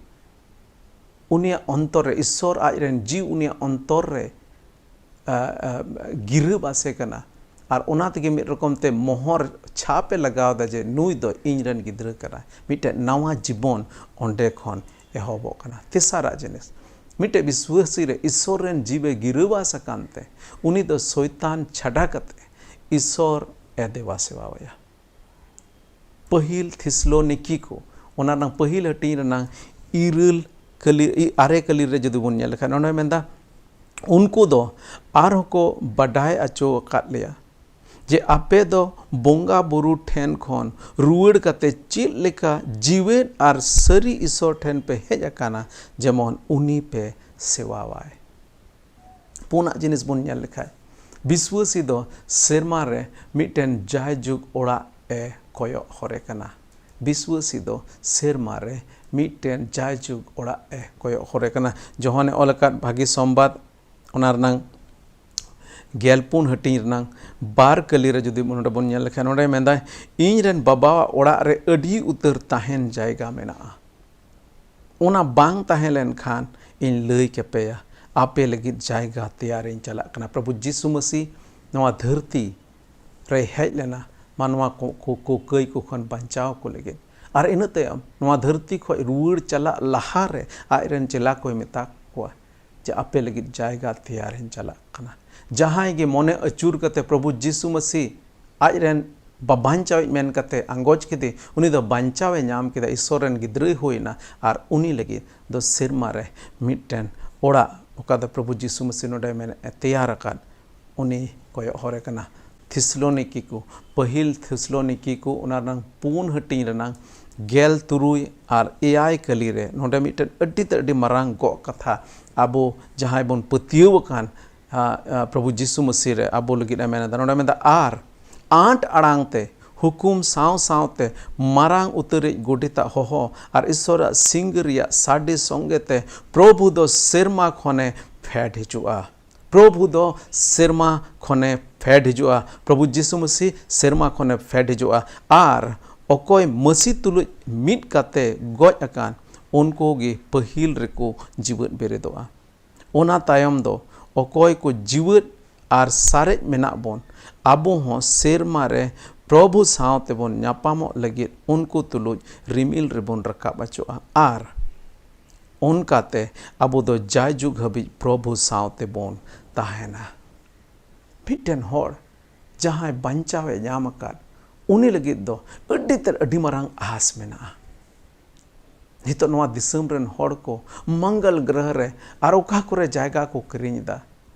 ᱩᱱᱤᱭᱟᱜ ᱚᱱᱛᱚᱨ ᱨᱮ, ᱤᱥᱚᱨ ᱟᱡ ᱨᱮᱱ ᱡᱤᱣᱤ ᱩᱱᱤᱭᱟᱜ ᱚᱱᱛᱚᱨ ᱨᱮ, ᱟ, ᱟ, ᱜᱤᱨᱟᱹ ᱵᱟᱥᱮ ᱠᱟᱱᱟ᱾ ᱟᱨ ᱚᱱᱟ ᱛᱮᱜᱮ ᱢᱤᱫ ᱨᱚᱠᱚᱢ ᱛᱮ ᱢᱚᱦᱚᱨ ᱪᱷᱟᱯ ᱮ ᱞᱟᱜᱟᱣ ᱮᱫᱟ ᱡᱮ ᱱᱩᱭ ᱫᱚ ᱤᱧ ᱨᱮᱱ ᱜᱤᱫᱽᱨᱟᱹ ᱠᱟᱱᱟᱭ᱾ ᱢᱤᱫᱴᱮᱱ ᱱᱟᱣᱟ ᱡᱤᱵᱚᱱ ᱚᱸᱰᱮ ᱠᱷᱚᱱ ᱮᱦᱚᱵᱚᱜ ᱠᱟᱱᱟ᱾ ᱛᱮᱥᱟᱨᱟᱜ ᱡᱤᱱᱤᱥ, ᱢᱤᱫᱴᱮᱱ ᱵᱤᱥᱣᱟᱹᱥᱤ ᱨᱮ ᱤᱥᱚᱨ ᱨᱮᱱ ᱡᱤᱣᱤ ᱜᱤᱨᱟᱹᱵᱟᱥ ᱟᱠᱟᱱ ᱛᱮ ᱩᱱᱤ ᱫᱚ ᱥᱚᱭᱛᱟᱱ ᱪᱷᱟᱰᱟ ᱠᱟᱛᱮ ᱤᱥᱚᱨ ᱮ ᱫᱮᱵᱟ ᱥᱮᱵᱟᱣᱟᱭᱟ᱾ ᱯᱟᱹᱦᱤᱞ ᱛᱷᱤᱥᱞᱳᱱᱤᱠᱤ ᱠᱚ, ᱚᱱᱟ ᱨᱮᱱᱟᱝ ᱯᱟᱹᱦᱤᱞ ᱦᱟᱹᱴᱤᱧ ᱨᱮᱱᱟᱝ ᱤᱨᱟᱹᱞ ᱠᱟᱹᱞᱤ, ᱤ-, ᱟᱨᱮ ᱠᱟᱹᱞᱤ ᱨᱮ ᱡᱩᱫᱤ ᱵᱚᱱ ᱧᱮᱞ ᱞᱮᱠᱷᱟᱱ, ᱚᱸᱰᱮ ᱢᱮᱱᱫᱟ, ᱩᱱᱠᱩ ᱫᱚ ᱟᱨᱦᱚᱸ ᱠᱚ ᱵᱟᱰᱟᱭ ᱚᱪᱚ ᱟᱠᱟᱫ ᱞᱮᱭᱟ ᱡᱮ ᱟᱯᱮ ᱫᱚ ᱵᱚᱸᱜᱟ ᱵᱩᱨᱩ ᱴᱷᱮᱱ ᱠᱷᱚᱱ ᱨᱩᱣᱟᱹᱲ ᱠᱟᱛᱮ ᱪᱮᱫ ᱞᱮᱠᱟ ᱡᱤᱣᱮᱫ ᱟᱨ ᱥᱟᱹᱨᱤ ᱤᱥᱚᱨ ᱴᱷᱮᱱ ᱯᱮ ᱦᱮᱡ ᱟᱠᱟᱱᱟ, ᱡᱮᱢᱚᱱ ᱩᱱᱤ ᱯᱮ ᱥᱮᱵᱟᱣᱟᱭ᱾ ᱯᱩᱱᱟᱜ ᱡᱤᱱᱤᱥ ᱵᱚᱱ ᱧᱮᱞ ᱞᱮᱠᱷᱟᱡ, ᱵᱤᱥᱣᱟᱹᱥᱤ ᱫᱚ ᱥᱮᱨᱢᱟ ᱨᱮ ᱢᱤᱫᱴᱮᱱ ᱡᱟᱭᱡᱩᱜᱽ ᱚᱲᱟᱜ ᱮ ᱠᱚᱭᱚᱜ ᱦᱚᱨᱮ ᱠᱟᱱᱟ᱾ ᱵᱤᱥᱣᱟᱹᱥᱤ ᱫᱚ ᱥᱮᱨᱢᱟ ᱨᱮ ᱢᱤᱫᱴᱮᱱ ᱡᱟᱭᱡᱩᱜᱽ ᱚᱲᱟᱜ ᱮ ᱠᱚᱭᱚᱜ ᱦᱚᱨᱮ ᱠᱟᱱᱟ᱾ ᱡᱚᱦᱚᱱᱮ ᱚᱞ ᱟᱠᱟᱫ ᱵᱷᱟᱹᱜᱤ ᱥᱚᱢᱵᱟᱫ, ᱚᱱᱟ ᱨᱮᱱᱟᱝ ᱜᱮᱞ ᱯᱩᱱ ᱦᱟᱹᱴᱤᱧ ᱨᱮᱱᱟᱝ ᱵᱟᱨ ᱠᱟᱹᱞᱤ ᱨᱮ ᱡᱩᱫᱤ ᱱᱚᱰᱮ ᱵᱚᱱ ᱧᱮᱞ ᱞᱮᱠᱷᱟᱱ, ᱱᱚᱰᱮ ᱢᱮᱱᱫᱟᱭ, "ᱤᱧ ᱨᱮᱱ ᱵᱟᱵᱟᱣᱟᱜ ᱚᱲᱟᱜ ᱨᱮ ᱟᱹᱰᱤ ᱩᱛᱟᱹᱨ ᱛᱟᱦᱮᱱ ᱡᱟᱭᱜᱟ ᱢᱮᱱᱟᱜᱼᱟ᱾ ᱚᱱᱟ ᱵᱟᱝ ᱛᱟᱦᱮᱸ ᱞᱮᱱᱠᱷᱟᱱ ᱤᱧ ᱞᱟᱹᱭ ᱠᱮᱯᱮᱭᱟ, ᱟᱯᱮ ᱞᱟᱹᱜᱤᱫ ᱡᱟᱭᱜᱟ ᱛᱮᱭᱟᱨᱤᱧ ᱪᱟᱞᱟᱜ ᱠᱟᱱᱟ᱾" ᱯᱨᱚᱵᱷᱩ ᱡᱤᱥᱩ ᱢᱟᱹᱥᱤ ᱱᱚᱣᱟ ᱫᱷᱟᱹᱨᱛᱤ ᱨᱮᱭ ᱦᱮᱡ ᱞᱮᱱᱟ ᱢᱟᱱᱣᱟ ᱠᱚ, ᱠᱚ, ᱠᱚ ᱠᱟᱹᱭ ᱠᱚ ᱠᱷᱚᱱ ᱵᱟᱧᱪᱟᱣ ᱠᱚ ᱞᱟᱹᱜᱤᱫ᱾ ᱟᱨ ᱤᱱᱟᱹ ᱛᱟᱭᱚᱢ ᱱᱚᱣᱟ ᱫᱷᱟᱹᱨᱛᱤ ᱠᱷᱚᱱ ᱨᱩᱣᱟᱹᱲ ᱪᱟᱞᱟᱜ ᱞᱟᱦᱟᱨᱮ ᱟᱡ ᱨᱮᱱ ᱪᱮᱞᱟ ᱠᱚᱭ ᱢᱮᱛᱟ ᱠᱚᱣᱟ ᱡᱮ, "ᱟᱯᱮ ᱞᱟᱹᱜᱤᱫ ᱡᱟᱭᱜᱟ ᱛᱮᱭᱟᱨᱤᱧ ᱪᱟᱞᱟᱜ ᱠᱟᱱᱟ᱾" ᱡᱟᱦᱟᱸᱭ ᱜᱮ ᱢᱚᱱᱮ ᱟᱹᱪᱩᱨ ᱠᱟᱛᱮ ᱯᱨᱚᱵᱷᱩ ᱡᱤᱥᱩ ᱢᱟᱹᱥᱤ ᱟᱡ ᱨᱮᱱ ᱵᱟᱵᱟᱧᱪᱟᱣᱤᱡ ᱢᱮᱱ ᱠᱟᱛᱮ ᱟᱸᱜᱚᱪ ᱠᱮᱫᱮ, ᱩᱱᱤ ᱫᱚ ᱵᱟᱧᱪᱟᱣᱮ ᱧᱟᱢ ᱠᱮᱫᱟ, ᱤᱥᱚᱨ ᱨᱮᱱ ᱜᱤᱫᱽᱨᱟᱹᱭ ᱦᱩᱭᱱᱟ᱾ ᱟᱨ ᱩᱱᱤ ᱞᱟᱹᱜᱤᱫ ᱫᱚ ᱥᱮᱨᱢᱟ ᱨᱮ ᱢᱤᱫᱴᱮᱱ ᱚᱲᱟᱜ, ᱚᱠᱟ ᱫᱚ ᱯᱨᱚᱵᱷᱩ ᱡᱤᱥᱩ ᱢᱟᱹᱥᱤ ᱱᱚᱰᱮ ᱢᱮᱱᱮᱫ ᱮ ᱛᱮᱭᱟᱨ ᱟᱠᱟᱫ, ᱩᱱᱤ ᱠᱚᱭᱚᱜ ᱦᱚᱨᱮ ᱠᱟᱱᱟ᱾ ᱛᱷᱤᱥᱞᱳᱱᱤᱠᱤ ᱠᱚ, ᱯᱟᱹᱦᱤᱞ ᱛᱷᱤᱥᱞᱳᱱᱤᱠᱤ ᱠᱚ, ᱚᱱᱟ ᱨᱮᱱᱟᱝ ᱯᱩᱱ ᱦᱟᱹᱴᱤᱧ ᱨᱮᱱᱟᱝ ᱜᱮᱞ ᱛᱩᱨᱩᱭ ᱟᱨ ᱮᱭᱟᱭ ᱠᱟᱹᱞᱤ ᱨᱮ, ᱱᱚᱰᱮ ᱢᱤᱫᱴᱮᱱ ᱟᱹᱰᱤ ᱛᱮ ᱟᱹᱰᱤ ᱢᱟᱨᱟᱝ ᱜᱚᱜ ᱠᱟᱛᱷᱟ, ᱟᱵᱚ ᱡᱟᱦᱟᱸᱭ ᱵᱚᱱ ᱯᱟᱹᱛᱭᱟᱹᱣ ᱟᱠᱟᱱ, ᱟ, ᱟ, ᱯᱨᱚᱵᱷᱩ ᱡᱤᱥᱩ ᱢᱟᱹᱥᱤ ᱨᱮ ᱟᱵᱚ ᱞᱟᱹᱜᱤᱫ ᱮ ᱢᱮᱱ ᱮᱫᱟ᱾ ᱱᱚᱰᱮ ᱢᱮᱱᱫᱟ, ᱟᱨ ᱟᱸᱴ ᱟᱲᱟᱝ ᱛᱮ ᱦᱩᱠᱩᱢ ᱥᱟᱶ ᱥᱟᱶᱛᱮ ᱢᱟᱨᱟᱝ ᱩᱛᱟᱹᱨᱤᱡ ᱜᱚᱰᱮᱛᱟᱜ ᱦᱚᱦᱚ ᱟᱨ ᱤᱥᱥᱚᱨᱟᱜ ᱥᱤᱝᱜᱟᱹ ᱨᱮᱭᱟᱜ ᱥᱟᱰᱮ ᱥᱚᱸᱜᱮ ᱛᱮ ᱯᱨᱚᱵᱷᱩ ᱫᱚ ᱥᱮᱨᱢᱟ ᱠᱷᱚᱱᱮ ᱯᱷᱮᱰ ᱦᱤᱡᱩᱜᱼᱟ᱾ ᱯᱨᱚᱵᱷᱩ ᱫᱚ ᱥᱮᱨᱢᱟ ᱠᱷᱚᱱᱮ ᱯᱷᱮᱰ ᱦᱤᱡᱩᱜᱼᱟ᱾ ᱯᱨᱚᱵᱷᱩ ᱡᱤᱥᱩ ᱢᱟᱹᱥᱤ ᱥᱮᱨᱢᱟ ᱠᱷᱚᱱᱮ ᱯᱷᱮᱰ ᱦᱤᱡᱩᱜᱼᱟ᱾ ᱟᱨ ᱚᱠᱚᱭ ᱢᱟᱹᱥᱤ ᱛᱩᱞᱩᱡ ᱢᱤᱫ ᱠᱟᱛᱮ ᱜᱚᱡ ᱟᱠᱟᱱ, ᱩᱱᱠᱩ ᱜᱮ ᱯᱟᱹᱦᱤᱞ ᱨᱮᱠᱚ ᱡᱤᱣᱮᱫ ᱵᱮᱨᱮᱫᱚᱜᱼᱟ᱾ ᱚᱱᱟ ᱛᱟᱭᱚᱢ ᱫᱚ ᱚᱠᱚᱭ ᱠᱚ ᱡᱤᱣᱮᱫ ᱟᱨ ᱥᱟᱨᱮᱡ ᱢᱮᱱᱟᱜ ᱵᱚᱱ, ᱟᱵᱚ ᱦᱚᱸ ᱥᱮᱨᱢᱟ ᱨᱮ ᱯᱨᱚᱵᱷᱩ ᱥᱟᱶ ᱛᱮᱵᱚᱱ ᱧᱟᱯᱟᱢᱚᱜ ᱞᱟᱹᱜᱤᱫ ᱩᱱᱠᱩ ᱛᱩᱞᱩᱡ ᱨᱤᱢᱤᱞ ᱨᱮᱵᱚᱱ ᱨᱟᱠᱟᱵ ᱦᱚᱪᱚᱜᱼᱟ᱾ ᱟᱨ ᱚᱱᱠᱟᱛᱮ ᱟᱵᱚ ᱫᱚ ᱡᱟᱭᱡᱩᱜᱽ ᱦᱟᱹᱵᱤᱡ ᱯᱨᱚᱵᱷᱩ ᱥᱟᱶ ᱛᱮᱵᱚᱱ ᱛᱟᱦᱮᱱᱟ᱾ ᱢᱤᱫᱴᱮᱱ ᱦᱚᱲ ᱡᱟᱦᱟᱸᱭ ᱵᱟᱧᱪᱟᱣ ᱮ ᱧᱟᱢ ᱟᱠᱟᱫ, ᱩᱱᱤ ᱞᱟᱹᱜᱤᱫ ᱫᱚ ᱟᱹᱰᱤ ᱛᱮᱫ ᱟᱹᱰᱤ ᱢᱟᱨᱟᱝ ᱟᱸᱥ ᱢᱮᱱᱟᱜᱼᱟ᱾ ᱱᱤᱛᱚᱜ ᱱᱚᱣᱟ ᱫᱤᱥᱚᱢ ᱨᱮᱱ ᱦᱚᱲ ᱠᱚ ᱢᱚᱝᱜᱚᱞ ᱜᱨᱚᱦᱚ ᱨᱮ ᱟᱨ ᱚᱠᱟ ᱠᱚᱨᱮ ᱡᱟᱭᱜᱟ ᱠᱚ ᱠᱤᱨᱤᱧ ᱮᱫᱟ,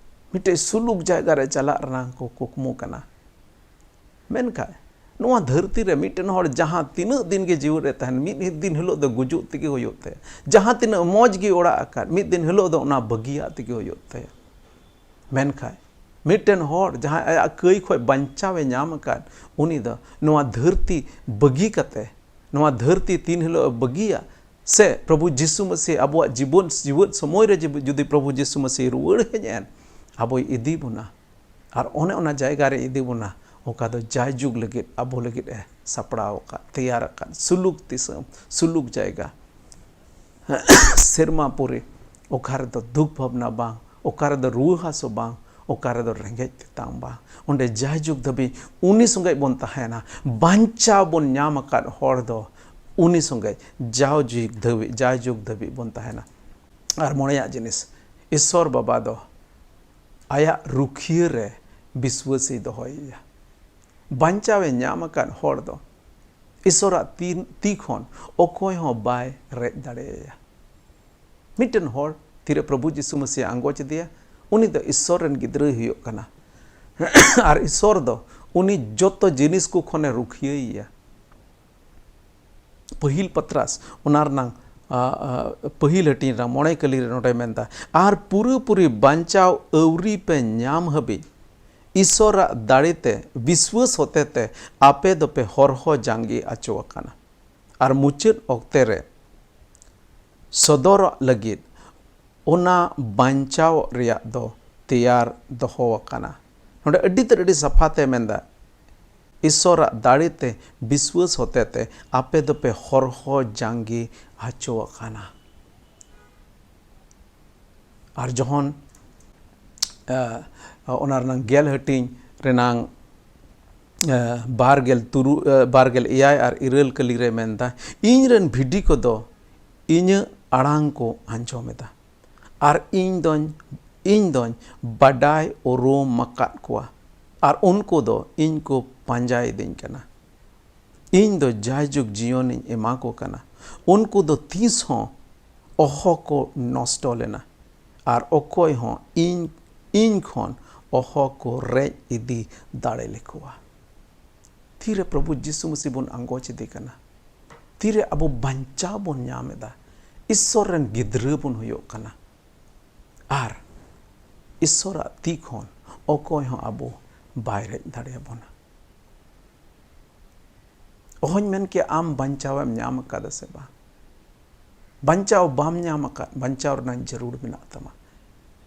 ᱢᱤᱫᱴᱮᱡ ᱥᱩᱞᱩᱠ ᱡᱟᱭᱜᱟ ᱨᱮ ᱪᱟᱞᱟᱜ ᱨᱮᱱᱟᱜ ᱠᱚ ᱠᱩᱠᱢᱩ ᱠᱟᱱᱟ᱾ ᱢᱮᱱᱠᱷᱟᱱ ᱱᱚᱣᱟ ᱫᱷᱟᱹᱨᱛᱤ ᱨᱮ ᱢᱤᱫᱴᱮᱱ ᱦᱚᱲ ᱡᱟᱦᱟᱸ ᱛᱤᱱᱟᱹᱜ ᱫᱤᱱ ᱜᱮ ᱡᱤᱣᱮᱫ ᱮ ᱛᱟᱦᱮᱱ, ᱢᱤᱫ ᱫᱤᱱ ᱦᱤᱞᱳᱜ ᱫᱚ ᱜᱩᱡᱩᱜ ᱛᱮᱜᱮ ᱦᱩᱭᱩᱜ ᱛᱟᱭᱟ᱾ ᱡᱟᱦᱟᱸ ᱛᱤᱱᱟᱹᱜ ᱢᱚᱡᱽ ᱜᱮ ᱚᱲᱟᱜ ᱟᱠᱟᱫ, ᱢᱤᱫ ᱫᱤᱱ ᱦᱤᱞᱳᱜ ᱫᱚ ᱚᱱᱟ ᱵᱟᱹᱜᱤᱭᱟᱜ ᱛᱮᱜᱮ ᱦᱩᱭᱩᱜ ᱛᱟᱭᱟ᱾ ᱢᱮᱱᱠᱷᱟᱱ ᱢᱤᱫᱴᱮᱱ ᱦᱚᱲ ᱡᱟᱦᱟᱸᱭ ᱟᱭᱟᱜ ᱠᱟᱹᱭ ᱠᱷᱚᱱ ᱵᱟᱧᱪᱟᱣ ᱮ ᱧᱟᱢ ᱟᱠᱟᱫ, ᱩᱱᱤ ᱫᱚ ᱱᱚᱣᱟ ᱫᱷᱟᱹᱨᱛᱤ ᱵᱟᱹᱜᱤ ᱠᱟᱛᱮ, ᱱᱚᱣᱟ ᱫᱷᱟᱹᱨᱛᱤ ᱛᱤᱱ ᱦᱤᱞᱳᱜ ᱮ ᱵᱟᱹᱜᱤᱭᱟ, ᱥᱮ ᱯᱨᱚᱵᱷᱩ ᱡᱤᱥᱩ ᱢᱟᱹᱥᱤ ᱟᱵᱚᱣᱟᱜ ᱡᱤᱵᱚᱱ, ᱡᱤᱣᱮᱫ ᱥᱚᱢᱚᱭ ᱨᱮ ᱡᱩᱫᱤ, ᱡᱩᱫᱤ ᱯᱨᱚᱵᱷᱩ ᱡᱤᱥᱩ ᱢᱟᱹᱥᱤ ᱨᱩᱣᱟᱹᱲ ᱦᱮᱡ ᱮᱱ, ᱟᱵᱚᱭ ᱤᱫᱤ ᱵᱚᱱᱟ᱾ ᱟᱨ ᱚᱱᱮ ᱚᱱᱟ ᱡᱟᱭᱜᱟ ᱨᱮ ᱤᱫᱤ ᱵᱚᱱᱟ, ᱚᱠᱟ ᱫᱚ ᱡᱟᱭᱡᱩᱜᱽ ᱞᱟᱹᱜᱤᱫ ᱟᱵᱚ ᱞᱟᱹᱜᱤᱫ ᱮ ᱥᱟᱯᱲᱟᱣ ᱟᱠᱟᱫ, ᱛᱮᱭᱟᱨ ᱟᱠᱟᱫ, ᱥᱩᱞᱩᱠ ᱫᱤᱥᱚᱢ, ᱥᱩᱞᱩᱠ ᱡᱟᱭᱜᱟ᱾ ᱥᱮᱨᱢᱟ ᱯᱩᱨᱤ, ᱚᱠᱟ ᱨᱮᱫᱚ ᱫᱩᱠ ᱵᱷᱟᱵᱽᱱᱟ ᱵᱟᱝ, ᱚᱠᱟ ᱨᱮᱫᱚ ᱨᱩᱣᱟᱹ ᱦᱟᱹᱥᱩ ᱵᱟᱝ, ᱚᱠᱟ ᱨᱮᱫᱚ ᱨᱮᱸᱜᱮᱡ ᱛᱮᱛᱟᱝ ᱵᱟᱝ᱾ ᱚᱸᱰᱮ ᱡᱟᱭᱡᱩᱜᱽ ᱫᱷᱟᱹᱵᱤᱡ ᱩᱱᱤ ᱥᱚᱸᱜᱮ ᱵᱚᱱ ᱛᱟᱦᱮᱱᱟ᱾ ᱵᱟᱧᱪᱟᱣ ᱵᱚᱱ ᱧᱟᱢ ᱟᱠᱟᱫ ᱦᱚᱲ ᱫᱚ ᱩᱱᱤ ᱥᱚᱸᱜᱮ ᱡᱟᱣ ᱡᱩᱜᱽ ᱫᱷᱟᱹᱵᱤᱡ, ᱡᱟᱭᱡᱩᱜᱽ ᱫᱷᱟᱹᱵᱤᱡ ᱵᱚᱱ ᱛᱟᱦᱮᱱᱟ᱾ ᱟᱨ ᱢᱚᱬᱮᱭᱟᱜ ᱡᱤᱱᱤᱥ, ᱤᱥᱥᱚᱨ ᱵᱟᱵᱟ ᱫᱚ ᱟᱭᱟᱜ ᱨᱩᱠᱷᱤᱭᱟᱹ ᱨᱮ ᱵᱤᱥᱣᱟᱹᱥᱮ ᱫᱚᱦᱚᱭᱮᱭᱟ᱾ ᱵᱟᱧᱪᱟᱣ ᱮ ᱧᱟᱢ ᱟᱠᱟᱫ ᱦᱚᱲ ᱫᱚ ᱤᱥᱥᱚᱨᱟᱜ ᱛᱤ, ᱛᱤ ᱠᱷᱚᱱ ᱚᱠᱚᱭ ᱦᱚᱸ ᱵᱟᱭ ᱨᱮᱡ ᱫᱟᱲᱮᱭᱟᱭᱟ᱾ ᱢᱤᱫᱴᱮᱱ ᱦᱚᱲ ᱛᱤᱨᱮ ᱯᱨᱚᱵᱷᱩ ᱡᱤᱥᱩ ᱢᱟᱹᱥᱤᱭᱟᱜ ᱟᱸᱜᱚᱪ ᱤᱫᱤᱭᱟ, ᱩᱱᱤ ᱫᱚ ᱤᱥᱥᱚᱨ ᱨᱮᱱ ᱜᱤᱫᱽᱨᱟᱹᱭ ᱦᱩᱭᱩᱜ ᱠᱟᱱᱟ᱾ ᱟᱨ ᱤᱥᱚᱨ ᱫᱚ ᱩᱱᱤ ᱡᱚᱛᱚ ᱡᱤᱱᱤᱥ ᱠᱚ ᱠᱷᱚᱱᱮ ᱨᱩᱠᱷᱤᱭᱟᱹᱭᱮᱭᱟ᱾ ᱯᱟᱹᱦᱤᱞ ᱯᱟᱛᱨᱟᱥ, ᱚᱱᱟ ᱨᱮᱱᱟᱝ, ᱟ, ᱟ, ᱯᱟᱹᱦᱤᱞ ᱦᱟᱹᱴᱤᱧ ᱨᱮᱱᱟᱜ ᱢᱚᱬᱮ ᱠᱟᱹᱞᱤ ᱨᱮ ᱱᱚᱰᱮ ᱢᱮᱱᱫᱟ, "ᱟᱨ ᱯᱩᱨᱟᱹᱯᱩᱨᱤ ᱵᱟᱧᱪᱟᱣ ᱟᱹᱣᱨᱤ ᱯᱮ ᱧᱟᱢ ᱦᱟᱹᱵᱤᱡ ᱤᱥᱚᱨᱟᱜ ᱫᱟᱲᱮᱛᱮ ᱵᱤᱥᱣᱟᱹᱥ ᱦᱚᱛᱮᱛᱮ ᱟᱯᱮ ᱫᱚᱯᱮ ᱦᱚᱨᱦᱚ ᱡᱟᱸᱜᱮ ᱟᱪᱚ ᱟᱠᱟᱱᱟ᱾ ᱟᱨ ᱢᱩᱪᱟᱹᱫ ᱚᱠᱛᱮ ᱨᱮ ᱥᱚᱫᱚᱨᱚᱜ ᱞᱟᱹᱜᱤᱫ ᱚᱱᱟ ᱵᱟᱧᱪᱟᱣ ᱨᱮᱭᱟᱜ ᱫᱚ ᱛᱮᱭᱟᱨ ᱫᱚᱦᱚ ᱟᱠᱟᱱᱟ᱾" ᱱᱚᱰᱮ ᱟᱹᱰᱤ ᱛᱮᱫ ᱟᱹᱰᱤ ᱥᱟᱯᱷᱟ ᱛᱮ ᱢᱮᱱᱫᱟ, "ᱤᱥᱚᱨᱟᱜ ᱫᱟᱲᱮᱛᱮ ᱵᱤᱥᱣᱟᱹᱥ ᱦᱚᱛᱮᱛᱮ ᱟᱯᱮ ᱫᱚᱯᱮ ᱦᱚᱨᱦᱚ ᱡᱟᱸᱜᱮ ᱦᱚᱪᱚ ᱟᱠᱟᱱᱟ᱾" ᱟᱨ ᱡᱚᱦᱚᱱ, ᱟ, ᱚᱱᱟ ᱨᱮᱱᱟᱝ ᱜᱮᱞ ᱦᱟᱹᱴᱤᱧ ᱨᱮᱱᱟᱝ, ᱟ, ᱵᱟᱨ ᱜᱮᱞ ᱛᱩᱨᱩᱭ, ᱟ, ᱵᱟᱨ ᱜᱮᱞ ᱮᱭᱟᱭ ᱟᱨ ᱤᱨᱟᱹᱞ ᱠᱟᱹᱞᱤ ᱨᱮ ᱢᱮᱱᱫᱟ, "ᱤᱧ ᱨᱮᱱ ᱵᱷᱤᱰᱤ ᱠᱚᱫᱚ ᱤᱧᱟᱹᱜ ᱟᱲᱟᱝ ᱠᱚ ᱟᱸᱡᱚᱢ ᱮᱫᱟ, ᱟᱨ ᱤᱧ ᱫᱚᱧ, ᱤᱧ ᱫᱚᱧ ᱵᱟᱰᱟᱭ ᱩᱨᱩᱢ ᱟᱠᱟᱫ ᱠᱚᱣᱟ, ᱟᱨ ᱩᱱᱠᱩ ᱫᱚ ᱤᱧ ᱠᱚ ᱯᱟᱸᱡᱟᱭᱮᱫᱤᱧ ᱠᱟᱱᱟ᱾ ᱤᱧ ᱫᱚ ᱡᱟᱭᱡᱩᱜᱽ ᱡᱤᱭᱚᱱᱤᱧ ᱮᱢᱟ ᱠᱚ ᱠᱟᱱᱟ᱾ ᱩᱱᱠᱩ ᱫᱚ ᱛᱤᱥ ᱦᱚᱸ ᱚᱦᱚ ᱠᱚ ᱱᱚᱥᱴᱚ ᱞᱮᱱᱟ, ᱟᱨ ᱚᱠᱚᱭ ᱦᱚᱸ ᱤᱧ, ᱤᱧ ᱠᱷᱚᱱ ᱚᱦᱚ ᱠᱚ ᱨᱮᱡ ᱤᱫᱤ ᱫᱟᱲᱮ ᱞᱮᱠᱚᱣᱟ᱾" ᱛᱤᱨᱮ ᱯᱨᱚᱵᱷᱩ ᱡᱤᱥᱩ ᱢᱟᱹᱥᱤ ᱵᱚᱱ ᱟᱸᱜᱚᱪ ᱤᱫᱤ ᱠᱟᱱᱟ? ᱛᱤᱨᱮ ᱟᱵᱚ ᱵᱟᱧᱪᱟᱣ ᱵᱚᱱ ᱧᱟᱢ ᱮᱫᱟ? ᱤᱥᱥᱚᱨ ᱨᱮᱱ ᱜᱤᱫᱽᱨᱟᱹ ᱵᱚᱱ ᱦᱩᱭᱩᱜ ᱠᱟᱱᱟ᱾ ᱟᱨ ᱤᱥᱥᱚᱨᱟᱜ ᱛᱤ ᱠᱷᱚᱱ ᱚᱠᱚᱭ ᱦᱚᱸ ᱟᱵᱚ ᱵᱟᱭ ᱨᱮᱡ ᱫᱟᱲᱮᱭᱟᱵᱚᱱᱟ᱾ ᱚᱦᱚᱧ ᱢᱮᱱ ᱠᱮᱭᱟ ᱟᱢ ᱵᱟᱧᱪᱟᱣᱮᱢ ᱧᱟᱢ ᱟᱠᱟᱫᱟ ᱥᱮ ᱵᱟᱝ᱾ ᱵᱟᱧᱪᱟᱣ ᱵᱟᱢ ᱧᱟᱢ ᱟᱠᱟᱫ, ᱵᱟᱧᱪᱟᱣ ᱨᱮᱱᱟᱜ ᱡᱟᱹᱨᱩᱲ ᱢᱮᱱᱟᱜ ᱛᱟᱢᱟ᱾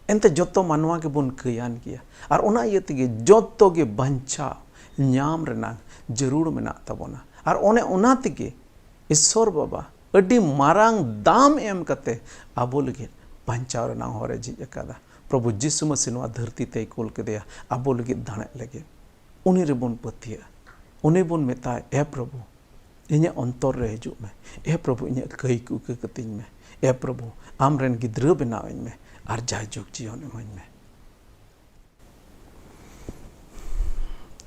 ᱮᱱᱛᱮ ᱡᱚᱛᱚ ᱢᱟᱱᱣᱟ ᱜᱮᱵᱚᱱ ᱠᱟᱹᱭᱟᱱ ᱜᱮᱭᱟ᱾ ᱟᱨ ᱚᱱᱟ ᱤᱭᱟᱹ ᱛᱮᱜᱮ ᱡᱚᱛᱚ ᱜᱮ ᱵᱟᱧᱪᱟᱣ ᱧᱟᱢ ᱨᱮᱱᱟᱜ ᱡᱟᱹᱨᱩᱲ ᱢᱮᱱᱟᱜ ᱛᱟᱵᱚᱱᱟ᱾ ᱟᱨ ᱚᱱᱮ ᱚᱱᱟ ᱛᱮᱜᱮ ᱤᱥᱥᱚᱨ ᱵᱟᱵᱟ ᱟᱹᱰᱤ ᱢᱟᱨᱟᱝ ᱫᱟᱢ ᱮᱢ ᱠᱟᱛᱮ ᱟᱵᱚ ᱞᱟᱹᱜᱤᱫ ᱵᱟᱧᱪᱟᱣ ᱨᱮᱱᱟᱜ ᱦᱚᱨᱮ ᱡᱷᱤᱡ ᱟᱠᱟᱫᱟ᱾ ᱯᱨᱚᱵᱷᱩ ᱡᱤᱥᱩ ᱢᱟᱹᱥᱤ ᱱᱚᱣᱟ ᱫᱷᱟᱹᱨᱛᱤ ᱛᱮᱭ ᱠᱩᱞ ᱠᱮᱫᱮᱭᱟ ᱟᱵᱚ ᱞᱟᱹᱜᱤᱫ ᱫᱟᱲᱮᱜ ᱞᱟᱹᱜᱤᱫ᱾ ᱩᱱᱤ ᱨᱮᱵᱚᱱ ᱯᱟᱹᱛᱭᱟᱹᱜᱼᱟ᱾ ᱩᱱᱤ ᱵᱚᱱ ᱢᱮᱛᱟᱭᱟ, "ᱮ ᱯᱨᱚᱵᱷᱩ, ᱤᱧᱟᱹᱜ ᱚᱱᱛᱚᱨ ᱨᱮ ᱦᱤᱡᱩᱜ ᱢᱮ᱾ ᱮ ᱯᱨᱚᱵᱷᱩ, ᱤᱧᱟᱹᱜ ᱠᱟᱹᱭ ᱠᱚ ᱤᱠᱟᱹ ᱠᱟᱹᱛᱤᱧ ᱢᱮ᱾ ᱮ ᱯᱨᱚᱵᱷᱩ, ᱟᱢ ᱨᱮᱱ ᱜᱤᱫᱽᱨᱟᱹ ᱵᱮᱱᱟᱣ ᱤᱧ ᱢᱮ ᱟᱨ ᱡᱟᱭᱡᱩᱜᱽ ᱡᱤᱭᱚᱱ ᱤᱢᱟᱹᱧ ᱢᱮ᱾"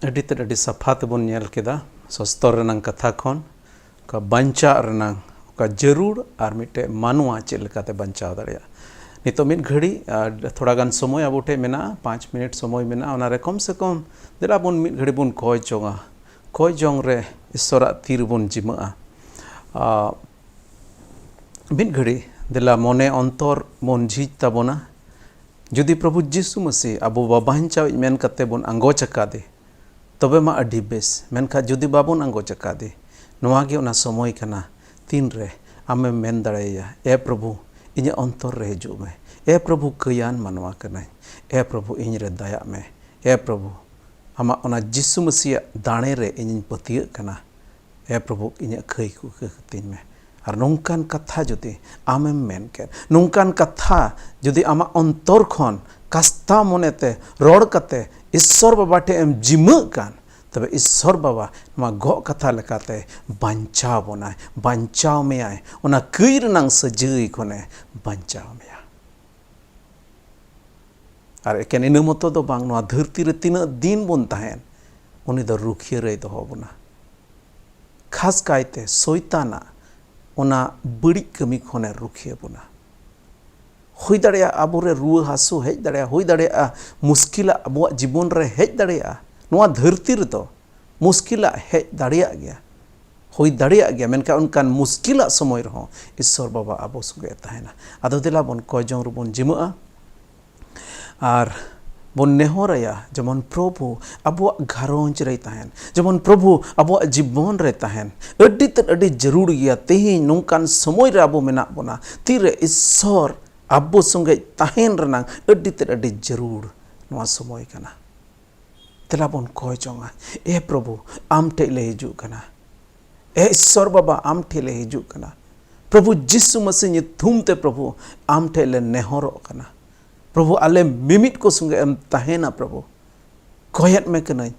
ᱟᱹᱰᱤ ᱛᱮᱫ ᱟᱹᱰᱤ ᱥᱟᱯᱷᱟ ᱛᱮᱵᱚᱱ ᱧᱮᱞ ᱠᱮᱫᱟ ᱥᱚᱥᱛᱚᱨ ᱨᱮᱱᱟᱝ ᱠᱟᱛᱷᱟ ᱠᱷᱚᱱ, ᱚᱠᱟ ᱵᱟᱧᱪᱟᱜ ᱨᱮᱱᱟᱝ ᱚᱠᱟ ᱡᱟᱹᱨᱩᱲ ᱟᱨ ᱢᱤᱫᱴᱮᱡ ᱢᱟᱱᱣᱟ ᱪᱮᱫ ᱞᱮᱠᱟᱛᱮ ᱵᱟᱧᱪᱟᱣ ᱫᱟᱲᱮᱭᱟᱜᱼᱟ᱾ ᱱᱤᱛᱚᱜ ᱢᱤᱫ ᱜᱷᱟᱹᱲᱤ ᱟᱨ ᱛᱷᱚᱲᱟ ᱜᱟᱱ ᱥᱚᱢᱚᱭ ᱟᱵᱚ ᱴᱷᱮᱱ ᱢᱮᱱᱟᱜᱼᱟ, ᱯᱟᱸᱪ ᱢᱤᱱᱤᱴ ᱥᱚᱢᱚᱭ ᱢᱮᱱᱟᱜᱼᱟ᱾ ᱚᱱᱟ ᱨᱮ ᱠᱚᱢ ᱥᱮ ᱠᱚᱢ ᱫᱮᱞᱟ ᱵᱚᱱ ᱢᱤᱫ ᱜᱷᱟᱹᱲᱤ ᱵᱚᱱ ᱠᱚᱭ ᱡᱚᱝᱟ, ᱠᱚᱭ ᱡᱚᱝ ᱨᱮ ᱤᱥᱥᱚᱨᱟᱜ ᱛᱤ ᱨᱮᱵᱚᱱ ᱡᱤᱢᱟᱹᱜᱼᱟ᱾ ᱟᱨ ᱢᱤᱫ ᱜᱷᱟᱹᱲᱤ ᱫᱮᱞᱟ ᱢᱚᱱᱮ ᱚᱱᱛᱚᱨ ᱵᱚᱱ ᱡᱷᱤᱡ ᱛᱟᱵᱚᱱᱟ᱾ ᱡᱩᱫᱤ ᱯᱨᱚᱵᱷᱩ ᱡᱤᱥᱩ ᱢᱟᱹᱥᱤ ᱟᱵᱚ ᱵᱟᱵᱟᱧᱪᱟᱣᱤᱡ ᱢᱮᱱ ᱠᱟᱛᱮ ᱵᱚᱱ ᱟᱸᱜᱚᱪ ᱟᱠᱟᱫᱮ, ᱛᱚᱵᱮ ᱢᱟ ᱟᱹᱰᱤ ᱵᱮᱥ᱾ ᱢᱮᱱᱠᱷᱟᱱ ᱡᱩᱫᱤ ᱵᱟᱵᱚᱱ ᱟᱸᱜᱚᱪ ᱟᱠᱟᱫᱮ, ᱱᱚᱣᱟ ᱜᱮ ᱚᱱᱟ ᱥᱚᱢᱚᱭ ᱠᱟᱱᱟ ᱛᱤᱱᱨᱮ ᱟᱢᱮᱢ ᱢᱮᱱ ᱫᱟᱲᱮᱭᱟᱭᱟ, "ᱮ ᱯᱨᱚᱵᱷᱩ, ᱤᱧᱟᱹᱜ ᱚᱱᱛᱚᱨ ᱨᱮ ᱦᱤᱡᱩᱜ ᱢᱮ᱾ ᱮ ᱯᱨᱚᱵᱷᱩ, ᱠᱟᱹᱭᱟᱱ ᱢᱟᱱᱣᱟ ᱠᱟᱹᱱᱟᱹᱧ᱾ ᱮ ᱯᱨᱚᱵᱷᱩ, ᱤᱧ ᱨᱮ ᱫᱟᱭᱟᱜ ᱢᱮ᱾ ᱮ ᱯᱨᱚᱵᱷᱩ, ᱟᱢᱟᱜ ᱚᱱᱟ ᱡᱤᱥᱩ ᱢᱟᱹᱥᱤᱭᱟᱜ ᱫᱟᱲᱮ ᱨᱮ ᱤᱧᱤᱧ ᱯᱟᱹᱛᱭᱟᱹᱜ ᱠᱟᱱᱟ᱾ ᱮ ᱯᱨᱚᱵᱷᱩ, ᱤᱧᱟᱹᱜ ᱠᱷᱟᱹᱭ ᱠᱚ ᱠᱟᱹᱛᱤᱧ ᱢᱮ᱾" ᱟᱨ ᱱᱚᱝᱠᱟᱱ ᱠᱟᱛᱷᱟ ᱡᱩᱫᱤ ᱟᱢᱮᱢ ᱢᱮᱱ ᱠᱮᱫ, ᱱᱚᱝᱠᱟᱱ ᱠᱟᱛᱷᱟ ᱡᱩᱫᱤ ᱟᱢᱟᱜ ᱚᱱᱛᱚᱨ ᱠᱷᱚᱱ ᱠᱟᱥᱛᱟ ᱢᱚᱱᱮᱛᱮ ᱨᱚᱲ ᱠᱟᱛᱮ ᱤᱥᱥᱚᱨ ᱵᱟᱵᱟ ᱴᱷᱮᱱ ᱮᱢ ᱡᱤᱢᱟᱹᱜ ᱠᱟᱱ, ᱛᱚᱵᱮ ᱤᱥᱥᱚᱨ ᱵᱟᱵᱟ ᱱᱚᱣᱟ ᱜᱚᱜ ᱠᱟᱛᱷᱟ ᱞᱮᱠᱟᱛᱮ ᱵᱟᱧᱪᱟᱣ ᱵᱚᱱᱟᱭ, ᱵᱟᱧᱪᱟᱣ ᱢᱮᱭᱟᱭ, ᱚᱱᱟ ᱠᱟᱹᱭ ᱨᱮᱱᱟᱝ ᱥᱟᱹᱡᱟᱹᱭ ᱠᱷᱚᱱᱮ ᱵᱟᱧᱪᱟᱣ ᱢᱮᱭᱟ᱾ ᱟᱨ ᱮᱠᱮᱱ ᱤᱱᱟᱹ ᱢᱚᱛᱚ ᱫᱚ ᱵᱟᱝ, ᱱᱚᱣᱟ ᱫᱷᱟᱹᱨᱛᱤ ᱨᱮ ᱛᱤᱱᱟᱹᱜ ᱫᱤᱱ ᱵᱚᱱ ᱛᱟᱦᱮᱱ, ᱩᱱᱤ ᱫᱚ ᱨᱩᱠᱷᱤᱭᱟᱹ ᱨᱮᱭ ᱫᱚᱦᱚ ᱵᱚᱱᱟ᱾ ᱠᱷᱟᱥ ᱠᱟᱭᱛᱮ ᱥᱚᱭᱛᱟᱱᱟᱜ ᱚᱱᱟ ᱵᱟᱹᱲᱤᱡ ᱠᱟᱹᱢᱤ ᱠᱷᱚᱱᱮ ᱨᱩᱠᱷᱤᱭᱟᱹ ᱵᱚᱱᱟ᱾ ᱦᱩᱭ ᱫᱟᱲᱮᱭᱟᱜᱼᱟ ᱟᱵᱚᱨᱮ ᱨᱩᱣᱟᱹ ᱦᱟᱹᱥᱩ ᱦᱮᱡ ᱫᱟᱲᱮᱭᱟᱜᱼᱟ, ᱦᱩᱭ ᱫᱟᱲᱮᱭᱟᱜᱼᱟ ᱢᱩᱥᱠᱤᱞᱟᱜ ᱟᱵᱚᱣᱟᱜ ᱡᱤᱵᱚᱱ ᱨᱮ ᱦᱮᱡ ᱫᱟᱲᱮᱭᱟᱜᱼᱟ᱾ ᱱᱚᱣᱟ ᱫᱷᱟᱹᱨᱛᱤ ᱨᱮᱫᱚ ᱢᱩᱥᱠᱤᱞᱟᱜ ᱦᱮᱡ ᱫᱟᱲᱮᱭᱟᱜ ᱜᱮᱭᱟ, ᱦᱩᱭ ᱫᱟᱲᱮᱭᱟᱜ ᱜᱮᱭᱟ, ᱢᱮᱱᱠᱷᱟᱱ ᱚᱱᱠᱟᱱ ᱢᱩᱥᱠᱤᱞᱟᱜ ᱥᱚᱢᱚᱭ ᱨᱮᱦᱚᱸ ᱤᱥᱥᱚᱨ ᱵᱟᱵᱟ ᱟᱵᱚ ᱥᱚᱸᱜᱮ ᱮ ᱛᱟᱦᱮᱱᱟ᱾ ᱟᱫᱚ ᱫᱮᱞᱟ ᱵᱚᱱ ᱠᱚᱭ ᱡᱚᱝ ᱨᱮᱵᱚᱱ ᱡᱤᱢᱟᱹᱜᱼᱟ ᱟᱨ ᱵᱚᱱ ᱱᱮᱦᱚᱨᱟᱭᱟ, ᱡᱮᱢᱚᱱ ᱯᱨᱚᱵᱷᱩ ᱟᱵᱚᱣᱟᱜ ᱜᱷᱟᱨᱚᱸᱡᱽ ᱨᱮᱭ ᱛᱟᱦᱮᱱ, ᱡᱮᱢᱚᱱ ᱯᱨᱚᱵᱷᱩ ᱟᱵᱚᱣᱟᱜ ᱡᱤᱵᱚᱱ ᱨᱮ ᱛᱟᱦᱮᱱ᱾ ᱟᱹᱰᱤ ᱛᱮᱫ ᱟᱹᱰᱤ ᱡᱟᱹᱨᱩᱲ ᱜᱮᱭᱟ᱾ ᱛᱮᱦᱮᱧ ᱱᱚᱝᱠᱟᱱ ᱥᱚᱢᱚᱭ ᱨᱮ ᱟᱵᱚ ᱢᱮᱱᱟᱜ ᱵᱚᱱᱟ, ᱛᱤᱨᱮ ᱤᱥᱥᱚᱨ ᱟᱵᱚ ᱥᱚᱸᱜᱮ ᱛᱟᱦᱮᱱ ᱨᱮᱱᱟᱜ ᱟᱹᱰᱤ ᱛᱮᱫ ᱟᱹᱰᱤ ᱡᱟᱹᱨᱩᱲ ᱱᱚᱣᱟ ᱥᱚᱢᱚᱭ ᱠᱟᱱᱟ᱾ ᱫᱮᱞᱟ ᱵᱚᱱ ᱠᱚᱭ ᱡᱚᱝᱟ, "ᱮ ᱯᱨᱚᱵᱷᱩ, ᱟᱢ ᱴᱷᱮᱡ ᱞᱮ ᱦᱤᱡᱩᱜ ᱠᱟᱱᱟ᱾ ᱮ ᱤᱥᱥᱚᱨ ᱵᱟᱵᱟ, ᱟᱢ ᱴᱷᱮᱡ ᱞᱮ ᱦᱤᱡᱩᱜ ᱠᱟᱱᱟ᱾ ᱯᱨᱚᱵᱷᱩ ᱡᱤᱥᱩ ᱢᱟᱹᱥᱤ ᱧᱩᱛᱩᱢ ᱛᱮ ᱯᱨᱚᱵᱷᱩ ᱟᱢ ᱴᱷᱮᱡ ᱞᱮ ᱱᱮᱦᱚᱨᱚᱜ ᱠᱟᱱᱟ᱾ ᱯᱨᱚᱵᱷᱩ, ᱟᱞᱮ ᱢᱤᱢᱤᱫ ᱠᱚ ᱥᱚᱸᱜᱮ ᱮᱢ ᱛᱟᱦᱮᱱᱟ ᱯᱨᱚᱵᱷᱩ᱾ ᱠᱚᱭᱮᱫ ᱢᱮ ᱠᱟᱹᱱᱟᱹᱧ,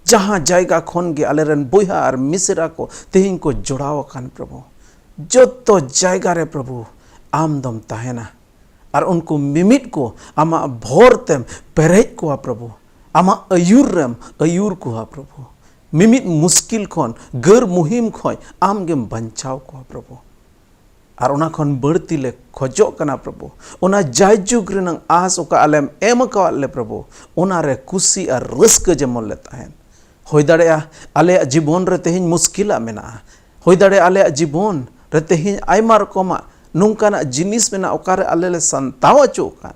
ᱡᱟᱦᱟᱸ ᱡᱟᱭᱜᱟ ᱠᱷᱚᱱ ᱜᱮ ᱟᱞᱮᱨᱮᱱ ᱵᱚᱭᱦᱟ ᱟᱨ ᱢᱤᱥᱮᱨᱟ ᱠᱚ ᱛᱮᱦᱮᱧ ᱠᱚ ᱡᱚᱲᱟᱣ ᱟᱠᱟᱱ ᱯᱨᱚᱵᱷᱩ, ᱡᱚᱛᱚ ᱡᱟᱭᱜᱟ ᱨᱮ ᱯᱨᱚᱵᱷᱩ ᱟᱢ ᱫᱚᱢ ᱛᱟᱦᱮᱱᱟ᱾ ᱟᱨ ᱩᱱᱠᱩ ᱢᱤᱢᱤᱫ ᱠᱚ ᱟᱢᱟᱜ ᱵᱷᱚᱨ ᱛᱮᱢ ᱯᱮᱨᱮᱡ ᱠᱚᱣᱟ ᱯᱨᱚᱵᱷᱩ, ᱟᱢᱟᱜ ᱟᱹᱭᱩᱨ ᱨᱮᱢ ᱟᱹᱭᱩᱨ ᱠᱚᱣᱟ ᱯᱨᱚᱵᱷᱩ᱾ ᱢᱤᱢᱤᱫ ᱢᱩᱥᱠᱤᱞ ᱠᱷᱚᱱ, ᱜᱟᱹᱨ ᱢᱩᱦᱤᱢ ᱠᱷᱚᱱ ᱟᱢ ᱜᱮᱢ ᱵᱟᱧᱪᱟᱣ ᱠᱚᱣᱟ ᱯᱨᱚᱵᱷᱩ᱾ ᱟᱨ ᱚᱱᱟ ᱠᱷᱚᱱ ᱵᱟᱹᱲᱛᱤ ᱞᱮ ᱠᱷᱚᱡᱚᱜ ᱠᱟᱱᱟ ᱯᱨᱚᱵᱷᱩ᱾ ᱚᱱᱟ ᱡᱟᱭᱡᱩᱜᱽ ᱨᱮᱱᱟᱝ ᱟᱸᱥ ᱚᱠᱟ ᱟᱞᱮᱢ ᱮᱢ ᱟᱠᱟᱣᱟᱫ ᱞᱮ ᱯᱨᱚᱵᱷᱩ, ᱚᱱᱟ ᱨᱮ ᱠᱩᱥᱤ ᱟᱨ ᱨᱟᱹᱥᱠᱟᱹ ᱡᱮᱢᱚᱱ ᱞᱮ ᱛᱟᱦᱮᱱ᱾ ᱦᱩᱭ ᱫᱟᱲᱮᱭᱟᱜᱼᱟ ᱟᱞᱮᱭᱟᱜ ᱡᱤᱵᱚᱱ ᱨᱮ ᱛᱮᱦᱮᱧ ᱢᱩᱥᱠᱤᱞᱟᱜ ᱢᱮᱱᱟᱜᱼᱟ, ᱦᱩᱭ ᱫᱟᱲᱮᱭᱟᱜᱼᱟ ᱟᱞᱮᱭᱟᱜ ᱡᱤᱵᱚᱱ ᱨᱮ ᱛᱮᱦᱮᱧ ᱟᱭᱢᱟ ᱨᱚᱠᱚᱢᱟᱜ ᱱᱚᱝᱠᱟᱱᱟᱜ ᱡᱤᱱᱤᱥ ᱢᱮᱱᱟᱜᱼᱟ ᱚᱠᱟᱨᱮ ᱟᱞᱮ ᱞᱮ ᱥᱟᱱᱛᱟᱣ ᱚᱪᱚᱜ ᱠᱟᱱ,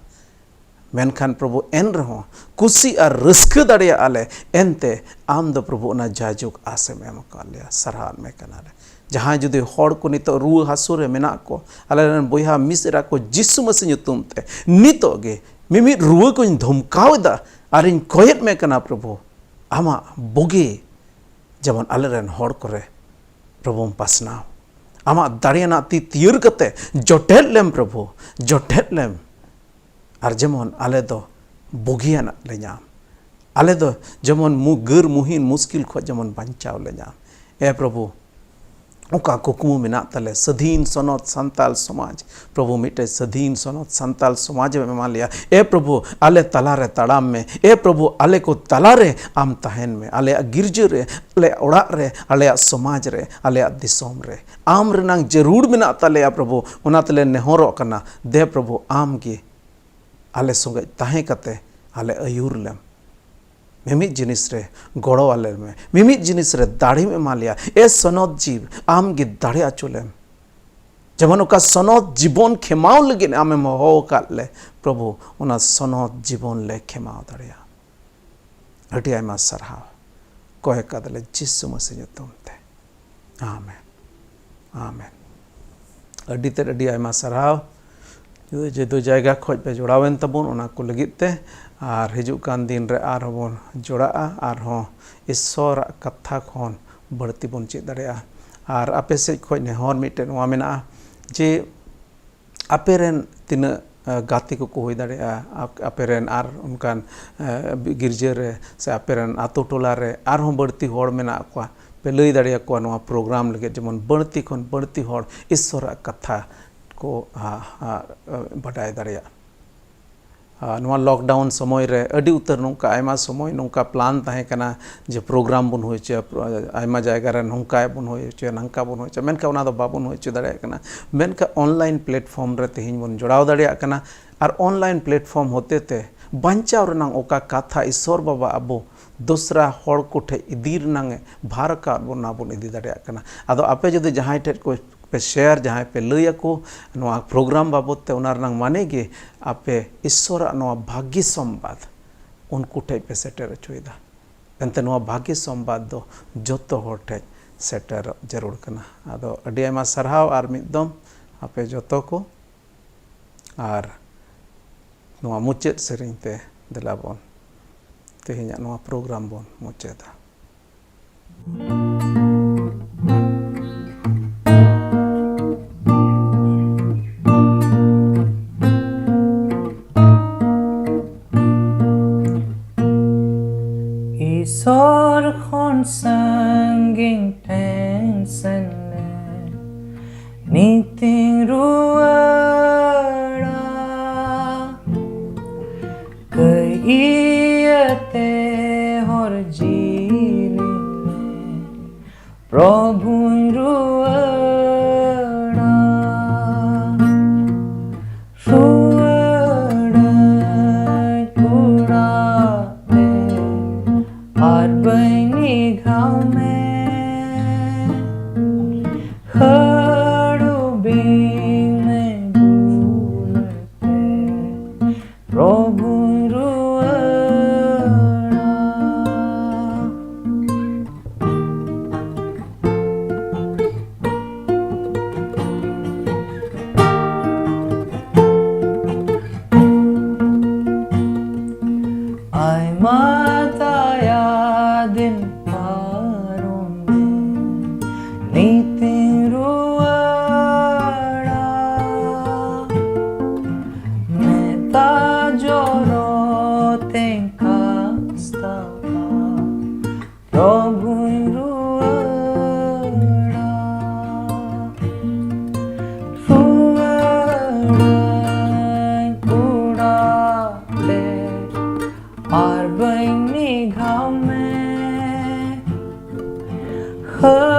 ᱢᱮᱱᱠᱷᱟᱱ ᱯᱨᱚᱵᱷᱩ ᱮᱱ ᱨᱮᱦᱚᱸ ᱠᱩᱥᱤ ᱟᱨ ᱨᱟᱹᱥᱠᱟᱹ ᱫᱟᱲᱮᱭᱟᱜᱼᱟ ᱞᱮ᱾ ᱮᱱᱛᱮ ᱟᱢ ᱫᱚ ᱯᱨᱚᱵᱷᱩ ᱚᱱᱟ ᱡᱟᱭᱡᱩᱜᱽ ᱟᱸᱥ ᱮᱢ ᱮᱢ ᱟᱠᱟᱫ ᱞᱮᱭᱟ, ᱥᱟᱨᱦᱟᱣ ᱢᱮ ᱠᱟᱱᱟ ᱞᱮ᱾ ᱡᱟᱦᱟᱸᱭ ᱡᱩᱫᱤ ᱦᱚᱲ ᱠᱚ ᱱᱤᱛᱚᱜ ᱨᱩᱣᱟᱹ ᱦᱟᱹᱥᱩ ᱨᱮ ᱢᱮᱱᱟᱜ ᱠᱚ, ᱟᱞᱮ ᱨᱮᱱ ᱵᱚᱭᱦᱟ ᱢᱤᱥᱨᱟ ᱠᱚ ᱡᱤᱥᱩ ᱢᱟᱹᱥᱤ ᱧᱩᱛᱩᱢ ᱛᱮ ᱱᱤᱛᱚᱜ ᱜᱮ ᱢᱤᱢᱤᱫ ᱨᱩᱣᱟᱹ ᱠᱚᱧ ᱫᱷᱚᱢᱠᱟᱣ ᱮᱫᱟ ᱟᱨᱤᱧ ᱠᱚᱭᱮᱫ ᱢᱮ ᱠᱟᱱᱟ ᱯᱨᱚᱵᱷᱩ, ᱟᱢᱟᱜ ᱵᱩᱜᱤ ᱡᱮᱢᱚᱱ ᱟᱞᱮ ᱨᱮᱱ ᱦᱚᱲ ᱠᱚᱨᱮ ᱯᱨᱚᱵᱷᱩᱢ ᱯᱟᱥᱱᱟᱣ᱾ ᱟᱢᱟᱜ ᱫᱟᱲᱮᱭᱟᱱᱟᱜ ᱛᱤ ᱛᱤᱭᱟᱹᱨ ᱠᱟᱛᱮ ᱡᱚᱴᱮᱫ ᱞᱮᱢ ᱯᱨᱚᱵᱷᱩ, ᱡᱚᱴᱮᱫ ᱞᱮᱢ᱾ ᱟᱨ ᱡᱮᱢᱚᱱ ᱟᱞᱮ ᱫᱚ ᱵᱩᱜᱤᱭᱟᱱᱟᱜ ᱞᱮ ᱧᱟᱢ, ᱟᱞᱮ ᱫᱚ ᱡᱮᱢᱚᱱ ᱢᱩ-, ᱜᱟᱹᱨ ᱢᱩᱦᱤᱱ ᱢᱩᱥᱠᱤᱞ ᱠᱷᱚᱱ ᱡᱮᱢᱚᱱ ᱵᱟᱧᱪᱟᱣ ᱞᱮ ᱧᱟᱢ᱾ ᱮ ᱯᱨᱚᱵᱷᱩ, ᱚᱠᱟ ᱠᱩᱠᱢᱩ ᱢᱮᱱᱟᱜ ᱛᱟᱞᱮ, ᱥᱟᱹᱫᱷᱤᱱ ᱥᱚᱱᱚᱛ ᱥᱟᱱᱛᱟᱞ ᱥᱚᱢᱟᱡᱽ, ᱯᱨᱚᱵᱷᱩ ᱢᱤᱫᱴᱮᱡ ᱥᱟᱹᱫᱷᱤᱱ ᱥᱚᱱᱚᱛ ᱥᱟᱱᱛᱟᱞ ᱥᱚᱢᱟᱡᱽ ᱮᱢ ᱮᱢᱟ ᱞᱮᱭᱟ᱾ ᱮ ᱯᱨᱚᱵᱷᱩ, ᱟᱞᱮ ᱛᱟᱞᱟᱨᱮ ᱛᱟᱲᱟᱢ ᱢᱮ᱾ ᱮ ᱯᱨᱚᱵᱷᱩ, ᱟᱞᱮ ᱠᱚ ᱛᱟᱞᱟᱨᱮ ᱟᱢ ᱛᱟᱦᱮᱱ ᱢᱮ, ᱟᱞᱮᱭᱟᱜ ᱜᱤᱨᱡᱟᱹ ᱨᱮ, ᱟᱞᱮᱭᱟᱜ ᱚᱲᱟᱜ ᱨᱮ, ᱟᱞᱮᱭᱟᱜ ᱥᱚᱢᱟᱡᱽ ᱨᱮ, ᱟᱞᱮᱭᱟᱜ ᱫᱤᱥᱚᱢ ᱨᱮ᱾ ᱟᱢ ᱨᱮᱱᱟᱝ ᱡᱟᱹᱨᱩᱲ ᱢᱮᱱᱟᱜ ᱛᱟᱞᱮᱭᱟ ᱯᱨᱚᱵᱷᱩ, ᱚᱱᱟ ᱛᱮᱞᱮ ᱱᱮᱦᱚᱨᱚᱜ ᱠᱟᱱᱟ᱾ ᱫᱮ ᱯᱨᱚᱵᱷᱩ, ᱟᱢ ᱜᱮ ᱟᱞᱮ ᱥᱚᱸᱜᱮ ᱛᱟᱦᱮᱸ ᱠᱟᱛᱮ ᱟᱞᱮ ᱟᱹᱭᱩᱨ ᱞᱮᱢ᱾ ᱢᱤᱢᱤᱫ ᱡᱤᱱᱤᱥ ᱨᱮ ᱜᱚᱲᱚ ᱟᱞᱮ ᱢᱮ, ᱢᱤᱢᱤᱫ ᱡᱤᱱᱤᱥ ᱨᱮ ᱫᱟᱲᱮᱢ ᱮᱢᱟ ᱞᱮᱭᱟ᱾ ᱮ ᱥᱚᱱᱚᱛ ᱡᱤᱵᱽ, ᱟᱢ ᱜᱮ ᱫᱟᱲᱮ ᱟᱪᱚ ᱞᱮᱢ᱾ ᱡᱮᱢᱚᱱ ᱚᱠᱟ ᱥᱚᱱᱚᱛ ᱡᱤᱵᱚᱱ ᱠᱷᱮᱢᱟᱣ ᱞᱟᱹᱜᱤᱫ ᱟᱢᱮᱢ ᱦᱚᱦᱚ ᱟᱠᱟᱫ ᱞᱮ ᱯᱨᱚᱵᱷᱩ, ᱚᱱᱟ ᱥᱚᱱᱚᱛ ᱡᱤᱵᱚᱱ ᱞᱮ ᱠᱷᱮᱢᱟᱣ ᱫᱟᱲᱮᱭᱟᱜᱼᱟ᱾ ᱟᱹᱰᱤ ᱟᱭᱢᱟ ᱥᱟᱨᱦᱟᱣ᱾ ᱠᱚᱭ ᱠᱟᱫᱟᱞᱮ ᱡᱤᱥᱩ ᱢᱟᱹᱥᱤ ᱧᱩᱛᱩᱢ ᱛᱮ᱾ ᱟᱢᱮᱱ᱾ ᱟᱢᱮᱱ᱾ ᱟᱹᱰᱤ ᱛᱮᱫ ᱟᱹᱰᱤ ᱟᱭᱢᱟ ᱥᱟᱨᱦᱟᱣ᱾ ᱡᱩᱫᱟᱹ ᱡᱩᱫᱟᱹ ᱡᱟᱭᱜᱟ ᱠᱷᱚᱡ ᱯᱮ ᱡᱚᱲᱟᱣᱮᱱ ᱛᱟᱵᱚᱱ, ᱚᱱᱟ ᱠᱚ ᱞᱟᱹᱜᱤᱫ ᱛᱮ᱾ ᱟᱨ ᱦᱤᱡᱩᱜ ᱠᱟᱱ ᱫᱤᱱ ᱨᱮ ᱟᱨᱦᱚᱸ ᱵᱚᱱ ᱡᱚᱲᱟᱜᱼᱟ, ᱟᱨᱦᱚᱸ ᱤᱥᱥᱚᱨᱟᱜ ᱠᱟᱛᱷᱟ ᱠᱷᱚᱱ ᱵᱟᱹᱲᱛᱤ ᱵᱚᱱ ᱪᱮᱫ ᱫᱟᱲᱮᱭᱟᱜᱼᱟ᱾ ᱟᱨ ᱟᱯᱮ ᱥᱮᱫ ᱠᱷᱚᱡ ᱱᱮᱦᱚᱨ ᱢᱤᱫᱴᱮᱱ ᱱᱚᱣᱟ ᱢᱮᱱᱟᱜᱼᱟ ᱡᱮ ᱟᱯᱮ ᱨᱮᱱ ᱛᱤᱱᱟᱹᱜ, ᱟ, ᱜᱟᱛᱮ ᱠᱚᱠᱚ ᱦᱩᱭ ᱫᱟᱲᱮᱭᱟᱜᱼᱟ, ᱟᱯ-, ᱟᱯᱮ ᱨᱮᱱ ᱟᱨ ᱚᱱᱠᱟᱱ, ᱟ, ᱜᱤᱨᱡᱟᱹ ᱨᱮ ᱥᱮ ᱟᱯᱮ ᱨᱮᱱ ᱟᱛᱳ ᱴᱚᱞᱟ ᱨᱮ ᱟᱨᱦᱚᱸ ᱵᱟᱹᱲᱛᱤ ᱦᱚᱲ ᱢᱮᱱᱟᱜ ᱠᱚᱣᱟ, ᱯᱮ ᱞᱟᱹᱭ ᱫᱟᱲᱮᱭᱟᱠᱚᱣᱟ ᱱᱚᱣᱟ ᱯᱨᱳᱜᱨᱟᱢ ᱞᱟᱹᱜᱤᱫ, ᱡᱮᱢᱚᱱ ᱵᱟᱹᱲᱛᱤ ᱠᱷᱚᱱ ᱵᱟᱹᱲᱛᱤ ᱦᱚᱲ ᱤᱥᱥᱚᱨᱟᱜ ᱠᱟᱛᱷᱟ ᱠᱚ, ᱟ, ᱟ, ᱵᱟᱰᱟᱭ ᱫᱟᱲᱮᱭᱟᱜ᱾ ᱟᱨ ᱱᱚᱣᱟ ᱞᱚᱠᱰᱟᱣᱩᱱ ᱥᱚᱢᱚᱭ ᱨᱮ ᱟᱹᱰᱤ ᱩᱛᱟᱹᱨ ᱱᱚᱝᱠᱟ ᱟᱭᱢᱟ ᱥᱚᱢᱚᱭ ᱱᱚᱝᱠᱟ ᱯᱞᱟᱱ ᱛᱟᱦᱮᱸ ᱠᱟᱱᱟ ᱡᱮ ᱯᱨᱳᱜᱨᱟᱢ ᱵᱚᱱ ᱦᱩᱭ ᱦᱚᱪᱚᱭᱟ, ᱯᱨᱳ-, ᱟᱭᱢᱟ ᱡᱟᱭᱜᱟ ᱨᱮ ᱱᱚᱝᱠᱟ ᱵᱚᱱ ᱦᱩᱭ ᱦᱚᱪᱚᱭᱟ, ᱱᱚᱝᱠᱟ ᱵᱚᱱ ᱦᱩᱭ ᱦᱚᱪᱚᱭᱟ, ᱢᱮᱱᱠᱷᱟᱱ ᱚᱱᱟ ᱫᱚ ᱵᱟᱵᱚᱱ ᱦᱩᱭ ᱦᱚᱪᱚ ᱫᱟᱲᱮᱭᱟᱜ ᱠᱟᱱᱟ᱾ ᱢᱮᱱᱠᱷᱟᱱ ᱚᱱᱞᱟᱭᱤᱱ ᱯᱞᱮᱴᱯᱷᱚᱨᱢ ᱨᱮ ᱛᱮᱦᱮᱧ ᱵᱚᱱ ᱡᱚᱲᱟᱣ ᱫᱟᱲᱮᱭᱟᱜ ᱠᱟᱱᱟ ᱟᱨ ᱚᱱᱞᱟᱭᱤᱱ ᱯᱞᱮᱴᱯᱷᱚᱨᱢ ᱦᱚᱛᱮ ᱛᱮ ᱵᱟᱧᱪᱟᱣ ᱨᱮᱱᱟᱜ ᱚᱠᱟ ᱠᱟᱛᱷᱟ ᱤᱥᱥᱚᱨ ᱵᱟᱵᱟ ᱟᱵᱚ ᱫᱚᱥᱨᱟ ᱦᱚᱲ ᱠᱚ ᱴᱷᱮᱡ ᱤᱫᱤ ᱨᱮᱱᱟᱝ ᱮ ᱵᱷᱟᱨ ᱟᱠᱟᱫ ᱵᱚᱱᱟ, ᱵᱚᱱ ᱤᱫᱤ ᱫᱟᱲᱮᱭᱟᱜ ᱠᱟᱱᱟ᱾ ᱟᱫᱚ ᱟᱯᱮ ᱡᱩᱫᱤ ᱡᱟᱦᱟᱸᱭ ᱴᱷᱮᱡ ᱠᱚ ᱯᱮ ᱥᱮᱭᱟᱨ, ᱡᱟᱦᱟᱸᱭ ᱯᱮ ᱞᱟᱹᱭ ᱟᱠᱚ ᱱᱚᱣᱟ ᱯᱨᱳᱜᱨᱟᱢ ᱵᱟᱵᱚᱛ ᱛᱮ, ᱚᱱᱟ ᱨᱮᱱᱟᱝ ᱢᱟᱱᱮ ᱜᱮ ᱟᱯᱮ ᱤᱥᱥᱚᱨᱟᱜ ᱱᱚᱣᱟ ᱵᱷᱟᱹᱜᱤ ᱥᱚᱢᱵᱟᱫ ᱩᱱᱠᱩ ᱴᱷᱮᱡ ᱯᱮ ᱥᱮᱴᱮᱨ ᱦᱚᱪᱚᱭᱮᱫᱟ᱾ ᱮᱱᱛᱮ ᱱᱚᱣᱟ ᱵᱷᱟᱹᱜᱤ ᱥᱚᱢᱵᱟᱫ ᱫᱚ ᱡᱚᱛᱚ ᱦᱚᱲ ᱴᱷᱮᱡ ᱥᱮᱴᱮᱨᱚᱜ ᱡᱟᱹᱨᱩᱲ ᱠᱟᱱᱟ᱾ ᱟᱫᱚ ᱟᱹᱰᱤ ᱟᱭᱢᱟ ᱥᱟᱨᱦᱟᱣ ᱟᱨ ᱢᱤᱫ ᱫᱚᱢ ᱟᱯᱮ ᱡᱚᱛᱚ ᱠᱚ᱾ ᱟᱨ ᱱᱚᱣᱟ ᱢᱩᱪᱟᱹᱫ ᱥᱮᱨᱮᱧ ᱛᱮ ᱫᱮᱞᱟ ᱵᱚᱱ ᱛᱮᱦᱮᱧᱟᱜ ᱱᱚᱣᱟ ᱯᱨᱳᱜᱨᱟᱢ ᱵᱚᱱ ᱢᱩᱪᱟᱹᱫᱟ᱾ ᱤᱥᱚᱨ ᱠᱷᱚᱱ ᱥᱟᱺᱜᱤᱧ ᱴᱷᱮᱱ ᱥᱮᱱ ᱞᱮ ᱱᱤᱛᱤᱧ ᱨᱩᱣᱟᱹᱲᱟ᱾ ᱠᱟᱹᱭ ᱤᱭᱟᱹᱛᱮ ᱦᱚᱨ ᱡᱤᱞᱤᱧ ᱞᱮ Huh?